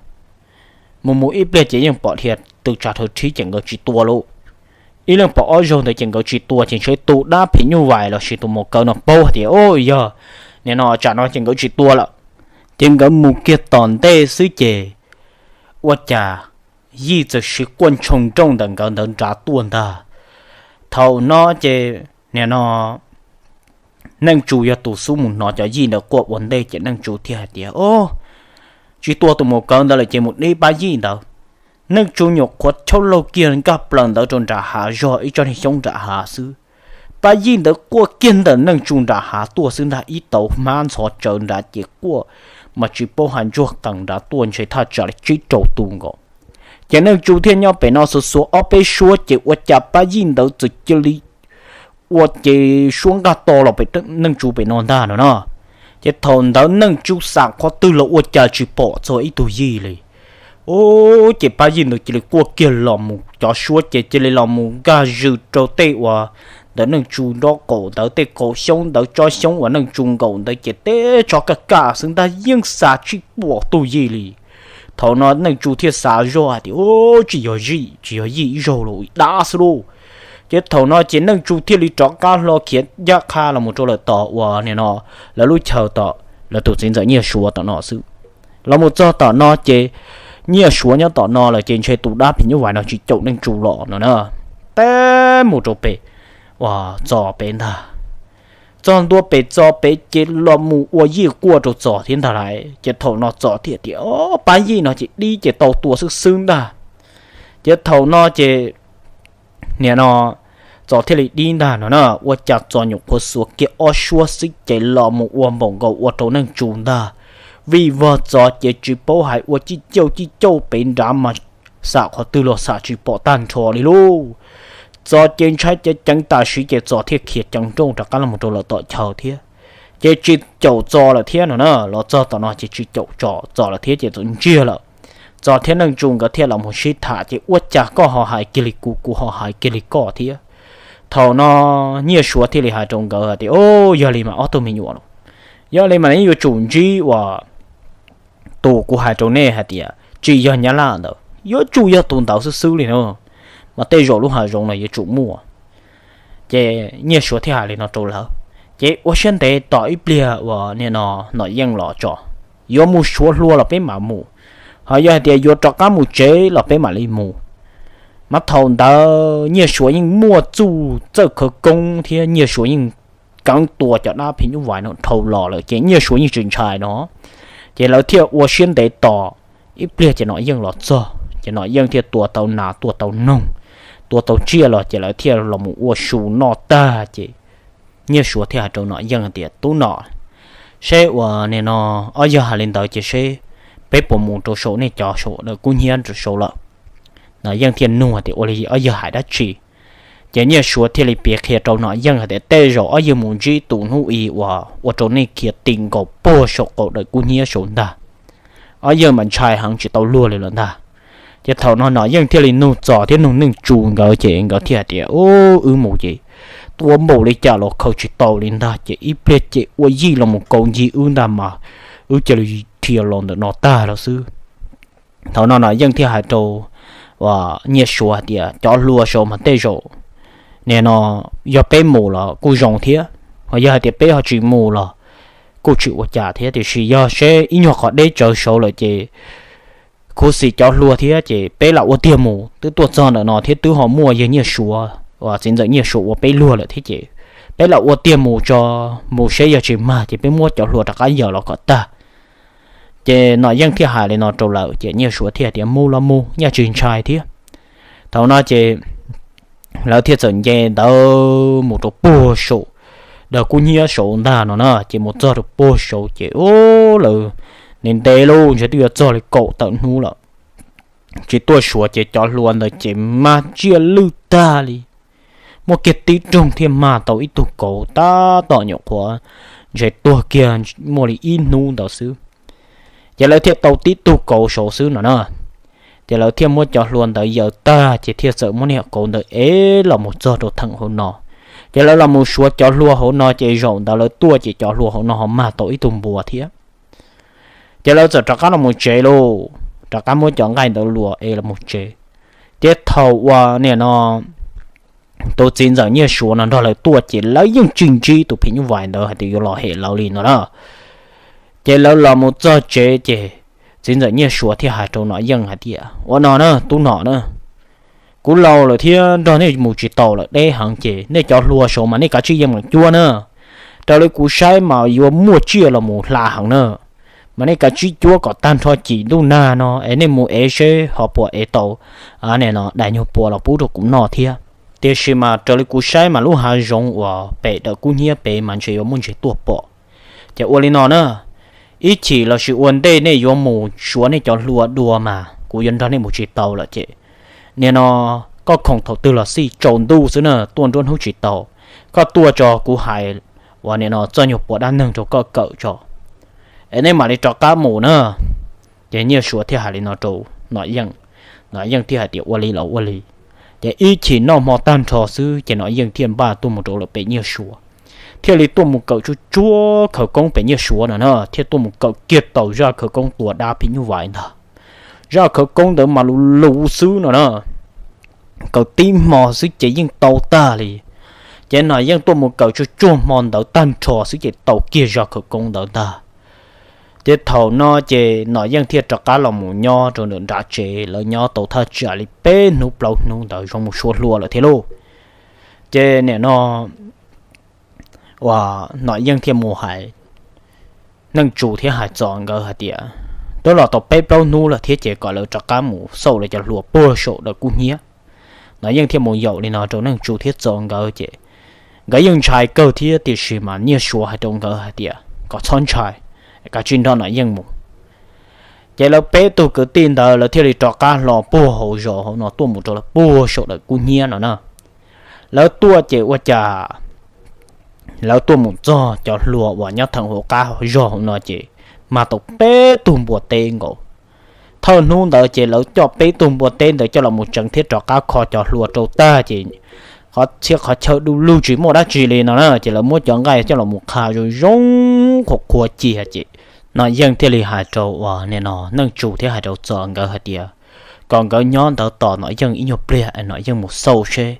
Mus mus ib pliag ces yeej pom dhia tw tsa rhawv rhib ces nkawd tsis tua lauj. Ib leeg pom ob zaug ntawd ces nkawd tsis tua ces ntshe tus dab phim nyuj vais lossis tus maus kawv no paub hais tias, o, yog nim no tsam no ces nkawd tsis tua lawm. Ces nkawd mus kiag tom ntej xwb ces ua cas Yij txawm siv quaj ntshoo nrooj ntawm nkawd ntawd nrad tuaj ntag. Thaum no ces nim no Neej Tsu yog tus xub mus hnov cov yij ntawd quaj ua ntej ces Neej Tsu thiaj hais tias, o, tsis tua tus maus kawv ntawd lawm ces mus dib pab yij ntawd. Neej Tsu nyuam qhuav chob laug kiag nkag plaws ntawd rau nram hav zog ib tsob niag xyoob nram hav xwb, pab yij ntawd quaj kiag ntawm Neej Tsu nram hav tuaj xwb ntag, ib tauv hmab ntxhov tsawv nrad ces quaj mas tsis paub hais ntsuag qees nrad tuaj ntshe thaj tsam li tsib rau tus nkaus. Ces Neej Tsu thiaj nyob pem no xuav xuav ob peb suab ces ua cas pab yij ntawd txawm cia li ua ces suab nqaj to los pem Neej Tsu pem no ntag no na. Ces thaum ntawd Neej Tsu xam qhov twg los ua cas tsis pom txog ib tug yij li. Ub, ces pab yij ntawd cia li quaj kiag los mus cov suab ces cia li los mus nkag zws rau tej uas ntawm Neej Tsu nraub qaum ntawd, tej qaum xyoob ntawd, tsob xyoob uas Neej Tsu nkaum ntawd ces teb tsob kaj kaj xwb ntag, yeej xav tsis pom tug yij li. Thaum no Neej Tsu thiaj xav zoj hais tias, ub, tsis yog yij, tsis yog yij ib zaug los dab xwb lauj. Ces thaum no ces Neej Tsu thiaj li rov qab hlo khiav ncaj qha los mus rau lawm tom uas nim no lawv lub chaw tom lawv tus txiv ntxawm Nyiaj Suav tom no xwb. Los mus txog tom no ces Nyiaj Suav nyob tom no lawm ces ntshe tus dab phim nyuj vais no tsis caum Neej Tsu los no na, teb mus rau pem uas Txos pem ntag. Txog ntua pem Txos pem ces los mus ua yij quaj rau Txos thiab ntag lauj. Ces thaum no Txos thiaj tias, o, pab yij no ces dib ces tau tua xwb xwb ntag. Ces thaum no ces nim no Txos thiaj li dib ntag no na, ua cas Txos nyuam qhuav xuav kiag ob suab xwb ces los mus ua npaum nkaus ua rau Neej Tsu ntag. Vij vog Txos ces tsis paub hais ua cij cauj cij cauj pem nrad mas xam qhov twg los xam tsis pom tag nrho li lauj. Txos ces ntshai ceev ceev tam sim ces Txos thiaj khiav ceev nrooj rov qab los mus rau lawm tom chaw thiab. Ces tsis caum Txos lawm thiab no na, los txog tom no ces tsis caum Txos lawm thiab ces txawm ntsiag lawm. Txos thiab Neej Tsu nkawd thiaj los mus sib tham ces ua cas koj ho hais kiag li kuv, kuv ho hais kiag li koj thiab. Thaum no Nyiaj Suav thiaj li hais rau nkawd hais tias, o, yog li mas ob tug me nyuam los, yog li mas nej yuav tsum ntsib uas tus kuv hais rau nej hais tias tsis yog Nyab Laj ntawd, yuav tsum yog tus ntawd xwb xwb li no, mas tej zaum lub hav zoov no yuav tsum muaj. Ces Nyiaj Suav thiaj hais li no rau lawv, ces ua siab ntev tos ib pliag uas nim no Nom Yeej los tso, yuav mus suav hlua los peb mam mus, ho yog hais tias yuav rov qab mus tsev los peb mam li mus. Mas thaum ntawd Nyiaj Suav yeej muaj txuj txawj khawv koob thiab Nyiaj Suav yeej keev tua cov dab phim nyuj vais no dhau los lawm ces Nyiaj Suav yeej tsis ntshai no. Ces lawv thiaj ua siab ntev tos ib pliag ces Nom Yeej los txog ces Nom Yeej thiaj tua tau nas tua tau noog, tua tau tsiaj los ces lawv thiaj los mus ua su noj tag ces Nyiaj Suav thiaj hais rau Nom Yeej tias, tub Nom, seb uas nim no ob yawg hais li ntawd ces seb peb puas mus rau saum nej cov saum daws kub hnyiab rau saud lawm. Nom Yeej thiaj nug tias, ua li ob yawg hais dab tsi? Ces Nyiaj Suav thiaj li piav qhia rau Nom Yeej hais tias, tej zaum ob yawg mus ntsib tus hnub i uas ua rau nej khiav ti nkaus puag saum qaum daws kub hnyiab saud ntag. Ob yawg mas ntshai heev tsis tau luag li lawm ntag. Ces thaum no Nom Yeej thiaj li nug Txos thiab nug Neej Tsu nkawd ces nkawd thiaj hais tias, ub, wb mus ces tua npaum li cas los khaws tsis tau li ntag ces ib pliag ces ua yij los mus kaus ncig wb ntag mas wb cia li dhia los ntawm no tag lawm xwb. Thaum no Nom Yeej thiaj hais rau Nyiaj Suav hais tias, cov hlua saud mas tej zaum nim no yog peb mus los kuj zoo thiab, ho yog hais tias peb ho tsis mus los kuj tsis ua cas thiab, tiam sis yog seb ib nyuag qhov deb tsawv saud lawm ces khuv xim cov hlua thiab ces peb lam ua tiag mus, twb tuaj txog ntawm no thiab twb ho muaj yawg Nyiaj Suav uas txiv ntxawm Nyiaj Suav ua peb luag lawm thiab ces peb lam ua tiag mus tso, mus seb yog tsis mag ces peb muab cov hlua rov qab yaws los kom tag. Ces Nom Yeej thiaj hais li no rau lawv ces Nyiaj Suav thiaj tias, mus los mus, nyaj tsis ntshai thiab. Thaum no ces lawv thiaj txawm nce ntawd mus rau puag saum daws kub hnyiab saud ntag no na, ces mus txog rau puag saud ces ub, lawv ntev ntev lauj, ntshe twb yuav txog li kaum tawm hnub lawm tsis tuaj suav ces cov hlua ntawd ces mag tsiaj lwj tag li. Muaj kiag tib rooj thiaj mag tau ib tug kauv tab tom nyuam qhuav ntshe tuag kiag muaj li ib hnub ntawd xwb. Ces lawv thiaj tau tib tug kauv saud xwb no na. Ces lawv thiaj muab cov hlua ntawd yaws tag ces thiaj txawm muab niag kauv ntawd ev los mus txog rau theem hauv no. Ces lawv los mus suav cov hlua hauv no ces zaum ntawd lawv tuaj ces cov hlua hauv no ho mag tau ib tug npua thiab. Ces lawv txawm rov qab los mus tsev lauj, rov qab muab cov nqaij ntawd luas ev los mus tsev. Ces thaum uas nim no tus txiv ntxawm Nyiaj Suav no nrog lawv tuaj ces lawv yeej tsis ntsib tus phim nyuj vais ntawd hais tias yuav los hem lawv li no na. Ces lawv los mus txog tsev ces txiv ntxawm Nyiaj Suav thiaj hais rau Nom Yeej hais tias, ua no na tub Nom na, kuv laus lawm thiab nrog nej mus tsis tau lawm, deb heev ces nej cov hlua saud mas nej kav tsij yeej meem cuab na. Raws li kuv saib mas yuav muaj tsiaj los mus hla heev na, mas nej kav tsij cuab kom tag nrho cim ntuj nag no es nej mus ev seb ho puas ev tau nim no dais nyuag pua los pub rau kuv noj thiab. Tiam sis mas raws li kuv saib mas lub hav zoov uas pem Dawm Kub Hnyiab pem mas ntshe yuav muaj ntses tuaj pom. Ces ua li no na, ib chim los sis ua ntej nej yuav mus suav nej cov hlua dua mas kuv yuav nrog nej mus tsis tau lawm ces nim no koj khoom thaum twg los xij tsaus ntuj xwb na, tuaj nruab hnub tsis tau. Koj tuaj tso kuv hais uas nim no txoj nyuag pua dab neeg rau koj kawm tso es nej mam li rov qab mus na. Ces Nyiaj Suav thiaj hais li no rau Nom Yeej, Nom Yeej thiaj hais tias ua li los ua li. Ces ib chim noj hmo tag nrho xwb ces Nom Yeej thiaj npaj tuaj mus rau lawm pem Nyiaj Suav, thiaj li tuaj mus kawm tsuag tsuag khawv koob pem Nyiaj Suav no na, thiaj tuaj mus kawm kiag tau zaj khawv koob tua dab phim nyuj vais ntag. Zaj khawv koob ntawd mas luv luv xwb no na, kawm tib hmo xwb ces yeej tau tag li. Ces Nom Yeej tuaj mus kawm tsuag tsuag hmo ntawd tag nrho xwb ces tau kiag zaj khawv koob ntawd ntag. Ces thaum no ces Nom Yeej thiaj rov qab los mus nyob rau nram nram tsev, lawv nyob tau thaj tsam li peb hnub plaub hnub ntawd zoo mus suav hlua lawm thiab lauj. Ces nim no uas Nom Yeej thiaj mus hais Neej Tsu thiab hais Txos nkawd hais tias twb los tau peb plaub hnub lawm thiab ces kom lawv rov qab mus xauj lawv cov hlua puag saum Dawm Kub Hnyiab. Nom Yeej thiaj mus yaum li no rau Neej Tsu thiab Txos nkawd ces nkawd yeej ntshai kawg thiab tiam sis mas Nyiaj Suav hais rau nkawd hais tias kom txhob ntshai, kav tsij nrog Nom Yeej mus. Ces lawv peb tug kwv tij ntawd lawv thiaj li rov qab hlo puag hauv zos hauv no tuaj mus rau lawv puag saum Dawm Kub Hnyiab no na. Lawv tuaj ces ua cas lawv tuaj mus txog cov hlua uas nyob theem hauv qab zog hauv no ces mag tau peb tug npua teb nkaus. Thawj hnub ntawd ces lawv coj peb tug npua teb ntawd coj los mus tsev thiab rov qab kho cov hlua rau tag ces qhov txhia qhov chaw du lug tsis muaj dab tsi li no na ces lawv muab cov nqaij coj los mus qha zoo zoo qhuav qhuav cia ces Nom Yeej thiaj li hais rau uas nim no Neej Tsu thiab hais rau Txos nkawd hais tias kom nkawd nyob ntawd tos Nom Yeej ib nyuag pliag es Nom Yeej mus xauj seb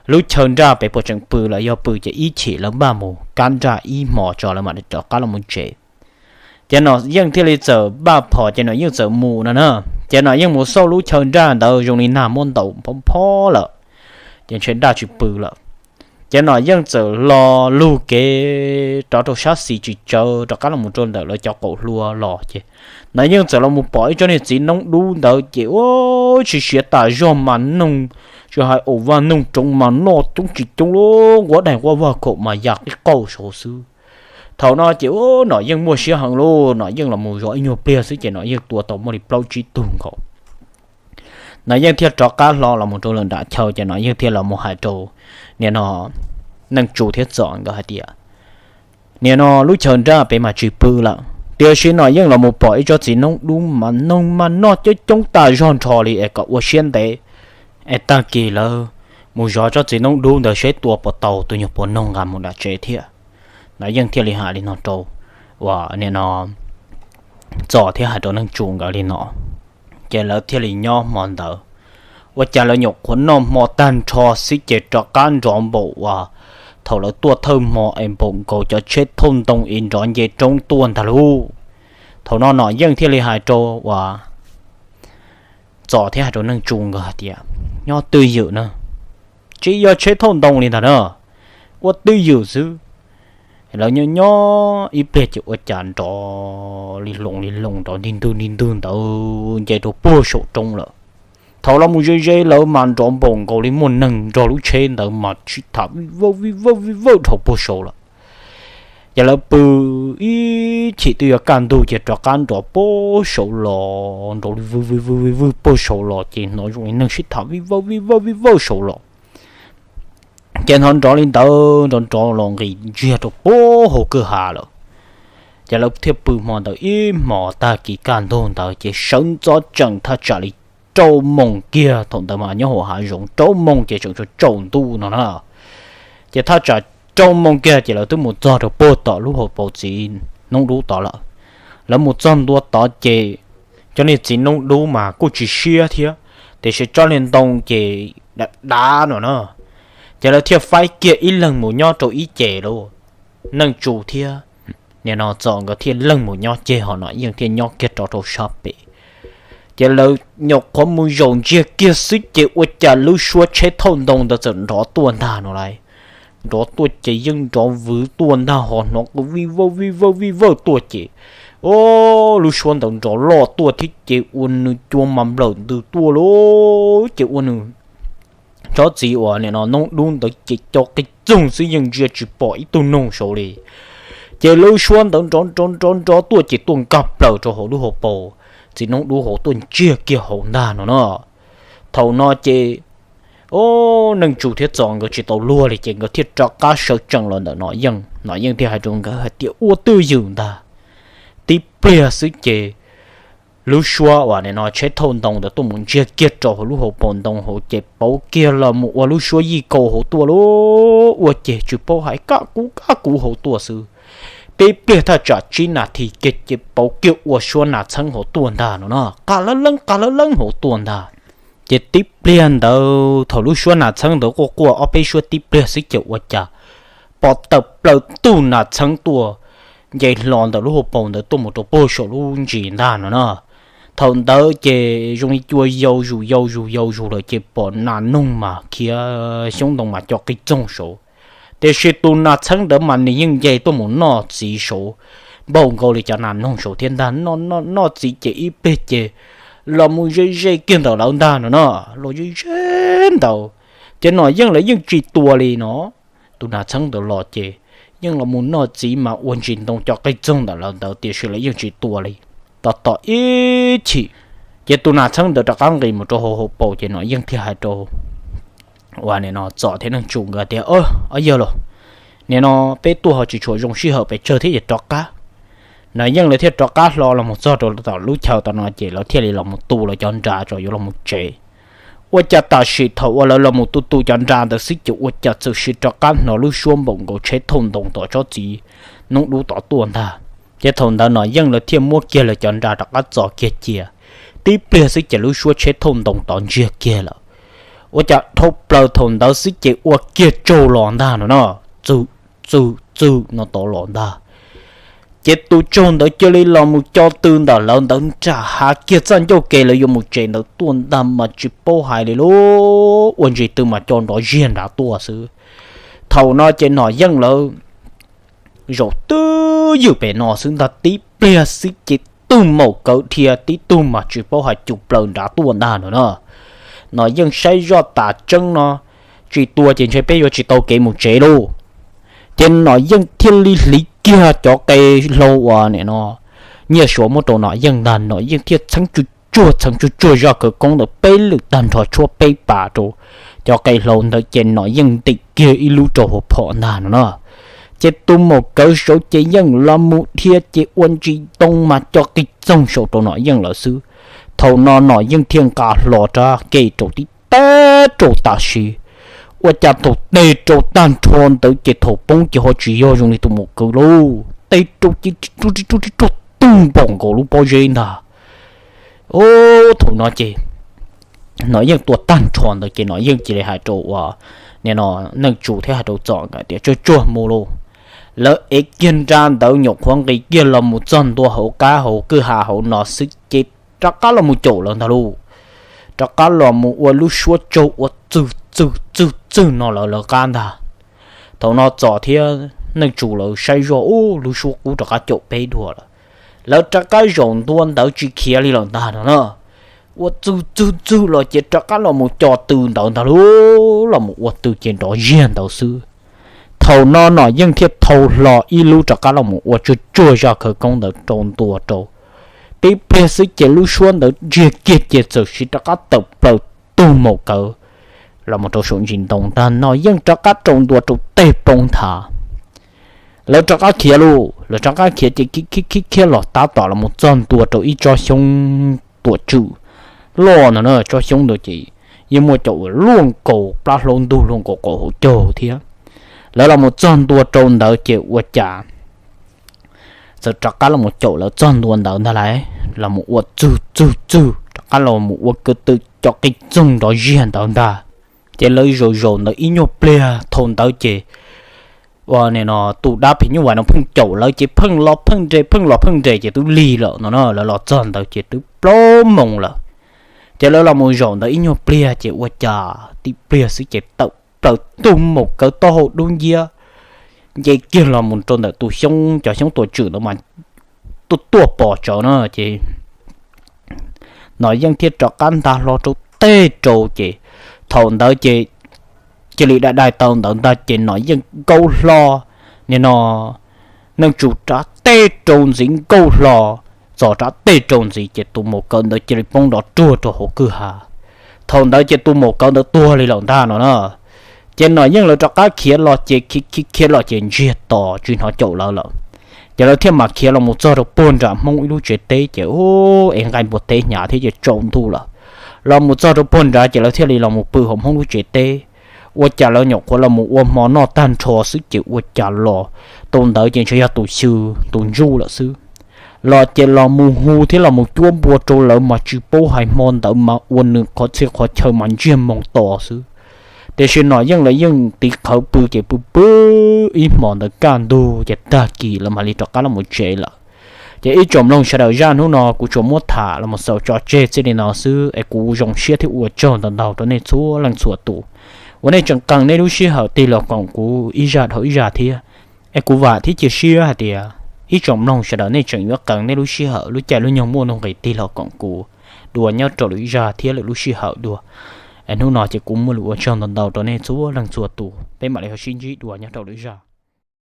lub chaw nraj pem puas tseem pw, lawv yog pw ces ib chim lawv npaj mus kab nraj ib hmos tso lawv mam rov qab los mus tsev. Ces Nom Yeej thiaj li txawm npaj phom ces Nom Yeej txawm mus no na. Ces Nom Yeej mus xauj lub chaw nraj ntawd zoo li nag muab ntaus phob phob lawm, ces ntshe nraj tsis pw lawm. Ces Nom Yeej txawm lo lug kev rov rau sab xis tsis tsawv rov qab los mus rau ntawm lawv cov qaum hlua los ces Nom Yeej txawm los mus pom ib tsob niag txiv noob dub ntawd ces ua tsis siav tas zog mas noog, tsis hais ua vaj noog roov mas noj coob tsis coob lauj, nquab daig nquab vag khaum mas ya qib qauj saud xwb. Thaum no ces ua Nom Yeej muaj siab heev lauj, Nom Yeej los mus zov ib nyuag pliag xwb ces Nom Yeej tua tau muaj li plaub tsib tug nkaus. Nom Yeej thiaj rov qab hlo los mus rau lawm nram chaw ces Nom Yeej thiaj los mus hais rau nim no Neej Tsu thiab Txos nkawd hais tias nim no lub chaw nraj pem mas tsis pw lawm, tiam sis Nom Yeej los mus pom ib tsob txiv noob dub mas noog mas noj coob coob tas zog nrho li es kom ua siab ntev es tag kis lawv mus zov tsob txiv noob dub ntawd seb tua puas tau tus nyuag puas noog nqa mus nram tsev thiab. Nom Yeej thiaj li hais li no rau uas nim no Txos thiab hais rau Neej Tsu nkawd li no, ces lawv thiaj li nyob hmo ntawd. Ua cas lawv nyuam qhuav noj hmo tag nrho xwb ces rov qab nrov npaum uas thaum lawv tuaj thawj hmo es npaum nkaus cov tsheb thauj ntoo es nrov nce roob tuaj ntag lauj. Thaum no Nom Yeej thiaj li hais rau uas Txos thiab hais rau Neej Tsu nkawd hais tias nyob twj ywm na, tsis yog tsheb thauj ntoo li ntag na, ua twj ywm xwb. Lawv nyob nyob ib pliag ces ua cas nrov li loos li loos nrov nti ntwg nti ntwg ntawd nce rau puag saum roob lawm. Thaum los mus ze ze lawv mas nrov npaum nkaus li muaj neeg nrog lub tsheb ntawd mas sib tham vij vawj vij vawj vij vawj dhau puag saud lawm. Ces lawv pw ib chim twb yuav kaj ntug ces rov qab nrov puag saud los nrov li vwg vwg vwg vwg vwg puag saud los ces hnov zoo li neeg sib tham vij vawj vij vawj vij vawj saud los. Ces hnov nrov li ntawd nrov nrov los nqis ntsiag rau puag hauv kwj ha lawm. Ces lawv thiaj pw hmo ntawd ib hmos tag kis kaj ntug ntawd ces sawv ntxov tsees thaj tsam li rau moos kiag. Thaum ntawd mas nyob hauv hav zoov rau moos ces tseem tsaus ntuj no na. Ces thaj tsam rau moos kiag ces lawv twb mus txog rau puag tom lub hauv paus txiv noob dub tod lawm. Lawv mus txog ntua tod ces cov niag txiv noob dub mas kuj tsis siab thiab, tiam sis tsob niag ntoo ces dav dav no na. Ces lawv thiaj faib kiag ib leeg mus nyob rau ib ce lauj. Neej Tsu thiab Nim no Txos nkawd thiaj leej mus nyob ceg, ho Nom Yeej thiaj nyob kiag rov rau sab pem. Ces lawv nyuam qhuav mus zaum ntsiag kiag xwb ces ua cas lub suab tsheb thauj ntoo ntawd txawm nrov tuaj ntag no lauj. Nrov tuaj ces yeej nrov vwv tuaj ntag, ho hnov qw vij vawj vij vawj vij vawj tuaj ces, o, lub suab ntawd nrov loj tuaj thiab ces ua nws cua mas nplawm ntws tuaj lauj. Ces ua nws tsob txiv uas nim no noob dub ntawd ces co qig txoog xwb yeej ntsia tsis pom ib tug noog saud li. Ces lub suab ntawd nrov nrov nrov nrov tuaj ces tuaj nkag plaws rau hauv lub hauv paus txiv noob dub hauv tuaj ntsiag kiag hauv ntag no na. Thaum no ces, o, Neej Tsu thiab Txos nkawd tsis tau luag li ces nkawd thiaj rov qab sawv tsees los ntawm Nom Yeej. Nom Yeej thiaj hais rau nkawd hais tias ua twj ywm ntag. Tib pliag xwb ces lub suab uas nim no tsheb thauj ntoo ntawd tuaj mus ntsiag kiag rau hauv lub hauv paus ntoo hauv ces pauv kiag los mus ua lub suab yij kaus hauv tuaj lauj. Ua ces tsis paub hais kaj kub kaj kub hauv tuaj xwb. Tib pliag thaj tsam tsib nas this kiag ces pauv kiag ua suab nas txheeb hauv tuaj ntag no na, qas lawb leeb qas lawb leeb hauv tuaj ntag. Ces tib pliag ntawd thaum lub suab nas txheeb ntawd quaj quaj ob peb suab tib pliag xwb ces ua cas pom tawm plaws tug nas txheeb tuaj nce hlo ntawm lub hauv paus ntawd tuaj mus rau puag saum lub ntsis ntag no na. Thaum ntawd ces zoo li cua yau zus yau zus yau zus lawm ces pom nas noog mas khiav xyoob ntoo mas co qig txoog saud. Tiam sis tus nas txheeb ntawd mas nws yeej nce tuaj mus noj txiv saud npaum nkaus li cov nas noog saud thiab ntag. Noj noj noj txiv ces ib pliag ces los mus ze ze kiag ntawm lawv ntag no na, los ze ze ntawd. Ces Nom Yeej lawv yeej tsis tua li no. Tus nas txheeb ntawd los ces yeej los mus noj txiv mas ua ntsis ntoo co qig txoog ntawm lawv ntawd tiam sis lawv yeej tsis tua li. Tos tos ib chim, ces tus nas txheeb ntawd rov qab nqis mus rau hauv hauv paus ces Nom Yeej thiaj hais rau uas nim no Txos thiab Neej Tsu nkawd tias, Ob yawg los, nim no peb tuaj ho tsis tshua zoo sij hawm pes tsawg thiab ces rov qab. Nom Yeej lawv thiaj rov qab hlo los mus txog rau tom lub chaw tom no ces lawv thiaj li los mus tu lawv cov nra tso yuav los mus tsev. Ua cas tam sim thaum uas lawv los mus tu tu cov nra ntawd xwb ces ua cas txawm sim rov qab hnov lub suab npaum nkaus tsheb thauj ntoo tom tsob txiv noob dub tod tuaj ntag. Ces thaum ntawd Nom Yeej lawv thiaj muab kiag lawv cov nra rov qab txo kiag cia. Tib pliag xwb ces lub suab tsheb thauj ntoo tod ntsiag kiag lawm. Ua cas dhau plaws thaum ntawd xwb ces ua kiag tsaug los ntag no na, txwm txwm txwm no tod los ntag. Ces tus tsaug ntawd cia li los mus co tw ntawm lawv ntawd nram hav kiag txaj ncauj ke lawv yuav mus tsev ntawd tuaj ntag mas tsis paub hais li lauj, ua ntsis twg mas co nrov ziag nrad tuaj xwb. Thaum no ces Nom Yeej lawv zaum twj ywm pem no xwb ntag, tib pliag xwb ces tug maum kawv dhia tib tug mas tsis paub hais cus plaws nrad tuaj ntag no na. Nom Yeej saib zoj tas tseeb no, tsis tua ces ntshe peb yuav tsis tau kev mus tsev lauj. Ces Nom Yeej thiaj li hliv kiag cov qe hlau uas nim no Nyiaj Suav muab rau Nom Yeej ntag, Nom Yeej thiaj txheeb tsuj tsuag txheeb tsuj tsuag zaj khawv koob ntawd peb lwm tag nrho tshuab peb pas rau cov qe hlau ntawd ces Nom Yeej ntim kiag ib lub rau hauv phom ntag no na. Ces tus maum kawv saud ces yeej los mus dhia ces ua ntsis ntoo mas co qig txoog saum rau Nom Yeej lawm xwb. Thaum no Nom Yeej thiaj nqa hlo rab ke rau tib teg rau tam sim, ua cas thaum teg rau tag nrho ntawd ces thaum poob ces ho tsis yog zoo li tus maum kawv lauj, teg rau ces ris ruag ris ruag ris ruag tug npaum nkaus lub pob zeb ntag. Thaum no ces Nom Yeej tua tag nrho ntawd ces Nom Yeej cia li hais rau uas nim no Neej Tsu thiab hais rau Txos nkawd tias tsuag tsuag mus lauj. Lawv ev kiag nra ntawd nyuam qhuav nqis kiag los mus txog ntua hauv qab hauv kwj ha hauv no xwb ces rov qab los mus caum lawv ntag lauj. Rov qab los mus ua lub suab tsaug ua txwg txwg txwg txwg no lawv lawv qab ntag. Thaum no Txos thiab Neej Tsu lawv saib zoj ub lub suab qub rov qab caum peb dua lawm. Lawv rov qab zaum ntua ntawd tsis khiav li lawm ntag no na. Ua txwg txwg txwg los ces rov qab los mus co tw ntawd ntag lauj, los mus ua tw ces nrov ziag ntawd xwb. Thaum no Nom Yeej thiaj thau hlo ib lub rov qab los mus ua tsuag tsuag zaj khawv koob ntawd rau ntua rau. Tib pliag xwb ces lub suab ntawd ntsiag kiag ces txawm sim rov qab tawm plaws tug maum kawv los mus rau saum ntsis ntoo ntag, Nom Yeej rov qab rau ntua rau tej poob nthav. Lawv rov qab khiav lauj, lawv rov qab khiav ces khiav khiav khiav los tab tom los mus txog ntua rau ib tsob xyoob tuam tswm loj no na, tsob xyoob ntawd ces yeej muaj cov uas luaj nkaus plab hlaub ntug luaj nkaus qaum hauv caug thiab. Lawv los mus txog ntua rau ntawd ces ua cas txawm rov qab los mus caum lawv txog ntua ntawd ntag lauj, los mus ua txug txug txug rov qab los mus ua ko tw cov qij txoog nrov ziag ntawd ntag. Ces lawv zaum zaum ntawd ib nyuag pliag thaum ntawd ces ua no tus dab phim nyuj vais no pheej caum lawv ces pheej los pheej nres pheej los pheej nres ces twb lig lawm no na, lawv los txog ntawd ces twb plaub moos lawm. Ces lawv los mus zaum ntawd ib nyuag pliag ces ua cas tib pliag xwb ces tawm plaws tus maum kawv taub hau dub nciab nce kiag los mus rau ntawm tus xyoob, cov xyoob tuam tswm ntawd mas tuaj tuaj pom tsawv no ces Nom Yeej thiaj rov qab nta hlo rau tej rau ces thaum ntawd ces cia li dai dai tau ntawd ntag ces Nom Yeej nkaus hlo, nim no neej tsa rov tej rau ntxiv nkaus hlo, txog rov tej rau ntxiv ces tus maum kawv ntawd cia li poob nrov ruag rau hauv kwj ha. Thaum ntawd ces tus maum kawv ntawd tuag li lawm ntag no na. Ces Nom Yeej lawv rov qab khiav los ces khiav los ces ntsiag to tsis hnov caum lawv lawm. Ces lawv thiaj mam khiav los mus txog rau puag nram Hmoob ib lub tsev teb ces ub es nqaij npua teb hnyav thiab ces tsaus ntuj lawm. Los mus txog rau puag nrad ces lawv thiaj li los mus pw hauv Hmoob lub tsev teb. Ua cas lawv nyuam qhuav los mus ua hmo noj tag nrho xwb ces ua cas los tau ntawd ces ntshe yog tus xyw tus ntsuj lawm xwb. Los ces los mus hu thiab los mus cuab npua rau lawv mas tsis paub hais hmo ntawd mas ua nws qhov txhia qhov chaw mas ntsiag moos to xwb. Tiam sis Nom Yeej lawv yeej tiv qhawv pw ces pw pw ib hmos ntawd kaj ntug ces tag kis lawv mam li rov qab los mus tsev lawm. Ces ib tsoom mloog sawv daws, zaj hnub no kuv tsuas muab tham los mus xaus tso tseg txij li no xwb es kuv zoo siab thiab ua tsaug ntau ntau rau nej txhua leej txhua tus uas nej tseem qee nej lub sij hawm tig los koom kuv ib zaj dhau ib zaj thiab. Es kuv vam thiab cia siab hais tias ib tsoom mloog sawv daws nej tseem yuav qee nej lub sij hawm lub caij lub nyoog muaj nuj nqis tig los koom kuv dua nyob rau lwm zaj thiab lwm lub sij hawm dua. Es hnub no ces kuv muaj lus ua tsaug ntau ntau rau nej txhua leej txhua tus, peb mam li ho sib ntsib dua nyob rau lwm zaj.